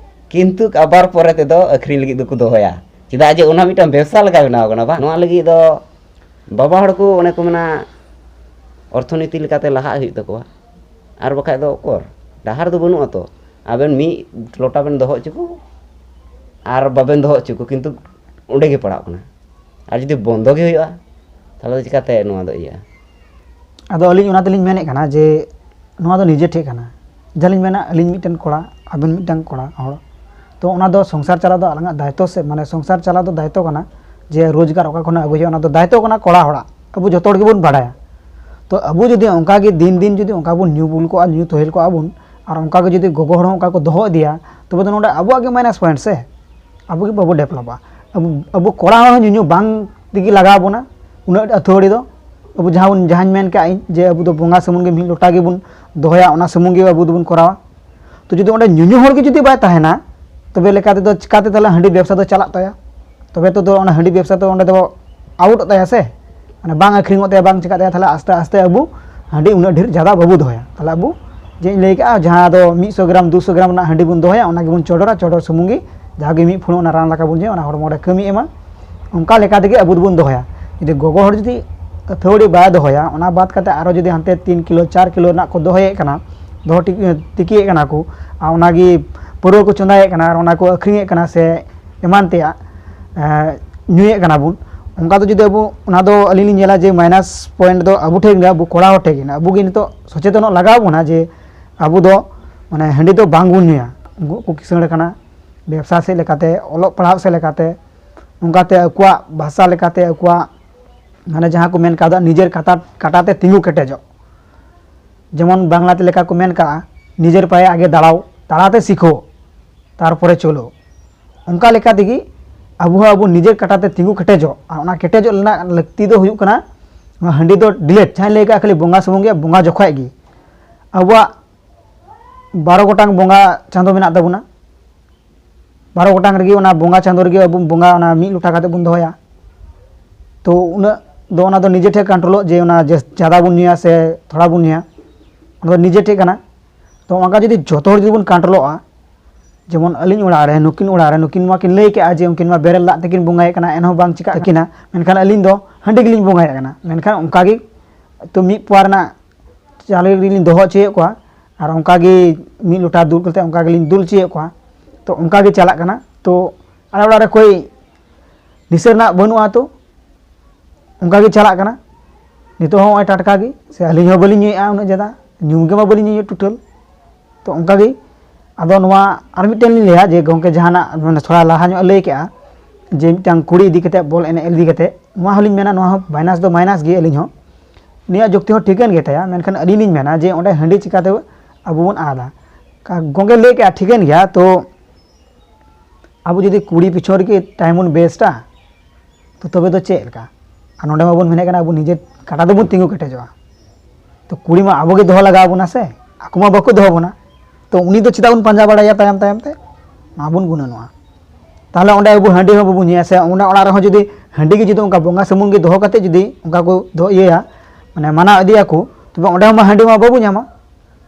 ᱠᱤᱱᱛᱩ ᱟᱵᱟᱨ ᱯᱚᱨᱮ ᱛᱮᱫᱚ ᱟᱹᱠᱷᱨᱤᱧ ᱞᱟᱹᱜᱤᱫ ᱫᱚᱠᱚ ᱫᱚᱦᱚᱭᱟ᱾ ᱪᱮᱫᱟᱜ ᱡᱮ ᱚᱱᱟ ᱢᱤᱫᱴᱟᱝ ᱵᱮᱵᱽᱥᱟ ᱞᱮᱠᱟ ᱵᱮᱱᱟᱣ ᱠᱟᱱᱟ, ᱵᱟᱝ? ᱱᱚᱣᱟ ᱞᱟᱹᱜᱤᱫ ᱫᱚ ᱵᱟᱵᱟ ᱦᱚᱲ ᱠᱚ, ᱚᱱᱮ ᱠᱚ ᱢᱮᱱᱟ, ᱚᱨᱛᱷᱚᱱᱤᱛᱤ ᱞᱮᱠᱟᱛᱮ ᱞᱟᱦᱟᱜ ᱦᱩᱭᱩᱜ ᱛᱟᱠᱚᱣᱟ᱾ ᱟᱨ ᱵᱟᱠᱷᱟᱡ ᱫᱚ ᱚᱠᱚᱨ? ᱰᱟᱦᱟᱨ ᱫᱚ ᱵᱟᱹᱱᱩᱜ ᱟᱛᱚ᱾ ᱟᱵᱮᱱ ᱢᱤᱫ ᱞᱚᱴᱟ ᱵᱮᱱ ᱫᱚᱦᱚ ᱦᱚᱪᱚ ᱠᱚ ᱟᱨ ᱵᱟᱵᱮᱱ ᱫᱚᱦᱚ ᱦᱚᱪᱚ ᱠᱚ, ᱠᱤᱱᱛᱩ ᱚᱸᱰᱮ ᱜᱮ ᱯᱟᱲᱟᱜ ᱠᱟᱱᱟ᱾ ᱟᱨ ᱡᱩᱫᱤ ᱵᱚᱱᱫᱚ ᱜᱮ ᱦᱩᱭᱩᱜᱼᱟ, ᱛᱟᱦᱚᱞᱮ ᱫᱚ ᱪᱤᱠᱟᱛᱮ ᱱᱚᱣᱟ ᱫᱚ ᱤᱭᱟᱹᱜᱼᱟ? ᱟᱫᱚ ᱟᱹᱞᱤᱧ ᱚᱱᱟ ᱛᱮᱞᱤᱧ ᱢᱮᱱᱮᱫ ᱠᱟᱱᱟ ᱡᱮ ᱱᱚᱣᱟ ᱫᱚ ᱱᱤᱡᱮ ᱴᱷᱮᱡ ᱠᱟᱱᱟ᱾ ᱡᱟᱦᱟᱸ ᱞᱤᱧ ᱢᱮᱱᱟ, ᱟᱹᱞᱤᱧ ᱢᱤᱫᱴᱮᱱ ᱠᱚᱲᱟ, ᱟᱵᱮᱱ ᱢᱤᱫᱴᱟᱝ ᱠᱚᱲᱟ ᱦᱚᱲ, ᱛᱚ ᱚᱱᱟ ᱫᱚ ᱥᱚᱝᱥᱟᱨ ᱪᱟᱞᱟᱣ ᱫᱚ ᱟᱞᱟᱝᱟᱜ ᱫᱟᱭᱤᱛᱛᱚ ᱥᱮ, ᱢᱟᱱᱮ ᱥᱚᱝᱥᱟᱨ ᱪᱟᱞᱟᱣ ᱫᱚ ᱫᱟᱭᱤᱛᱛᱚ ᱠᱟᱱᱟ, ᱡᱮ ᱨᱳᱡᱽᱜᱟᱨ ᱚᱠᱟ ᱠᱷᱚᱱᱟᱜ ᱟᱹᱜᱩᱭ ᱦᱩᱭᱩᱜᱼᱟ, ᱚᱱᱟ ᱫᱚ ᱫᱟᱭᱤᱛᱛᱚ ᱠᱟᱱᱟ ᱠᱚᱲᱟ ᱦᱚᱲᱟᱜ᱾ ᱟᱵᱚ ᱡᱚᱛᱚ ᱦᱚᱲ ᱜᱮᱵᱚᱱ ᱵᱟᱲᱟᱭᱟ᱾ ᱛᱚ ᱟᱵᱚ ᱡᱩᱫᱤ ᱚᱱᱠᱟ ᱜᱮ ᱫᱤᱱ ᱫᱤᱱ ᱡᱩᱫᱤ ᱚᱱᱠᱟ ᱵᱚᱱ ᱧᱩ ᱵᱩᱞ ᱠᱚᱜᱼᱟ, ᱧᱩ ᱛᱳᱦᱮᱞ ᱠᱚᱜᱼᱟ ᱵᱚᱱ, ᱟᱨ ᱚᱱᱠᱟ ᱜᱮ ᱡᱩᱫᱤ ᱜᱚᱜᱚ ᱦᱚᱲ ᱦᱚᱸ ᱚᱱᱠᱟ ᱠᱚ ᱫᱚᱦᱚ ᱤᱫᱤᱭᱟ, ᱛᱚᱵᱮ ᱫᱚ ᱱᱚᱰᱮ ᱟᱵᱚᱣᱟᱜ ᱜᱮ ᱢᱟᱭᱱᱟᱥ ᱯᱚᱭᱮᱱᱴ ᱥᱮ, ᱟᱵᱚ ᱜᱮ ᱵᱟᱵᱚ ᱰᱮᱵᱷᱞᱚᱯᱟ᱾ ᱟᱵᱚ, ᱟᱵᱚ ᱠᱚᱲᱟ ᱦᱚᱲ ᱦᱚᱸ ᱧᱩᱧᱩ ᱵᱟᱝ ᱛᱮᱜᱮ ᱞᱟᱜᱟᱣ ᱵᱚᱱᱟ, ᱩᱱᱟᱹᱜ ᱟᱹᱛᱷᱟᱹᱣᱲᱤ ᱫᱚ᱾ ᱟᱵᱚ ᱡᱟᱦᱟᱸ ᱵᱚᱱ, ᱡᱟᱦᱟᱸᱧ ᱢᱮᱱ ᱠᱟᱜ ᱤᱧ ᱡᱮ ᱟᱵᱚ ᱫᱚ ᱵᱚᱸᱜᱟ ᱥᱩᱢᱩᱝ ᱜᱮ ᱢᱤᱫ ᱞᱚᱴᱟ ᱜᱮᱵᱚᱱ ᱫᱚᱦᱚᱭᱟ, ᱚᱱᱟ ᱥᱩᱢᱩᱝ ᱜᱮ ᱟᱵᱚ ᱫᱚᱵᱚᱱ ᱠᱚᱨᱟᱣᱟ᱾ ᱛᱚ ᱡᱩᱫᱤ ᱚᱸᱰᱮ ᱧᱩᱧᱩ ᱦᱚᱲ ᱜᱮ ᱡᱩᱫᱤ ᱵᱟᱭ ᱛᱟᱦᱮᱱᱟ, ᱛᱚᱵᱮ ᱞᱮᱠᱟ ᱛᱮᱫᱚ ᱪᱤᱠᱟᱛᱮ ᱛᱟᱦᱚᱞᱮ ᱦᱟᱺᱰᱤ ᱵᱮᱵᱽᱥᱟ ᱫᱚ ᱪᱟᱞᱟᱜ ᱛᱟᱭᱟ? ᱛᱚᱵᱮ ᱛᱚ, ᱫᱚ ᱚᱱᱟ ᱦᱟᱺᱰᱤ ᱵᱮᱵᱽᱥᱟ ᱫᱚ ᱚᱸᱰᱮ ᱫᱚ ᱟᱣᱩᱴᱚᱜ ᱛᱟᱭᱟ ᱥᱮ, ᱢᱟᱱᱮ ᱵᱟᱝ ᱟᱹᱠᱷᱨᱤᱧᱚᱜ ᱛᱟᱭᱟ, ᱵᱟᱝ ᱪᱤᱠᱟᱜ ᱛᱟᱭᱟ᱾ ᱛᱟᱦᱚᱞᱮ ᱟᱥᱛᱮ ᱟᱥᱛᱮ ᱟᱵᱚ ᱦᱟᱺᱰᱤ ᱩᱱᱟᱹᱜ ᱰᱷᱮᱨ ᱡᱟᱫᱟ ᱵᱟᱵᱚ ᱫᱚᱦᱚᱭᱟ᱾ ᱛᱟᱦᱚᱞᱮ ᱟᱵᱚ ᱡᱮ ᱤᱧ ᱞᱟᱹᱭ ᱠᱟᱜᱼᱟ, ᱡᱟᱦᱟᱸ ᱫᱚ ᱢᱤᱫ ᱥᱚ ᱜᱨᱟᱢ, ᱫᱩ ᱥᱚ ᱜᱨᱟᱢ ᱨᱮᱱᱟᱜ ᱦᱟᱺᱰᱤ ᱵᱚᱱ ᱫᱚᱦᱚᱭᱟ, ᱚᱱᱟ ᱜᱮᱵᱚᱱ ᱪᱚᱰᱚᱨᱟ, ᱪᱚᱰᱚᱨ ᱥᱩᱢᱩᱝ ᱜᱮ ᱡᱟᱦᱟᱸ ᱜᱮ ᱢᱤᱫ ᱯᱷᱩᱲᱩᱜ ᱚᱱᱟ ᱨᱟᱱ ᱞᱮᱠᱟ ᱵᱚᱱ ᱧᱩᱭᱟ, ᱚᱱᱟ ᱦᱚᱲᱢᱚ ᱨᱮ ᱠᱟᱹᱢᱤ ᱮᱢᱟ, ᱚᱱᱠᱟ ᱞᱮᱠᱟ ᱛᱮᱜᱮ ᱟᱵᱚ ᱫᱚᱵᱚᱱ ᱫᱚᱦᱚᱭᱟ᱾ ᱡᱩᱫᱤ ᱜᱚᱜᱚ ᱦᱚᱲ ᱡᱩᱫᱤ ᱟᱹᱛᱷᱟᱹᱣᱲᱤ ᱵᱟᱭ ᱫᱚᱦᱚᱭᱟ, ᱚᱱᱟ ᱵᱟᱫ ᱠᱟᱛᱮ ᱟᱨᱚ ᱡᱩᱫᱤ ᱦᱟᱱᱛᱮ ᱛᱤᱱ ᱠᱤᱞᱳ, ᱪᱟᱨ ᱠᱤᱞᱳ ᱨᱮᱱᱟᱜ ᱠᱚ ᱫᱚᱦᱚᱭᱮᱫ ᱠᱟᱱᱟ, ᱫᱚᱦᱚ ᱴᱤᱠ-, ᱛᱤᱠᱤᱭᱮᱫ ᱠᱟᱱᱟ ᱠᱚ, ᱟᱨ ᱚᱱᱟᱜᱮ ᱯᱟᱹᱨᱣᱟᱹ ᱠᱚ ᱪᱚᱸᱫᱟᱭᱮᱫ ᱠᱟᱱᱟ ᱟᱨ ᱚᱱᱟ ᱠᱚ ᱟᱹᱠᱷᱨᱤᱧᱮᱫ ᱠᱟᱱᱟ ᱥᱮ ᱮᱢᱟᱱ ᱛᱮᱭᱟᱜ, ᱮᱸ, ᱧᱩᱭᱮᱫ ᱠᱟᱱᱟ ᱵᱚᱱ, ᱚᱱᱠᱟ ᱫᱚ ᱡᱩᱫᱤ ᱟᱵᱚ, ᱚᱱᱟ ᱫᱚ ᱟᱹᱞᱤᱧ ᱞᱤᱧ ᱧᱮᱞᱟ ᱡᱮ ᱢᱟᱭᱱᱟᱥ ᱯᱚᱭᱮᱱᱴ ᱫᱚ ᱟᱵᱚ ᱴᱷᱮᱱ ᱜᱮ, ᱟᱵᱚ ᱠᱚᱲᱟ ᱦᱚᱲ ᱴᱷᱮᱱ ᱜᱮ᱾ ᱟᱵᱚ ᱜᱮ ᱱᱤᱛᱚᱜ ᱥᱚᱪᱮᱛᱚᱱᱚᱜ ᱞᱟᱜᱟᱣ ᱵᱚᱱᱟ ᱡᱮ ᱟᱵᱚ ᱫᱚ ᱢᱟᱱᱮ ᱦᱟᱺᱰᱤ ᱫᱚ ᱵᱟᱝ ᱵᱚᱱ ᱧᱩᱭᱟ᱾ ᱩᱱᱠᱩ ᱠᱚ ᱠᱤᱥᱟᱹᱬ ᱠᱟᱱᱟ, ᱵᱮᱵᱽᱥᱟ ᱥᱮᱫ ᱞᱮᱠᱟᱛᱮ, ᱚᱞᱚᱜ ᱯᱟᱲᱦᱟᱜ ᱥᱮᱫ ᱞᱮᱠᱟᱛᱮ, ᱚᱱᱠᱟᱛᱮ ᱟᱠᱚᱣᱟᱜ ᱵᱷᱟᱥᱟ ᱞᱮᱠᱟᱛᱮ, ᱟᱠᱚᱣᱟᱜ ᱢᱟᱱᱮ ᱡᱟᱦᱟᱸ ᱠᱚ ᱢᱮᱱ ᱠᱟᱣᱫᱟ, ᱱᱤᱡᱮᱨ ᱠᱟᱴᱟ, ᱠᱟᱴᱟᱛᱮ ᱛᱤᱸᱜᱩ ᱠᱮᱴᱮᱡᱚᱜ᱾ ᱡᱮᱢᱚᱱ ᱵᱟᱝᱞᱟ ᱛᱮ ᱞᱮᱠᱟ ᱠᱚ ᱢᱮᱱ ᱠᱟᱜᱼᱟ, "ᱱᱤᱡᱮᱨ ᱯᱟᱭᱮ ᱟᱜᱮ ᱫᱟᱲᱟᱣ, ᱛᱟᱲᱟᱛᱮ ᱥᱤᱠᱷᱳ, ᱛᱟᱨᱯᱚᱨᱮ ᱪᱚᱞᱳ᱾" ᱚᱱᱠᱟ ᱞᱮᱠᱟ ᱛᱮᱜᱮ ᱟᱵᱚ ᱦᱚᱸ ᱟᱵᱚ ᱱᱤᱡᱮᱨ ᱠᱟᱴᱟᱛᱮ ᱛᱤᱸᱜᱩ ᱠᱮᱴᱮᱡᱚᱜ, ᱟᱨ ᱚᱱᱟ ᱠᱮᱴᱮᱡᱚᱜ ᱨᱮᱱᱟᱜ ᱞᱟᱹᱠᱛᱤ ᱫᱚ ᱦᱩᱭᱩᱜ ᱠᱟᱱᱟ ᱱᱚᱣᱟ ᱦᱟᱺᱰᱤ ᱫᱚ ᱰᱤᱞᱮᱴ, ᱡᱟᱦᱟᱸᱧ ᱞᱟᱹᱭ ᱠᱟᱜᱼᱟ, ᱠᱷᱟᱹᱞᱤ ᱵᱚᱸᱜᱟ ᱥᱩᱢᱩᱝ ᱜᱮ, ᱵᱚᱸᱜᱟ ᱡᱚᱠᱷᱚᱡ ᱜᱮ᱾ ᱟᱵᱚᱣᱟᱜ ᱵᱟᱨᱚ ᱜᱚᱴᱟᱝ ᱵᱚᱸᱜᱟ ᱪᱟᱸᱫᱚ ᱢᱮᱱᱟᱜ ᱛᱟᱵᱚᱱᱟ, ᱵᱟᱨᱚ ᱜᱚᱴᱟᱝ ᱨᱮᱜᱮ ᱚᱱᱟ ᱵᱚᱸᱜᱟ ᱪᱟᱸᱫᱚ ᱨᱮᱜᱮ ᱟᱵᱚ ᱵᱚᱸᱜᱟ ᱚᱱᱟ ᱢᱤᱫ ᱞᱚᱴᱟ ᱠᱟᱛᱮ ᱵᱚᱱ ᱫᱚᱦᱚᱭᱟ᱾ ᱛᱚ ᱩᱱᱟᱹᱜ ᱫᱚ ᱚᱱᱟ ᱫᱚ ᱱᱤᱡᱮ ᱴᱷᱮᱱ ᱠᱚᱱᱴᱨᱳᱞᱚᱜ, ᱡᱮ ᱚᱱᱟ ᱡᱟᱹᱥ-, ᱡᱟᱫᱟ ᱵᱚᱱ ᱧᱩᱭᱟ ᱥᱮ ᱛᱷᱚᱲᱟ ᱵᱚᱱ ᱧᱩᱭᱟ, ᱚᱱᱟ ᱫᱚ ᱱᱤᱡᱮ ᱴᱷᱮᱱ ᱠᱟᱱᱟ᱾ ᱛᱚ ᱚᱱᱠᱟ ᱡᱩᱫᱤ ᱡᱚᱛᱚ ᱦᱚᱲ ᱡᱩᱫᱤ ᱵᱚᱱ ᱠᱚᱱᱴᱨᱳᱞᱚᱜᱼᱟ, ᱡᱮᱢᱚᱱ ᱟᱹᱞᱤᱧ ᱚᱲᱟᱜ ᱨᱮ, ᱱᱩᱠᱤᱱ ᱚᱲᱟᱜ ᱨᱮ, ᱱᱩᱠᱤᱱ ᱢᱟᱠᱤᱱ ᱞᱟᱹᱭ ᱠᱮᱜᱼᱟ ᱡᱮ ᱩᱱᱠᱤᱱ ᱢᱟ ᱵᱮᱨᱮᱞ ᱫᱟᱜ ᱛᱮᱠᱤᱱ ᱵᱚᱸᱜᱟᱭᱮᱫ ᱠᱟᱱᱟ, ᱮᱱᱦᱚᱸ ᱵᱟᱝ ᱪᱤᱠᱟᱹᱜ ᱛᱟᱹᱠᱤᱱᱟ, ᱢᱮᱱᱠᱷᱟᱱ ᱟᱹᱞᱤᱧ ᱫᱚ ᱦᱟᱺᱰᱤ ᱜᱮᱞᱤᱧ ᱵᱚᱸᱜᱟᱭᱮᱫ ᱠᱟᱱᱟ᱾ ᱢᱮᱱᱠᱷᱟᱱ ᱚᱱᱠᱟ ᱜᱮ ᱛᱚ ᱢᱤᱫ ᱯᱳᱣᱟ ᱨᱮᱱᱟᱜ ᱪᱟᱣᱞᱮ ᱨᱮᱞᱤᱧ ᱫᱚᱦᱚ ᱦᱚᱪᱚᱭᱮᱫ ᱠᱚᱣᱟ, ᱟᱨ ᱚᱱᱠᱟ ᱜᱮ ᱢᱤᱫ ᱞᱚᱴᱟ ᱫᱩᱞ ᱠᱟᱛᱮ ᱚᱱᱠᱟ ᱜᱮᱞᱤᱧ ᱫᱩᱞ ᱦᱚᱪᱚᱭᱮᱫ ᱠᱚᱣᱟ᱾ ᱛᱚ ᱚᱱᱠᱟ ᱜᱮ ᱪᱟᱞᱟᱜ ᱠᱟᱱᱟ᱾ ᱛᱚ ᱟᱞᱮ ᱚᱲᱟᱜ ᱨᱮ ᱚᱠᱚᱭ ᱱᱤᱥᱟᱹ ᱨᱮᱱᱟᱜ ᱵᱟᱹᱱᱩᱜᱼᱟ, ᱛᱚ ᱚᱱᱠᱟ ᱜᱮ ᱪᱟᱞᱟᱜ ᱠᱟᱱᱟ᱾ ᱱᱤᱛᱚᱜ ᱦᱚᱸ ᱱᱚᱜᱼᱚᱭ ᱴᱟᱴᱠᱟ ᱜᱮ, ᱥᱮ ᱟᱹᱞᱤᱧ ᱦᱚᱸ ᱵᱟᱹᱞᱤᱧ ᱧᱩᱭᱮᱫᱼᱟ ᱩᱱᱟᱹᱜ ᱡᱟᱫᱟ, ᱧᱩ ᱜᱮ ᱢᱟ ᱵᱟᱹᱞᱤᱧ ᱧᱩᱭᱮᱫ ᱴᱳᱴᱟᱞ᱾ ᱛᱚ ᱚᱱᱠᱟ ᱜᱮ, ᱟᱫᱚ ᱱᱚᱣᱟ ᱟᱨ ᱢᱤᱫᱴᱮᱱ ᱞᱤᱧ ᱞᱟᱹᱭᱟ ᱡᱮ ᱜᱚᱢᱠᱮ ᱡᱟᱦᱟᱱᱟᱜ ᱢᱟᱱᱮ ᱛᱷᱚᱲᱟ ᱞᱟᱦᱟ ᱧᱚᱜ ᱮ ᱞᱟᱹᱭ ᱠᱮᱜᱼᱟ ᱡᱮ ᱢᱤᱫᱴᱟᱝ ᱠᱩᱲᱤ ᱤᱫᱤ ᱠᱟᱛᱮ, ᱵᱚᱞ ᱮᱱᱮᱡ ᱤᱫᱤ ᱠᱟᱛᱮ, ᱱᱚᱣᱟ ᱦᱚᱸᱞᱤᱧ ᱢᱮᱱᱟ, ᱱᱚᱣᱟ ᱦᱚᱸ ᱢᱟᱭᱱᱟᱥ ᱫᱚ ᱢᱟᱭᱱᱟᱥ ᱜᱮ ᱟᱹᱞᱤᱧ ᱦᱚᱸ᱾ ᱩᱱᱤᱭᱟᱜ ᱡᱩᱠᱛᱤ ᱦᱚᱸ ᱴᱷᱤᱠᱟᱹᱱ ᱜᱮ ᱛᱟᱭᱟ, ᱢᱮᱱᱠᱷᱟᱱ ᱟᱹᱞᱤᱧ ᱞᱤᱧ ᱢᱮᱱᱟ ᱡᱮ ᱚᱸᱰᱮ ᱦᱟᱺᱰᱤ ᱪᱤᱠᱟᱹᱛᱮ ᱟᱵᱚ ᱵᱚᱱ ᱟᱫᱟ? ᱠᱟ-, ᱜᱚᱢᱠᱮ ᱞᱟᱹᱭ ᱠᱮᱜᱼᱟ ᱴᱷᱤᱠᱟᱹᱱ ᱜᱮᱭᱟ, ᱛᱚ ᱟᱵᱚ ᱡᱩᱫᱤ ᱠᱩᱲᱤ ᱯᱤᱪᱷᱚᱱ ᱨᱮᱜᱮ ᱴᱟᱭᱤᱢ ᱵᱚᱱ ᱣᱮᱥᱴᱟ, ᱛᱚ ᱛᱚᱵᱮ ᱫᱚ ᱪᱮᱫ ᱞᱮᱠᱟ? ᱟᱨ ᱱᱚᱰᱮ ᱢᱟᱵᱚᱱ ᱢᱮᱱᱮᱫ ᱠᱟᱱᱟ ᱟᱵᱚ ᱱᱤᱡᱮ ᱠᱟᱴᱟ ᱛᱮᱵᱚᱱ ᱛᱤᱸᱜᱩ ᱠᱮᱴᱮᱡᱚᱜᱼᱟ᱾ ᱛᱚ ᱠᱩᱲᱤ ᱢᱟ ᱟᱵᱚ ᱜᱮ ᱫᱚᱦᱚ ᱞᱟᱜᱟᱣ ᱵᱚᱱᱟ ᱥᱮ, ᱟᱠᱚ ᱢᱟ ᱵᱟᱠᱚ ᱫᱚᱦᱚ ᱵᱚᱱᱟ᱾ ᱛᱚ ᱩᱱᱤ ᱫᱚ ᱪᱮᱫᱟᱜ ᱵᱚᱱ ᱯᱟᱸᱡᱟ ᱵᱟᱲᱟᱭᱟ ᱛᱟᱭᱚᱢ ᱛᱟᱭᱚᱢ ᱛᱮ? ᱢᱟᱵᱚᱱ ᱜᱩᱱᱟᱹᱱᱚᱜᱼᱟ᱾ ᱛᱟᱦᱚᱞᱮ ᱚᱸᱰᱮ ᱟᱵᱚ ᱦᱟᱺᱰᱤ ᱦᱚᱸ ᱵᱟᱵᱚᱱ ᱧᱩᱭᱟ ᱥᱮ, ᱚᱱᱟ ᱚᱲᱟᱜ ᱨᱮᱦᱚᱸ ᱡᱩᱫᱤ ᱦᱟᱺᱰᱤ ᱜᱮ ᱡᱩᱫᱤ ᱚᱱᱠᱟ ᱵᱚᱸᱜᱟ ᱥᱩᱢᱩᱝ ᱜᱮ ᱫᱚᱦᱚ ᱠᱟᱛᱮ ᱡᱩᱫᱤ ᱚᱱᱠᱟ ᱠᱚ ᱫᱚᱦᱚ ᱤᱭᱟᱹᱭᱟ, ᱢᱟᱱᱮ ᱢᱟᱱᱟᱣ ᱤᱫᱤᱭᱟᱠᱚ, ᱛᱚᱵᱮ ᱚᱸᱰᱮ ᱦᱚᱸ ᱢᱟ ᱦᱟᱺᱰᱤ ᱢᱟ ᱵᱟᱵᱚ ᱧᱟᱢᱟ᱾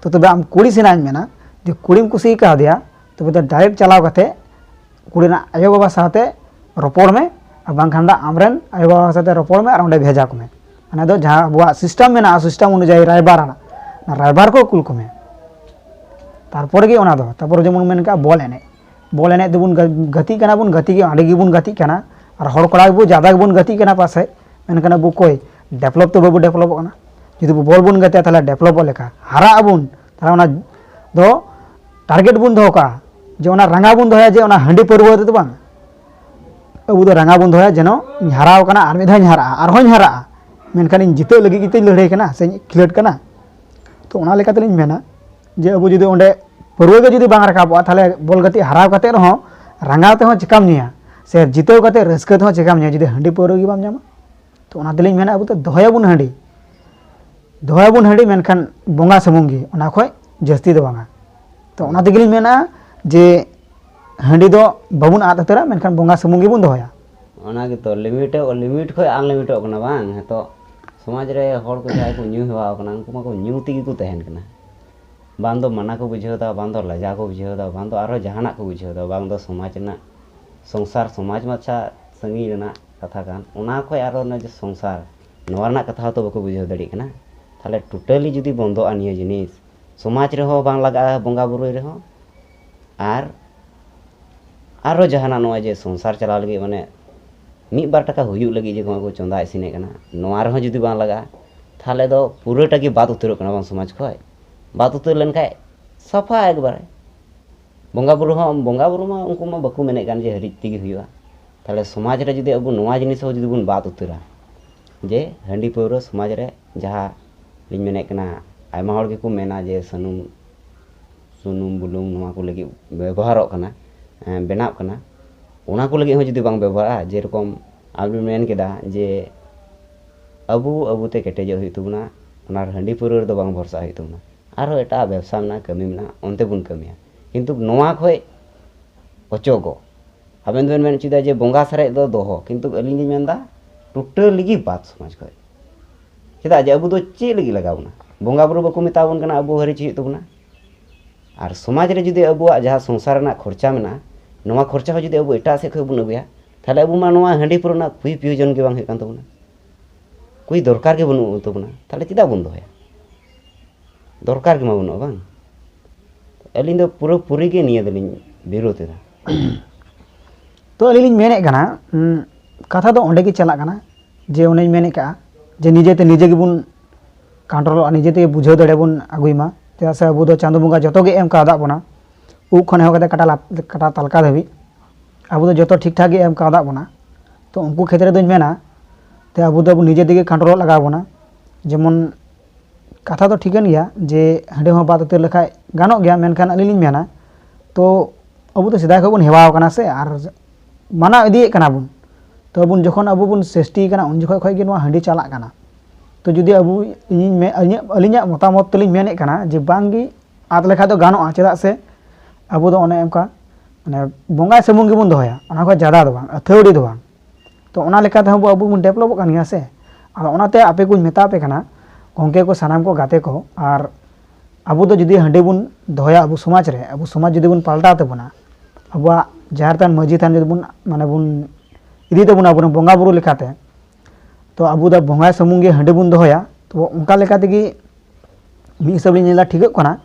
ᱛᱚ ᱛᱚᱵᱮ ᱟᱢ ᱠᱩᱲᱤ ᱥᱮᱱᱟᱜ ᱤᱧ ᱢᱮᱱᱟ, ᱡᱮ ᱠᱩᱲᱤᱢ ᱠᱩᱥᱤ ᱠᱟᱣᱫᱮᱭᱟ, ᱛᱚᱵᱮ ᱫᱚ direct ᱪᱟᱞᱟᱣ ᱠᱟᱛᱮ ᱠᱩᱲᱤ ᱨᱮᱱᱟᱜ ᱟᱭᱳᱼᱵᱟᱵᱟ ᱥᱟᱶᱛᱮ ᱨᱚᱯᱚᱲ ᱢᱮ, ᱟᱨ ᱵᱟᱝᱠᱷᱟᱱ ᱫᱚ ᱟᱢᱨᱮᱱ ᱟᱭᱳᱼᱵᱟᱵᱟ ᱥᱟᱶᱛᱮ ᱨᱚᱯᱚᱲ ᱢᱮ ᱟᱨ ᱚᱸᱰᱮ ᱵᱷᱮᱡᱟ ᱠᱚᱢᱮ᱾ ᱢᱟᱱᱮ ᱫᱚ ᱡᱟᱦᱟᱸ ᱟᱵᱚᱣᱟᱜ system ᱢᱮᱱᱟᱜᱼᱟ, system ᱚᱱᱩᱡᱟᱭᱤ ᱨᱟᱭᱵᱟᱨ ᱟᱲᱟᱜ, ᱚᱱᱟ ᱨᱟᱭᱵᱟᱨ ᱠᱚ ᱠᱩᱞ ᱠᱚᱢᱮ᱾ ᱛᱟᱨᱯᱚᱨᱮ ᱜᱮ ᱚᱱᱟ ᱫᱚ, ᱛᱟᱨᱯᱚᱨᱮ ᱡᱮᱢᱚᱱ ᱢᱮᱱ ᱠᱟᱜᱼᱟ ᱵᱚᱞ ᱮᱱᱮᱡ, ᱵᱚᱞ ᱮᱱᱮᱡ ᱫᱚᱵᱚᱱ ᱜᱟ- ᱜᱟᱛᱮᱜ ᱠᱟᱱᱟ ᱵᱚᱱ, ᱜᱟᱛᱮ ᱜᱮ ᱟᱹᱰᱤ ᱜᱮᱵᱚᱱ ᱜᱟᱛᱮᱜ ᱠᱟᱱᱟ, ᱟᱨ ᱦᱚᱲ ᱠᱚᱲᱟ ᱜᱮᱵᱚ ᱡᱟᱫᱟ ᱜᱮᱵᱚᱱ ᱜᱟᱛᱮᱜ ᱠᱟᱱᱟ ᱯᱟᱥᱮᱡ, ᱢᱮᱱᱠᱷᱟᱱ ᱟᱵᱚ ᱠᱚᱭ develop ᱛᱚ ᱵᱟᱵᱚ developᱚᱜ ᱠᱟᱱᱟ᱾ ᱡᱩᱫᱤ ᱵᱚ ᱵᱚᱞ ᱵᱚᱱ ᱜᱟᱛᱮᱜᱼᱟ ᱛᱟᱦᱚᱞᱮ developᱚᱜ ᱞᱮᱠᱟ ᱦᱟᱨᱟᱜ ᱟᱵᱚᱱ, ᱛᱟᱦᱚᱞᱮ ᱚᱱᱟ ᱫᱚ target ᱵᱚᱱ ᱫᱚᱦᱚ ᱠᱟᱜᱼᱟ, ᱡᱮ ᱚᱱᱟ ᱨᱟᱸᱜᱟᱣ ᱵᱚᱱ ᱫᱚᱦᱚᱭᱟ ᱡᱮ ᱚᱱᱟ ᱦᱟᱺᱰᱤ ᱯᱟᱹᱨᱣᱟᱹ ᱛᱮᱫᱚ ᱵᱟᱝ, ᱟᱵᱚ ᱫᱚ ᱨᱟᱸᱜᱟᱣ ᱵᱚᱱ ᱫᱚᱦᱚᱭᱟ ᱡᱮᱱᱚ ᱤᱧ ᱦᱟᱨᱟᱣ ᱠᱟᱱᱟ ᱟᱨ ᱢᱤᱫ ᱫᱷᱟᱣ ᱤᱧ ᱦᱟᱨᱟᱜᱼᱟ, ᱟᱨᱦᱚᱸᱧ ᱦᱟᱨᱟᱜᱼᱟ, ᱢᱮᱱᱠᱷᱟᱱ ᱤᱧ ᱡᱤᱛᱟᱹᱜ ᱞᱟᱹᱜᱤᱫ ᱜᱮᱛᱚᱧ ᱞᱟᱹᱲᱦᱟᱹᱭ ᱠᱟᱱᱟ ᱥᱮᱧ ᱠᱷᱮᱞᱳᱰ ᱠᱟᱱᱟ᱾ ᱛᱚ ᱚᱱᱟ ᱞᱮᱠᱟ ᱛᱮᱞᱤᱧ ᱢᱮᱱᱟ ᱡᱮ ᱟᱵᱚ ᱡᱩᱫᱤ ᱚᱸᱰᱮ ᱯᱟᱹᱨᱣᱟᱹ ᱜᱮ ᱡᱩᱫᱤ ᱵᱟᱝ ᱨᱟᱠᱟᱵᱚᱜᱼᱟ, ᱛᱟᱦᱚᱞᱮ ᱵᱚᱞ ᱜᱟᱛᱮᱜ ᱦᱟᱨᱟᱣ ᱠᱟᱛᱮ ᱨᱮᱦᱚᱸ ᱨᱟᱸᱜᱟᱣ ᱛᱮᱦᱚᱸ ᱪᱮᱠᱟᱢ ᱧᱩᱭᱟ, ᱥᱮ ᱡᱤᱛᱟᱹᱣ ᱠᱟᱛᱮ ᱨᱟᱹᱥᱠᱟᱹ ᱛᱮᱦᱚᱸ ᱪᱮᱠᱟᱢ ᱧᱩᱭᱟ ᱡᱩᱫᱤ ᱦᱟᱺᱰᱤ ᱯᱟᱹᱣᱨᱟᱹ ᱜᱮ ᱵᱟᱢ ᱧᱟᱢᱟ? ᱛᱚ ᱚᱱᱟ ᱛᱮᱞᱤᱧ ᱢᱮᱱᱟ ᱟᱵᱚ ᱫᱚ ᱫᱚᱦᱚᱭᱟᱵᱚᱱ ᱦᱟᱺᱰᱤ, ᱫᱚᱦᱚᱭᱟᱵᱚᱱ ᱦᱟᱺᱰᱤ, ᱢᱮᱱᱠᱷᱟᱱ ᱵᱚᱸᱜᱟ ᱥᱩᱢᱩᱝ ᱜᱮ, ᱚᱱᱟ ᱠᱷᱚᱡ ᱡᱟᱹᱥᱛᱤ ᱫᱚ ᱵᱟᱝᱟ᱾ ᱛᱚ ᱚᱱᱟ ᱛᱮᱜᱮᱞᱤᱧ ᱢᱮᱱᱟ ᱡᱮ ᱦᱟᱺᱰᱤ ᱫᱚ ᱵᱟᱵᱚᱱ ᱟᱫ ᱩᱛᱟᱹᱨᱟ, ᱢᱮᱱᱠᱷᱟᱱ ᱵᱚᱸᱜᱟ ᱥᱩᱢᱩᱝ ᱜᱮᱵᱚᱱ ᱫᱚᱦᱚᱭᱟ᱾ ᱚᱱᱟ ᱜᱮᱛᱚ, limit, limit ᱠᱷᱚᱡ unlimitᱚᱜ ᱠᱟᱱᱟ ᱵᱟᱝ? ᱱᱤᱛᱚᱜ ᱥᱚᱢᱟᱡᱽ ᱨᱮ ᱦᱚᱲ ᱠᱚ ᱡᱟᱦᱟᱸᱭ ᱠᱚ ᱧᱩ ᱦᱮᱣᱟ ᱟᱠᱟᱱᱟ, ᱩᱱᱠᱩ ᱢᱟᱠᱚ ᱧᱩ ᱛᱮᱜᱮ ᱠᱚ ᱛᱟᱦᱮᱱ ᱠᱟᱱᱟ᱾ ᱵᱟᱝ ᱫᱚ ᱢᱟᱱᱟ ᱠᱚ ᱵᱩᱡᱷᱟᱹᱣ ᱮᱫᱟ, ᱵᱟᱝ ᱫᱚ ᱞᱟᱡᱟᱣ ᱠᱚ ᱵᱩᱡᱷᱟᱹᱣ ᱮᱫᱟ, ᱵᱟᱝ ᱫᱚ ᱟᱨᱦᱚᱸ ᱡᱟᱦᱟᱱᱟᱜ ᱠᱚ ᱵᱩᱡᱷᱟᱹᱣ ᱮᱫᱟ, ᱵᱟᱝ ᱫᱚ ᱥᱚᱢᱟᱡᱽ ᱨᱮᱱᱟᱜ, ᱥᱚᱝᱥᱟᱨ, ᱥᱚᱢᱟᱡᱽ ᱢᱟᱪᱷᱟ ᱥᱟᱺᱜᱤᱧ ᱨᱮᱱᱟᱜ ᱠᱟᱛᱷᱟ ᱠᱟᱱ, ᱚᱱᱟ ᱠᱷᱚᱡ ᱟᱨᱚ ᱚᱱᱟ ᱡᱮ ᱥᱚᱝᱥᱟᱨ, ᱱᱚᱣᱟ ᱨᱮᱱᱟᱜ ᱠᱟᱛᱷᱟ ᱦᱚᱸᱛᱚ ᱵᱟᱠᱚ ᱵᱩᱡᱷᱟᱹᱣ ᱫᱟᱲᱮᱭᱟᱜ ᱠᱟᱱᱟ᱾ ᱛᱟᱦᱚᱞᱮ totally ᱡᱩᱫᱤ ᱵᱚᱱᱫᱚᱜᱼᱟ ᱱᱤᱭᱟᱹ ᱡᱤᱱᱤᱥ, ᱥᱚᱢᱟᱡᱽ ᱨᱮᱦᱚᱸ ᱵᱟᱝ ᱞᱟᱜᱟᱜᱼᱟ, ᱵᱚᱸᱜᱟ ᱵᱩᱨᱩᱭ ᱨᱮᱦᱚᱸ, ᱟᱨ ᱟᱨᱚ ᱡᱟᱦᱟᱱᱟᱜ ᱱᱚᱜᱼᱚᱭ ᱡᱮ ᱥᱚᱝᱥᱟᱨ ᱪᱟᱞᱟᱣ ᱞᱟᱹᱜᱤᱫ, ᱢᱟᱱᱮ ᱢᱤᱫ ᱵᱟᱨ ᱴᱟᱠᱟ ᱦᱩᱭᱩᱜ ᱞᱟᱹᱜᱤᱫ ᱡᱮ ᱱᱚᱜᱼᱚᱭ ᱠᱚ ᱪᱚᱸᱫᱟ ᱤᱥᱤᱱᱮᱫ ᱠᱟᱱᱟ, ᱱᱚᱣᱟ ᱨᱮᱦᱚᱸ ᱡᱩᱫᱤ ᱵᱟᱝ ᱞᱟᱜᱟᱜᱼᱟ, ᱛᱟᱦᱚᱞᱮ ᱫᱚ ᱯᱩᱨᱟᱹᱴᱟ ᱜᱮ ᱵᱟᱫ ᱩᱛᱟᱹᱨᱚᱜ ᱠᱟᱱᱟ ᱵᱟᱝ ᱥᱚᱢᱟᱡᱽ ᱠᱷᱚᱡ᱾ ᱵᱟᱫ ᱩᱛᱟᱹᱨ ᱞᱮᱱᱠᱷᱟᱡ ᱥᱟᱯᱷᱟ ᱮᱠᱵᱟᱨᱮ᱾ ᱵᱚᱸᱜᱟ ᱵᱩᱨᱩ ᱦᱚᱸ, ᱵᱚᱸᱜᱟ ᱵᱩᱨᱩ ᱢᱟ ᱩᱱᱠᱩ ᱢᱟ ᱵᱟᱠᱚ ᱢᱮᱱᱮᱫ ᱠᱟᱱ ᱡᱮ ᱦᱟᱹᱨᱤᱡ ᱛᱮᱜᱮ ᱦᱩᱭᱩᱜᱼᱟ᱾ ᱛᱟᱦᱚᱞᱮ ᱥᱚᱢᱟᱡᱽ ᱨᱮ ᱡᱩᱫᱤ ᱟᱵᱚ ᱱᱚᱣᱟ ᱡᱤᱱᱤᱥ ᱦᱚᱸ ᱡᱩᱫᱤ ᱵᱚᱱ ᱵᱟᱫ ᱩᱛᱟᱹᱨᱟ, ᱡᱮ ᱦᱟᱺᱰᱤ ᱯᱟᱹᱣᱨᱟᱹ ᱥᱚᱢᱟᱡᱽ ᱨᱮ ᱡᱟᱦᱟᱸ ᱞᱤᱧ ᱢᱮᱱᱮᱫ ᱠᱟᱱᱟ, ᱟᱭᱢᱟ ᱦᱚᱲ ᱜᱮᱠᱚ ᱢᱮᱱᱟ ᱡᱮ ᱥᱩᱱᱩᱢ, ᱥᱩᱱᱩᱢ, ᱵᱩᱞᱩᱝ ᱱᱚᱣᱟ ᱠᱚ ᱞᱟᱹᱜᱤᱫ ᱵᱮᱵᱚᱦᱟᱨᱚᱜ ᱠᱟᱱᱟ, ᱮᱸ, ᱵᱮᱱᱟᱜ ᱠᱟᱱᱟ, ᱚᱱᱟ ᱠᱚ ᱞᱟᱹᱜᱤᱫ ᱦᱚᱸ ᱡᱩᱫᱤ ᱵᱟᱝ ᱵᱮᱵᱚᱦᱟᱨᱟ, ᱡᱮᱨᱚᱠᱚᱢ ᱟᱵᱤᱱ ᱢᱮᱱ ᱠᱮᱫᱟ ᱡᱮ ᱟᱵᱚ ᱟᱵᱚᱛᱮ ᱠᱮᱴᱮᱡᱚᱜ ᱦᱩᱭᱩᱜ ᱛᱟᱵᱚᱱᱟ᱾ ᱚᱱᱟ ᱦᱟᱺᱰᱤ ᱯᱟᱹᱣᱨᱟᱹ ᱨᱮᱫᱚ ᱵᱟᱝ ᱵᱷᱚᱨᱥᱟᱜ ᱦᱩᱭᱩᱜ ᱛᱟᱵᱚᱱᱟ᱾ ᱟᱨᱦᱚᱸ ᱮᱴᱟᱜ ᱵᱮᱵᱽᱥᱟ ᱢᱮᱱᱟᱜᱼᱟ, ᱠᱟᱹᱢᱤ ᱢᱮᱱᱟᱜᱼᱟ, ᱚᱱᱛᱮ ᱵᱚᱱ ᱠᱟᱹᱢᱤᱭᱟ᱾ ᱠᱤᱱᱛᱩ ᱱᱚᱣᱟ ᱠᱷᱚᱡ ᱚᱪᱚᱜᱚᱜ, ᱟᱵᱮᱱ ᱫᱚᱵᱮᱱ ᱢᱮᱱ ᱦᱚᱪᱚᱭᱮᱫᱟ ᱡᱮ ᱵᱚᱸᱜᱟ ᱥᱟᱨᱮᱡ ᱫᱚ ᱫᱚᱦᱚ, ᱠᱤᱱᱛᱩ ᱟᱹᱞᱤᱧ ᱞᱤᱧ ᱢᱮᱱᱫᱟ ᱴᱳᱴᱟᱞᱤ ᱜᱮ ᱵᱟᱫ ᱥᱚᱢᱟᱡᱽ ᱠᱷᱚᱡ᱾ ᱪᱮᱫᱟᱜ ᱡᱮ ᱟᱵᱚ ᱫᱚ ᱪᱮᱫ ᱞᱟᱹᱜᱤᱫ ᱞᱟᱜᱟᱣ ᱵᱚᱱᱟ? ᱵᱚᱸᱜᱟ ᱵᱩᱨᱩ ᱵᱟᱠᱚ ᱢᱮᱛᱟ ᱵᱚᱱ ᱠᱟᱱᱟ ᱟᱵᱚ ᱦᱟᱹᱨᱤ ᱪᱮᱫ ᱦᱩᱭᱩᱜ ᱛᱟᱵᱚᱱᱟ? ᱟᱨ ᱥᱚᱢᱟᱡᱽ ᱨᱮ ᱡᱩᱫᱤ ᱟᱵᱚᱣᱟᱜ ᱡᱟᱦᱟᱸ ᱥᱚᱝᱥᱟᱨ ᱨᱮᱱᱟᱜ ᱠᱷᱚᱨᱪᱟ ᱢᱮᱱᱟᱜᱼᱟ, ᱱᱚᱣᱟ ᱠᱷᱚᱨᱪᱟ ᱦᱚᱸ ᱡᱩᱫᱤ ᱟᱵᱚ ᱮᱴᱟᱜ ᱥᱮᱫ ᱠᱷᱚᱡ ᱵᱚᱱ ᱟᱹᱜᱩᱭᱟ, ᱛᱟᱦᱚᱞᱮ ᱟᱵᱚ ᱢᱟ ᱱᱚᱣᱟ ᱦᱟᱺᱰᱤ ᱯᱟᱹᱣᱨᱟᱹ ᱨᱮᱱᱟᱜ ᱠᱳᱭ ᱯᱨᱚᱭᱳᱡᱚᱱ ᱜᱮ ᱵᱟᱝ ᱦᱩᱭᱩᱜ ᱠᱟᱱ ᱛᱟᱵᱚᱱᱟ, ᱠᱳᱭ ᱫᱚᱨᱠᱟᱨ ᱜᱮ ᱵᱟᱹᱱᱩᱜ ᱛᱟᱵᱚᱱᱟ᱾ ᱛᱟᱦᱚᱞᱮ ᱪᱮᱫᱟᱜ ᱵᱚᱱ ᱫᱚᱦᱚᱭᱟ? ᱫᱚᱨᱠᱟᱨ ᱜᱮ ᱢᱟ ᱵᱟᱹᱱᱩᱜᱼᱟ, ᱵᱟᱝ? ᱟᱹᱞᱤᱧ ᱫᱚ ᱯᱩᱨᱟᱹ ᱯᱩᱨᱤ ᱜᱮ ᱱᱤᱭᱟᱹ ᱫᱚᱞᱤᱧ ᱵᱤᱨᱳᱫᱷ ᱮᱫᱟ᱾ ᱛᱚ ᱟᱹᱞᱤᱧ ᱞᱤᱧ ᱢᱮᱱᱮᱫ ᱠᱟᱱᱟ, ᱩᱸ, ᱠᱟᱛᱷᱟ ᱫᱚ ᱚᱸᱰᱮ ᱜᱮ ᱪᱟᱞᱟᱜ ᱠᱟᱱᱟ ᱡᱮ ᱚᱱᱮᱧ ᱢᱮᱱᱮᱫ ᱠᱟᱜᱼᱟ ᱡᱮ ᱱᱤᱡᱮᱛᱮ ᱱᱤᱡᱮ ᱜᱮᱵᱚᱱ ᱠᱚᱱᱴᱨᱳᱞᱚᱜᱼᱟ, ᱱᱤᱡᱮ ᱛᱮᱜᱮ ᱵᱩᱡᱷᱟᱹᱣ ᱫᱟᱲᱮ ᱵᱚᱱ ᱟᱹᱜᱩᱭ ᱢᱟ᱾ ᱪᱮᱫᱟᱜ ᱥᱮ ᱟᱵᱚ ᱫᱚ ᱪᱟᱸᱫᱳ ᱵᱚᱸᱜᱟ ᱡᱚᱛᱚ ᱜᱮ ᱮᱢ ᱠᱟᱣᱫᱟᱜ ᱵᱚᱱᱟ, ᱩᱵ ᱠᱷᱚᱱ ᱮᱦᱚᱵ ᱠᱟᱛᱮ ᱠᱟᱴᱟ ᱞᱟᱛ-, ᱠᱟᱴᱟ ᱛᱟᱞᱠᱟ ᱫᱷᱟᱹᱵᱤᱡ ᱟᱵᱚ ᱫᱚ ᱡᱚᱛᱚ ᱴᱷᱤᱠ ᱴᱷᱟᱠ ᱜᱮ ᱮᱢ ᱠᱟᱣᱫᱟᱜ ᱵᱚᱱᱟ᱾ ᱛᱚ ᱩᱱᱠᱩ ᱠᱷᱮᱛᱨᱮ ᱫᱚᱧ ᱢᱮᱱᱟ, ᱛᱮ ᱟᱵᱚ ᱫᱚ ᱱᱤᱡᱮ ᱛᱮᱜᱮ ᱠᱚᱱᱴᱨᱳᱞ ᱞᱟᱜᱟᱣ ᱵᱚᱱᱟ᱾ ᱡᱮᱢᱚᱱ ᱠᱟᱛᱷᱟ ᱫᱚ ᱴᱷᱤᱠᱟᱹᱱ ᱜᱮᱭᱟ ᱡᱮ ᱦᱟᱺᱰᱤ ᱦᱚᱸ ᱵᱟᱫ ᱩᱛᱟᱹᱨ ᱞᱮᱠᱷᱟᱡ ᱜᱟᱱᱚᱜ ᱜᱮᱭᱟ, ᱢᱮᱱᱠᱷᱟᱱ ᱟᱹᱞᱤᱧ ᱞᱤᱧ ᱢᱮᱱᱟ, ᱛᱚ ᱟᱵᱚ ᱫᱚ ᱥᱮᱫᱟᱭ ᱠᱷᱚᱱ ᱵᱚᱱ ᱦᱮᱣᱟ ᱟᱠᱟᱱᱟ ᱥᱮ, ᱟᱨ ᱢᱟᱱᱟᱣ ᱤᱫᱤᱭᱮᱫ ᱠᱟᱱᱟ ᱵᱚᱱ᱾ ᱛᱚ ᱟᱵᱚ ᱡᱚᱠᱷᱚᱱ ᱟᱵᱚ ᱵᱚᱱ ᱥᱮᱥᱴᱤ ᱠᱟᱱᱟ, ᱩᱱ ᱡᱚᱠᱷᱚᱱ ᱠᱷᱚᱱ ᱜᱮ ᱱᱚᱣᱟ ᱦᱟᱺᱰᱤ ᱪᱟᱞᱟᱜ ᱠᱟᱱᱟ᱾ ᱛᱚ ᱡᱩᱫᱤ ᱟᱵᱚ, ᱤᱧᱤᱧ ᱢᱮ-, ᱤᱧᱟᱹᱜ, ᱟᱹᱞᱤᱧᱟᱜ ᱢᱚᱛᱟᱢᱚᱛ ᱛᱮᱞᱤᱧ ᱢᱮᱱᱮᱫ ᱠᱟᱱᱟ ᱡᱮ ᱵᱟᱝ ᱜᱮ ᱟᱫ ᱞᱮᱠᱷᱟᱡ ᱫᱚ ᱜᱟᱱᱚᱜᱼᱟ, ᱪᱮᱫᱟᱜ ᱥᱮ ᱟᱵᱚ ᱫᱚ ᱚᱱᱮ ᱚᱱᱠᱟ ᱢᱟᱱᱮ ᱵᱚᱸᱜᱟᱭ ᱥᱩᱢᱩᱝ ᱜᱮᱵᱚᱱ ᱫᱚᱦᱚᱭᱟ, ᱚᱱᱟ ᱠᱷᱚᱱ ᱡᱟᱫᱟ ᱫᱚ ᱵᱟᱝ, ᱟᱹᱛᱷᱟᱹᱣᱲᱤ ᱫᱚ ᱵᱟᱝ᱾ ᱛᱚ ᱚᱱᱟ ᱞᱮᱠᱟ ᱛᱮᱦᱚᱸ ᱟᱵᱚ, ᱟᱵᱚ ᱵᱚᱱ ᱰᱮᱵᱷᱞᱚᱯᱚᱜ ᱠᱟᱱ ᱜᱮᱭᱟ ᱥᱮ᱾ ᱟᱫᱚ ᱚᱱᱟᱛᱮ ᱟᱯᱮ ᱠᱚᱧ ᱢᱮᱛᱟ ᱯᱮ ᱠᱟᱱᱟ, ᱜᱚᱢᱠᱮ ᱠᱚ, ᱥᱟᱱᱟᱢ ᱠᱚ, ᱜᱟᱛᱮ ᱠᱚ, ᱟᱨ ᱟᱵᱚ ᱫᱚ ᱡᱩᱫᱤ ᱦᱟᱺᱰᱤ ᱵᱚᱱ ᱫᱚᱦᱚᱭᱟ ᱟᱵᱚ ᱥᱚᱢᱟᱡᱽ ᱨᱮ, ᱟᱵᱚ ᱥᱚᱢᱟᱡᱽ ᱡᱩᱫᱤ ᱵᱚᱱ ᱯᱟᱞᱴᱟᱣ ᱛᱟᱵᱚᱱᱟ, ᱟᱵᱚᱣᱟᱜ ᱡᱟᱦᱮᱨ ᱛᱷᱟᱱ, ᱢᱟᱹᱡᱷᱤ ᱛᱷᱟᱱ ᱡᱩᱫᱤ ᱵᱚᱱ, ᱢᱟᱱᱮ ᱵᱚᱱ ᱤᱫᱤ ᱛᱟᱵᱚᱱᱟ ᱟᱵᱚᱨᱮᱱ ᱵᱚᱸᱜᱟ ᱵᱩᱨᱩ ᱞᱮᱠᱟᱛᱮ, ᱛᱚ ᱟᱵᱚ ᱫᱚ ᱵᱚᱸᱜᱟ ᱥᱩᱢᱩᱝ ᱜᱮ ᱦᱟᱺᱰᱤ ᱵᱚᱱ ᱫᱚᱦᱚᱭᱟ, ᱛᱚ ᱚᱱᱠᱟ ᱞᱮᱠᱟ ᱛᱮᱜᱮ ᱢᱤᱫ ᱦᱤᱥᱟᱹᱵ ᱞᱤᱧ ᱧᱮᱞᱟ ᱴᱷᱤᱠᱟᱹᱜ ᱠᱟᱱᱟ᱾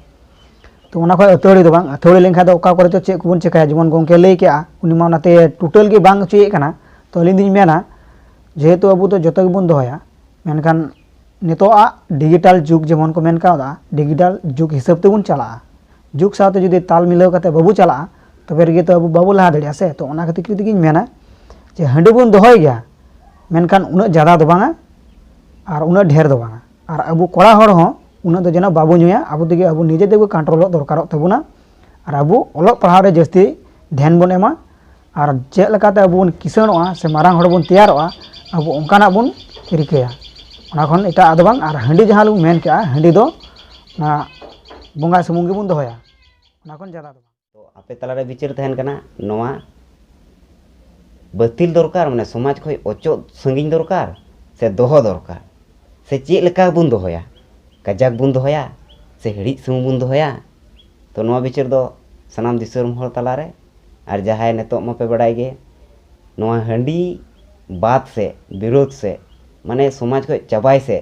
ᱛᱚ ᱚᱱᱟ ᱠᱷᱚᱱ ᱟᱹᱛᱷᱟᱹᱲᱤ ᱫᱚ ᱵᱟᱝ, ᱟᱹᱛᱷᱟᱹᱲᱤ ᱞᱮᱱᱠᱷᱟᱱ ᱫᱚ ᱚᱠᱟ ᱠᱚᱨᱮ ᱪᱚ ᱪᱮᱫ ᱠᱚᱵᱚᱱ ᱪᱮᱠᱟᱭᱟ, ᱡᱮᱢᱚᱱ ᱜᱚᱢᱠᱮ ᱞᱟᱹᱭ ᱠᱮᱜᱼᱟ, ᱩᱱᱤ ᱢᱟ ᱚᱱᱟᱛᱮ ᱴᱳᱴᱟᱞ ᱜᱮ ᱵᱟᱝ ᱚᱪᱚᱭᱮᱫ ᱠᱟᱱᱟ᱾ ᱛᱚ ᱟᱹᱞᱤᱧ ᱫᱚᱧ ᱢᱮᱱᱟ, ᱡᱮᱦᱮᱛᱩ ᱟᱵᱚ ᱫᱚ ᱡᱚᱛᱚ ᱜᱮᱵᱚᱱ ᱫᱚᱦᱚᱭᱟ, ᱢᱮᱱᱠᱷᱟᱱ ᱱᱤᱛᱚᱜᱟᱜ ᱰᱤᱡᱤᱴᱟᱞ ᱡᱩᱜᱽ ᱡᱮᱢᱚᱱ ᱠᱚ ᱢᱮᱱ ᱠᱟᱣᱫᱟ, ᱰᱤᱡᱤᱴᱟᱞ ᱡᱩᱜᱽ ᱦᱤᱥᱟᱹᱵ ᱛᱮᱵᱚᱱ ᱪᱟᱞᱟᱜᱼᱟ᱾ ᱡᱩᱜᱽ ᱥᱟᱶᱛᱮ ᱡᱩᱫᱤ ᱛᱟᱞ ᱢᱤᱞᱟᱹᱣ ᱠᱟᱛᱮ ᱵᱟᱵᱚ ᱪᱟᱞᱟᱜᱼᱟ, ᱛᱚᱵᱮ ᱨᱮᱜᱮ ᱛᱚ ᱟᱵᱚ ᱵᱟᱵᱚ ᱞᱟᱦᱟ ᱫᱟᱲᱮᱭᱟᱜᱼᱟ ᱥᱮ᱾ ᱛᱚ ᱚᱱᱟ ᱠᱷᱟᱹᱛᱤᱨ ᱛᱮᱜᱮᱧ ᱢᱮᱱᱟ ᱡᱮ ᱦᱟᱺᱰᱤ ᱵᱚᱱ ᱫᱚᱦᱚᱭ ᱜᱮᱭᱟ, ᱢᱮᱱᱠᱷᱟᱱ ᱩᱱᱟᱹᱜ ᱡᱟᱫᱟ ᱫᱚ ᱵᱟᱝᱟ ᱟᱨ ᱩᱱᱟᱹᱜ ᱰᱷᱮᱨ ᱫᱚ ᱵᱟᱝᱟ᱾ ᱟᱨ ᱟᱵᱚ ᱠᱚᱲᱟ ᱦᱚᱲ ᱦᱚᱸ ᱩᱱᱟᱹᱜ ᱫᱚ ᱡᱮᱱᱚ ᱵᱟᱵᱚ ᱧᱩᱭᱟ, ᱟᱵᱚ ᱛᱮᱜᱮ ᱟᱵᱚ ᱱᱤᱡᱮ ᱛᱮᱜᱮ ᱠᱚᱱᱴᱨᱳᱞᱚᱜ ᱫᱚᱨᱠᱟᱨᱚᱜ ᱛᱟᱵᱚᱱᱟ᱾ ᱟᱨ ᱟᱵᱚ ᱚᱞᱚᱜ ᱯᱟᱲᱦᱟᱣ ᱨᱮ ᱡᱟᱹᱥᱛᱤ ᱫᱷᱮᱭᱟᱱ ᱵᱚᱱ ᱮᱢᱟ, ᱟᱨ ᱪᱮᱫ ᱞᱮᱠᱟᱛᱮ ᱟᱵᱚ ᱵᱚᱱ ᱠᱤᱥᱟᱹᱬᱚᱜᱼᱟ ᱥᱮ ᱢᱟᱨᱟᱝ ᱦᱚᱲ ᱵᱚᱱ ᱛᱮᱭᱟᱨᱚᱜᱼᱟ, ᱟᱵᱚ ᱚᱱᱠᱟᱱᱟᱜ ᱵᱚᱱ ᱨᱤᱠᱟᱹᱭᱟ᱾ ᱚᱱᱟ ᱠᱷᱚᱱ ᱮᱴᱟᱜ ᱫᱚ ᱵᱟᱝ᱾ ᱟᱨ ᱦᱟᱺᱰᱤ ᱡᱟᱦᱟᱸ ᱵᱚᱱ ᱢᱮᱱ ᱠᱮᱜᱼᱟ, ᱦᱟᱺᱰᱤ ᱫᱚ ᱚᱱᱟ ᱵᱚᱸᱜᱟ ᱥᱩᱢᱩᱝ ᱜᱮᱵᱚᱱ ᱫᱚᱦᱚᱭᱟ, ᱚᱱᱟ ᱠᱷᱚᱱ ᱡᱟᱫᱟ ᱫᱚ ᱵᱟᱝ᱾ ᱛᱚ ᱟᱯᱮ ᱛᱟᱞᱟᱨᱮ ᱵᱤᱪᱟᱹᱨ ᱛᱟᱦᱮᱱ ᱠᱟᱱᱟ, ᱱᱚᱣᱟ ᱵᱟᱹᱛᱤᱞ ᱫᱚᱨᱠᱟᱨ, ᱢᱟᱱᱮ ᱥᱚᱢᱟᱡᱽ ᱠᱷᱚᱱ ᱚᱪᱚᱜ ᱥᱟᱺᱜᱤᱧ ᱫᱚᱨᱠᱟᱨ, ᱥᱮ ᱫᱚᱦᱚ ᱫᱚᱨᱠᱟᱨ, ᱥᱮ ᱪᱮᱫ ᱞᱮᱠᱟ ᱵᱚᱱ ᱫᱚᱦᱚᱭᱟ? ᱠᱟᱡᱟᱠ ᱵᱚᱱ ᱫᱚᱦᱚᱭᱟ ᱥᱮ ᱦᱤᱲᱤᱡ ᱥᱩᱢᱩᱝ ᱵᱚᱱ ᱫᱚᱦᱚᱭᱟ? ᱛᱚ ᱱᱚᱣᱟ ᱵᱤᱪᱟᱹᱨ ᱫᱚ ᱥᱟᱱᱟᱢ ᱫᱤᱥᱚᱢ ᱦᱚᱲ ᱛᱟᱞᱟᱨᱮ, ᱟᱨ ᱡᱟᱦᱟᱸᱭ ᱱᱤᱛᱚᱜ ᱢᱟᱯᱮ ᱵᱟᱲᱟᱭ ᱜᱮ, ᱱᱚᱣᱟ ᱦᱟᱺᱰᱤ ᱵᱟᱫ ᱥᱮ ᱵᱤᱨᱳᱫᱷ ᱥᱮ, ᱢᱟᱱᱮ ᱥᱚᱢᱟᱡᱽ ᱠᱷᱚᱱ ᱪᱟᱵᱟᱭ ᱥᱮ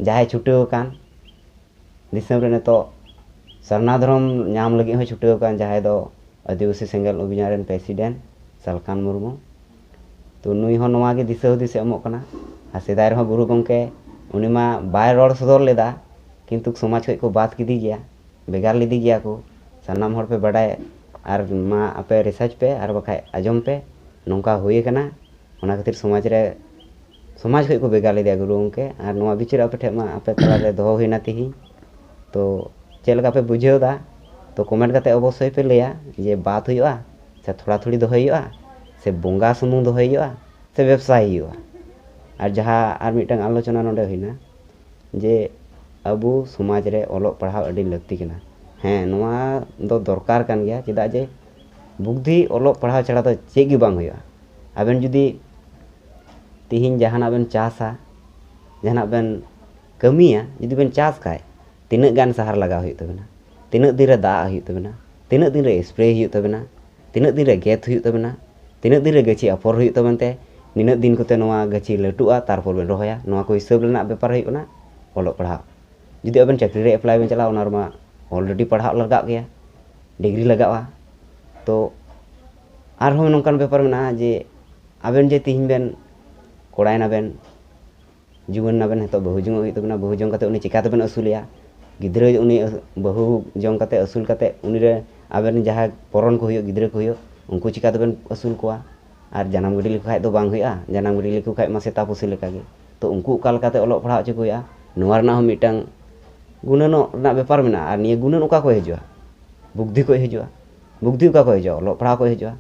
ᱡᱟᱦᱟᱸᱭ ᱪᱷᱩᱴᱟᱹᱣ ᱟᱠᱟᱱ, ᱫᱤᱥᱚᱢ ᱨᱮ ᱱᱤᱛᱚᱜ ᱥᱟᱨᱱᱟ ᱫᱷᱚᱨᱚᱢ ᱧᱟᱢ ᱞᱟᱹᱜᱤᱫ ᱦᱚᱸ ᱪᱷᱩᱴᱟᱹᱣ ᱟᱠᱟᱱ, ᱡᱟᱦᱟᱸᱭ ᱫᱚ ᱟᱹᱫᱤᱵᱟᱹᱥᱤ ᱥᱮᱸᱜᱮᱞ ᱚᱵᱷᱤᱡᱟᱱ ᱨᱮᱱ ᱯᱨᱮᱥᱤᱰᱮᱱᱴ ᱥᱟᱞᱠᱷᱟᱱ ᱢᱩᱨᱢᱩ᱾ ᱛᱚ ᱱᱩᱭ ᱦᱚᱸ ᱱᱚᱣᱟ ᱜᱮ ᱫᱤᱥᱟᱹ ᱦᱩᱫᱤᱥ ᱮ ᱮᱢᱚᱜ ᱠᱟᱱᱟ᱾ ᱟᱨ ᱥᱮᱫᱟᱭ ᱨᱮᱦᱚᱸ ᱜᱩᱨᱩ ᱜᱚᱢᱠᱮ, ᱩᱱᱤ ᱢᱟ ᱵᱟᱭ ᱨᱚᱲ ᱥᱚᱫᱚᱨ ᱞᱮᱫᱟ, ᱠᱤᱱᱛᱩ ᱥᱚᱢᱟᱡᱽ ᱠᱷᱚᱱ ᱠᱚ ᱵᱟᱫ ᱠᱮᱫᱮ ᱜᱮᱭᱟ, ᱵᱷᱮᱜᱟᱨ ᱞᱮᱫᱮ ᱜᱮᱭᱟ ᱠᱚ᱾ ᱥᱟᱱᱟᱢ ᱦᱚᱲ ᱯᱮ ᱵᱟᱰᱟᱭ, ᱟᱨ ᱢᱟ ᱟᱯᱮ ᱨᱤᱥᱟᱨᱪ ᱯᱮ, ᱟᱨ ᱵᱟᱠᱷᱟᱡ ᱟᱸᱡᱚᱢ ᱯᱮ, ᱱᱚᱝᱠᱟ ᱦᱩᱭ ᱟᱠᱟᱱᱟ᱾ ᱚᱱᱟ ᱠᱷᱟᱹᱛᱤᱨ ᱥᱚᱢᱟᱡᱽ ᱨᱮ, ᱥᱚᱢᱟᱡᱽ ᱠᱷᱚᱱ ᱠᱚ ᱵᱷᱮᱜᱟᱨ ᱞᱮᱫᱮᱭᱟ ᱜᱩᱨᱩ ᱜᱚᱢᱠᱮ᱾ ᱟᱨ ᱱᱚᱣᱟ ᱵᱤᱪᱟᱹᱨ ᱟᱯᱮ ᱴᱷᱮᱱ ᱢᱟ ᱟᱯᱮ ᱛᱟᱞᱟᱨᱮ ᱫᱚᱦᱚ ᱦᱩᱭᱱᱟ ᱛᱤᱦᱤᱧ᱾ ᱛᱚ ᱪᱮᱫ ᱞᱮᱠᱟ ᱯᱮ ᱵᱩᱡᱷᱟᱹᱣ ᱮᱫᱟ? ᱛᱚ ᱠᱚᱢᱮᱱᱴ ᱠᱟᱛᱮ ᱚᱵᱚᱥᱥᱳᱭ ᱯᱮ ᱞᱟᱹᱭᱟ ᱡᱮ ᱵᱟᱫ ᱦᱩᱭᱩᱜᱼᱟ, ᱥᱮ ᱛᱷᱚᱲᱟ ᱛᱷᱩᱲᱤ ᱫᱚᱦᱚᱭ ᱦᱩᱭᱩᱜᱼᱟ, ᱥᱮ ᱵᱚᱸᱜᱟ ᱥᱩᱢᱩᱝ ᱫᱚᱦᱚᱭ ᱦᱩᱭᱩᱜᱼᱟ, ᱥᱮ ᱵᱮᱵᱽᱥᱟᱭ ᱦᱩᱭᱩᱜᱼᱟ᱾ ᱟᱨ ᱡᱟᱦᱟᱸ ᱟᱨ ᱢᱤᱫᱴᱟᱝ ᱟᱞᱳᱪᱚᱱᱟ ᱱᱚᱰᱮ ᱦᱩᱭᱱᱟ ᱡᱮ ᱟᱵᱚ ᱥᱚᱢᱟᱡᱽ ᱨᱮ ᱚᱞᱚᱜ ᱯᱟᱲᱦᱟᱣ ᱟᱹᱰᱤ ᱞᱟᱹᱠᱛᱤ ᱠᱟᱱᱟ᱾ ᱦᱮᱸ, ᱱᱚᱣᱟ ᱫᱚ ᱫᱚᱨᱠᱟᱨ ᱠᱟᱱ ᱜᱮᱭᱟ, ᱪᱮᱫᱟᱜ ᱡᱮ ᱵᱩᱫᱽᱫᱷᱤ ᱚᱞᱚᱜ ᱯᱟᱲᱦᱟᱣ ᱪᱷᱟᱲᱟ ᱫᱚ ᱪᱮᱫ ᱜᱮ ᱵᱟᱝ ᱦᱩᱭᱩᱜᱼᱟ᱾ ᱟᱵᱮᱱ ᱡᱩᱫᱤ ᱛᱤᱦᱤᱧ ᱡᱟᱦᱟᱱᱟᱜ ᱵᱮᱱ ᱪᱟᱥᱟ, ᱡᱟᱦᱟᱱᱟᱜ ᱵᱮᱱ ᱠᱟᱹᱢᱤᱭᱟ, ᱡᱩᱫᱤ ᱵᱮᱱ ᱪᱟᱥ ᱠᱷᱟᱡ, ᱛᱤᱱᱟᱹᱜ ᱜᱟᱱ ᱥᱟᱦᱟᱨ ᱞᱟᱜᱟᱣ ᱦᱩᱭᱩᱜ ᱛᱟᱵᱮᱱᱟ, ᱛᱤᱱᱟᱹᱜ ᱫᱤᱱ ᱨᱮ ᱫᱟᱜ ᱦᱩᱭᱩᱜ ᱛᱟᱵᱮᱱᱟ, ᱛᱤᱱᱟᱹᱜ ᱫᱤᱱ ᱨᱮ ᱥᱯᱨᱮ ᱦᱩᱭᱩᱜ ᱛᱟᱵᱮᱱᱟ, ᱛᱤᱱᱟᱹᱜ ᱫᱤᱱ ᱨᱮ ᱜᱮᱫ ᱦᱩᱭᱩᱜ ᱛᱟᱵᱮᱱᱟ, ᱛᱤᱱᱟᱹᱜ ᱫᱤᱱ ᱨᱮ ᱜᱟᱹᱪᱷᱤ ᱟᱯᱷᱚᱨ ᱦᱩᱭᱩᱜ ᱛᱟᱵᱮᱱ ᱛᱮ, ᱱᱤᱱᱟᱹᱜ ᱫᱤᱱ ᱠᱚᱛᱮ ᱱᱚᱣᱟ ᱜᱟᱹᱪᱷᱤ ᱞᱟᱹᱴᱩᱜᱼᱟ, ᱛᱟᱨᱯᱚᱨ ᱵᱮᱱ ᱨᱚᱦᱚᱭᱟ᱾ ᱱᱚᱣᱟ ᱠᱚ ᱦᱤᱥᱟᱹᱵ ᱨᱮᱱᱟᱜ ᱵᱮᱯᱟᱨ ᱦᱩᱭᱩᱜ ᱠᱟᱱᱟ ᱚᱞᱚᱜ ᱯᱟᱲᱦᱟᱜ᱾ ᱡᱩᱫᱤ ᱟᱵᱮᱱ ᱪᱟᱹᱠᱨᱤ ᱨᱮ ᱮᱯᱞᱟᱭ ᱵᱮᱱ ᱪᱟᱞᱟᱜᱼᱟ, ᱚᱱᱟ ᱨᱮᱢᱟ ᱚᱞᱨᱮᱰᱤ ᱯᱟᱲᱦᱟᱜ ᱞᱟᱜᱟᱜ ᱜᱮᱭᱟ, ᱰᱤᱜᱽᱨᱤ ᱞᱟᱜᱟᱜᱼᱟ᱾ ᱛᱚ ᱟᱨᱦᱚᱸ ᱱᱚᱝᱠᱟᱱ ᱵᱮᱯᱟᱨ ᱢᱮᱱᱟᱜᱼᱟ ᱡᱮ ᱟᱵᱮᱱ ᱡᱮ ᱛᱤᱦᱤᱧ ᱵᱮᱱ ᱠᱚᱲᱟᱭᱮᱱᱟ ᱵᱮᱱ, ᱡᱩᱣᱟᱹᱱ ᱱᱟᱵᱮᱱ, ᱱᱤᱛᱚᱜ ᱵᱟᱹᱦᱩ ᱡᱚᱝ ᱦᱩᱭᱩᱜ ᱛᱟᱵᱮᱱᱟ᱾ ᱵᱟᱹᱦᱩ ᱡᱚᱝ ᱠᱟᱛᱮ ᱩᱱᱤ ᱪᱤᱠᱟ ᱛᱮᱵᱮᱱ ᱟᱹᱥᱩᱞᱮᱭᱟ? ᱜᱤᱫᱽᱨᱟᱹ ᱩᱱᱤ ᱟᱹᱥ- ᱵᱟᱹᱦᱩ ᱡᱚᱝ ᱠᱟᱛᱮ ᱟᱹᱥᱩᱞ ᱠᱟᱛᱮ ᱩᱱᱤ ᱨᱮ ᱟᱵᱮᱱ ᱡᱟᱦᱟᱸ ᱯᱚᱨᱚᱱ ᱠᱚ ᱦᱩᱭᱩᱜ, ᱜᱤᱫᱽᱨᱟᱹ ᱠᱚ ᱦᱩᱭᱩᱜ, ᱩᱱᱠᱩ ᱪᱤᱠᱟ ᱛᱮᱵᱮᱱ ᱟᱹᱥᱩᱞ ᱠᱚᱣᱟ? ᱟᱨ ᱡᱟᱱᱟᱢ ᱜᱤᱰᱤ ᱞᱮᱠᱚ ᱠᱷᱟᱡ ᱫᱚ ᱵᱟᱝ ᱦᱩᱭᱩᱜᱼᱟ᱾ ᱡᱟᱱᱟᱢ ᱜᱤᱰᱤ ᱞᱮᱠᱚ ᱠᱷᱟᱡ ᱢᱟ ᱥᱮᱛᱟ ᱯᱩᱥᱤ ᱞᱮᱠᱟᱜᱮ᱾ ᱛᱚ ᱩᱱᱠᱩ ᱚᱠᱟ ᱞᱮᱠᱟᱛᱮ ᱚᱞᱚᱜ ᱯᱟᱲᱦᱟᱣ ᱦᱚᱪᱚ ᱠᱚ ᱦᱩᱭᱩᱜᱼᱟ? ᱱᱚᱣᱟ ᱨᱮᱱᱟᱜ ᱦᱚᱸ ᱢᱤᱫᱴᱟᱝ ᱜᱩᱱᱟᱹᱱᱚᱜ ᱨᱮᱱᱟᱜ ᱵᱮᱯᱟᱨ ᱢᱮᱱᱟᱜᱼᱟ᱾ ᱟᱨ ᱱᱤᱭᱟᱹ ᱜᱩᱱᱟᱹᱱ ᱚᱠᱟ ᱠᱷᱚᱡ ᱦᱤᱡᱩᱜᱼᱟ? ᱵᱩᱫᱽᱫᱷᱤ ᱠᱷᱚᱡ ᱦᱤᱡᱩᱜᱼᱟ᱾ ᱵᱩᱫᱽᱫᱷᱤ ᱚᱠᱟ ᱠᱷᱚᱡ ᱦᱤᱡᱩᱜᱼᱟ? ᱚᱞᱚᱜ ᱯᱟᱲᱦᱟᱣ ᱠᱷᱚᱡ ᱦᱤᱡᱩᱜᱼᱟ᱾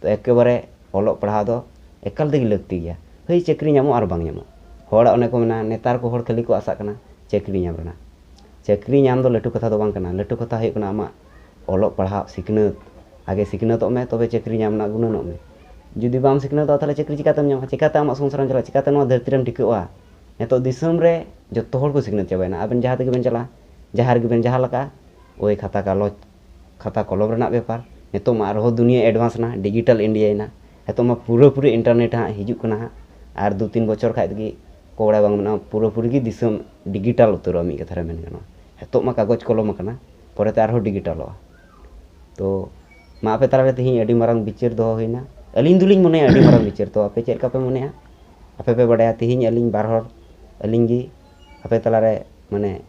ᱛᱚ ᱮᱠᱮᱵᱟᱨᱮ ᱚᱞᱚᱜ ᱯᱟᱲᱦᱟᱣ ᱫᱚ ᱮᱠᱟᱞ ᱛᱮᱜᱮ ᱞᱟᱹᱠᱛᱤ ᱜᱮᱭᱟ᱾ ᱦᱳᱭ, ᱪᱟᱹᱠᱨᱤ ᱧᱟᱢᱚᱜ ᱟᱨ ᱵᱟᱝ ᱧᱟᱢᱚᱜ, ᱦᱚᱲᱟᱜ ᱚᱱᱮ ᱠᱚ ᱢᱮᱱᱟ, ᱱᱮᱛᱟᱨ ᱠᱚ ᱦᱚᱲ ᱠᱷᱟᱹᱞᱤ ᱠᱚ ᱟᱥᱟᱜ ᱠᱟᱱᱟ ᱪᱟᱹᱠᱨᱤ ᱧᱟᱢ ᱨᱮᱱᱟᱜ᱾ ᱪᱟᱹᱠᱨᱤ ᱧᱟᱢ ᱫᱚ ᱞᱟᱹᱴᱩ ᱠᱟᱛᱷᱟ ᱫᱚ ᱵᱟᱝ ᱠᱟᱱᱟ᱾ ᱞᱟᱹᱴᱩ ᱠᱟᱛᱷᱟ ᱦᱩᱭᱩᱜ ᱠᱟᱱᱟ ᱟᱢᱟᱜ ᱚᱞᱚᱜ ᱯᱟᱲᱦᱟᱜ, ᱥᱤᱠᱷᱱᱟᱹᱛ᱾ ᱟᱜᱮ ᱥᱤᱠᱷᱱᱟᱹᱛᱚᱜ ᱢᱮ, ᱛᱚᱵᱮ ᱪᱟᱹᱠᱨᱤ ᱧᱟᱢ ᱨᱮᱱᱟᱜ ᱜᱩᱱᱟᱹᱱᱚᱜ ᱢᱮ᱾ ᱡᱩᱫᱤ ᱵᱟᱢ ᱥᱤᱠᱷᱱᱟᱹᱛᱚᱜᱼᱟ, ᱛᱟᱦᱚᱞᱮ ᱪᱟᱹᱠᱨᱤ ᱪᱤᱠᱟᱹᱛᱮᱢ ᱧᱟᱢᱟ? ᱪᱤᱠᱟᱹᱛᱮ ᱟᱢᱟᱜ ᱥᱚᱝᱥᱟᱨᱮᱢ ᱪᱟᱞᱟᱣᱟ? ᱪᱤᱠᱟᱹᱛᱮ ᱱᱚᱣᱟ ᱫᱷᱟᱹᱨᱛᱤ ᱨᱮᱢ ᱴᱤᱠᱟᱹᱜᱼᱟ? ᱱᱤᱛᱚᱜ ᱫᱤᱥᱚᱢ ᱨᱮ ᱡᱚᱛᱚ ᱦᱚᱲ ᱠᱚ ᱥᱤᱠᱷᱱᱟᱹᱛ ᱪᱟᱵᱟᱭᱮᱱᱟ᱾ ᱟᱵᱮᱱ ᱡᱟᱦᱟᱸ ᱛᱮᱜᱮ ᱵᱮᱱ ᱪᱟᱞᱟᱜᱼᱟ, ᱡᱟᱦᱟᱸ ᱨᱮᱜᱮ ᱵᱮᱱ ᱡᱟᱦᱟᱸ ᱞᱮᱠᱟ, ᱳᱭ ᱠᱷᱟᱛᱟ ᱠᱟᱞᱚᱡᱽ, ᱠᱷᱟᱛᱟ ᱠᱚᱞᱚᱢ ᱨᱮᱱᱟᱜ ᱵᱮᱯᱟᱨ᱾ ᱱᱤᱛᱚᱜ ᱢᱟ ᱟᱨᱦᱚᱸ ᱫᱩᱱᱤᱭᱟᱹ advance ᱮᱱᱟ, digital India ᱮᱱᱟ᱾ ᱱᱤᱛᱚᱜ ᱢᱟ ᱯᱩᱨᱟᱹᱯᱩᱨᱤ internet ᱦᱟᱸᱜ ᱦᱤᱡᱩᱜ ᱠᱟᱱᱟ ᱦᱟᱸᱜ, ᱟᱨ ᱫᱩ ᱛᱤᱱ ᱵᱚᱪᱷᱚᱨ ᱠᱷᱟᱡ ᱛᱮᱜᱮ ᱠᱚ ᱵᱟᱲᱟᱭ ᱵᱟᱝ ᱢᱮᱱᱟᱜᱼᱟ, ᱯᱩᱨᱟᱹᱯᱩᱨᱤ ᱜᱮ ᱫᱤᱥᱚᱢ digital ᱩᱛᱟᱹᱨᱚᱜᱼᱟ, ᱢᱤᱫ ᱠᱟᱛᱷᱟ ᱨᱮ ᱢᱮᱱ ᱜᱟᱱᱚᱜᱼᱟ᱾ ᱱᱤᱛᱚᱜ ᱢᱟ ᱠᱟᱜᱚᱡᱽ ᱠᱚᱞᱚᱢ ᱟᱠᱟᱱᱟ, ᱯᱚᱨᱮᱛᱮ ᱟᱨᱦᱚᱸ digitalᱚᱜᱼᱟ᱾ ᱛᱚ ᱢᱟ ᱟᱯᱮ ᱛᱟᱞᱟᱨᱮ ᱛᱮᱦᱮᱧ ᱟᱹᱰᱤ ᱢᱟᱨᱟᱝ ᱵᱤᱪᱟᱹᱨ ᱫᱚᱦᱚ ᱦᱩᱭᱱᱟ᱾ ᱟᱹᱞᱤᱧ ᱫᱚᱞᱤᱧ ᱢᱚᱱᱮᱭᱟ ᱟᱹᱰᱤ ᱢᱟᱨᱟᱝ ᱵᱤᱪᱟᱹᱨ᱾ ᱛᱚ ᱟᱯᱮ ᱪᱮᱫ ᱞᱮᱠᱟ ᱯᱮ ᱢᱚᱱᱮᱭᱟ? ᱟᱯᱮ ᱯᱮ ᱵᱟᱰᱟᱭᱟ, ᱛᱮᱦᱮᱧ ᱟᱹᱞᱤᱧ ᱵᱟᱨ ᱦᱚᱲ, ᱟᱹᱞᱤᱧ ᱜᱮ ᱟᱯᱮ ᱛᱟᱞᱟᱨᱮ ᱢᱟᱱᱮ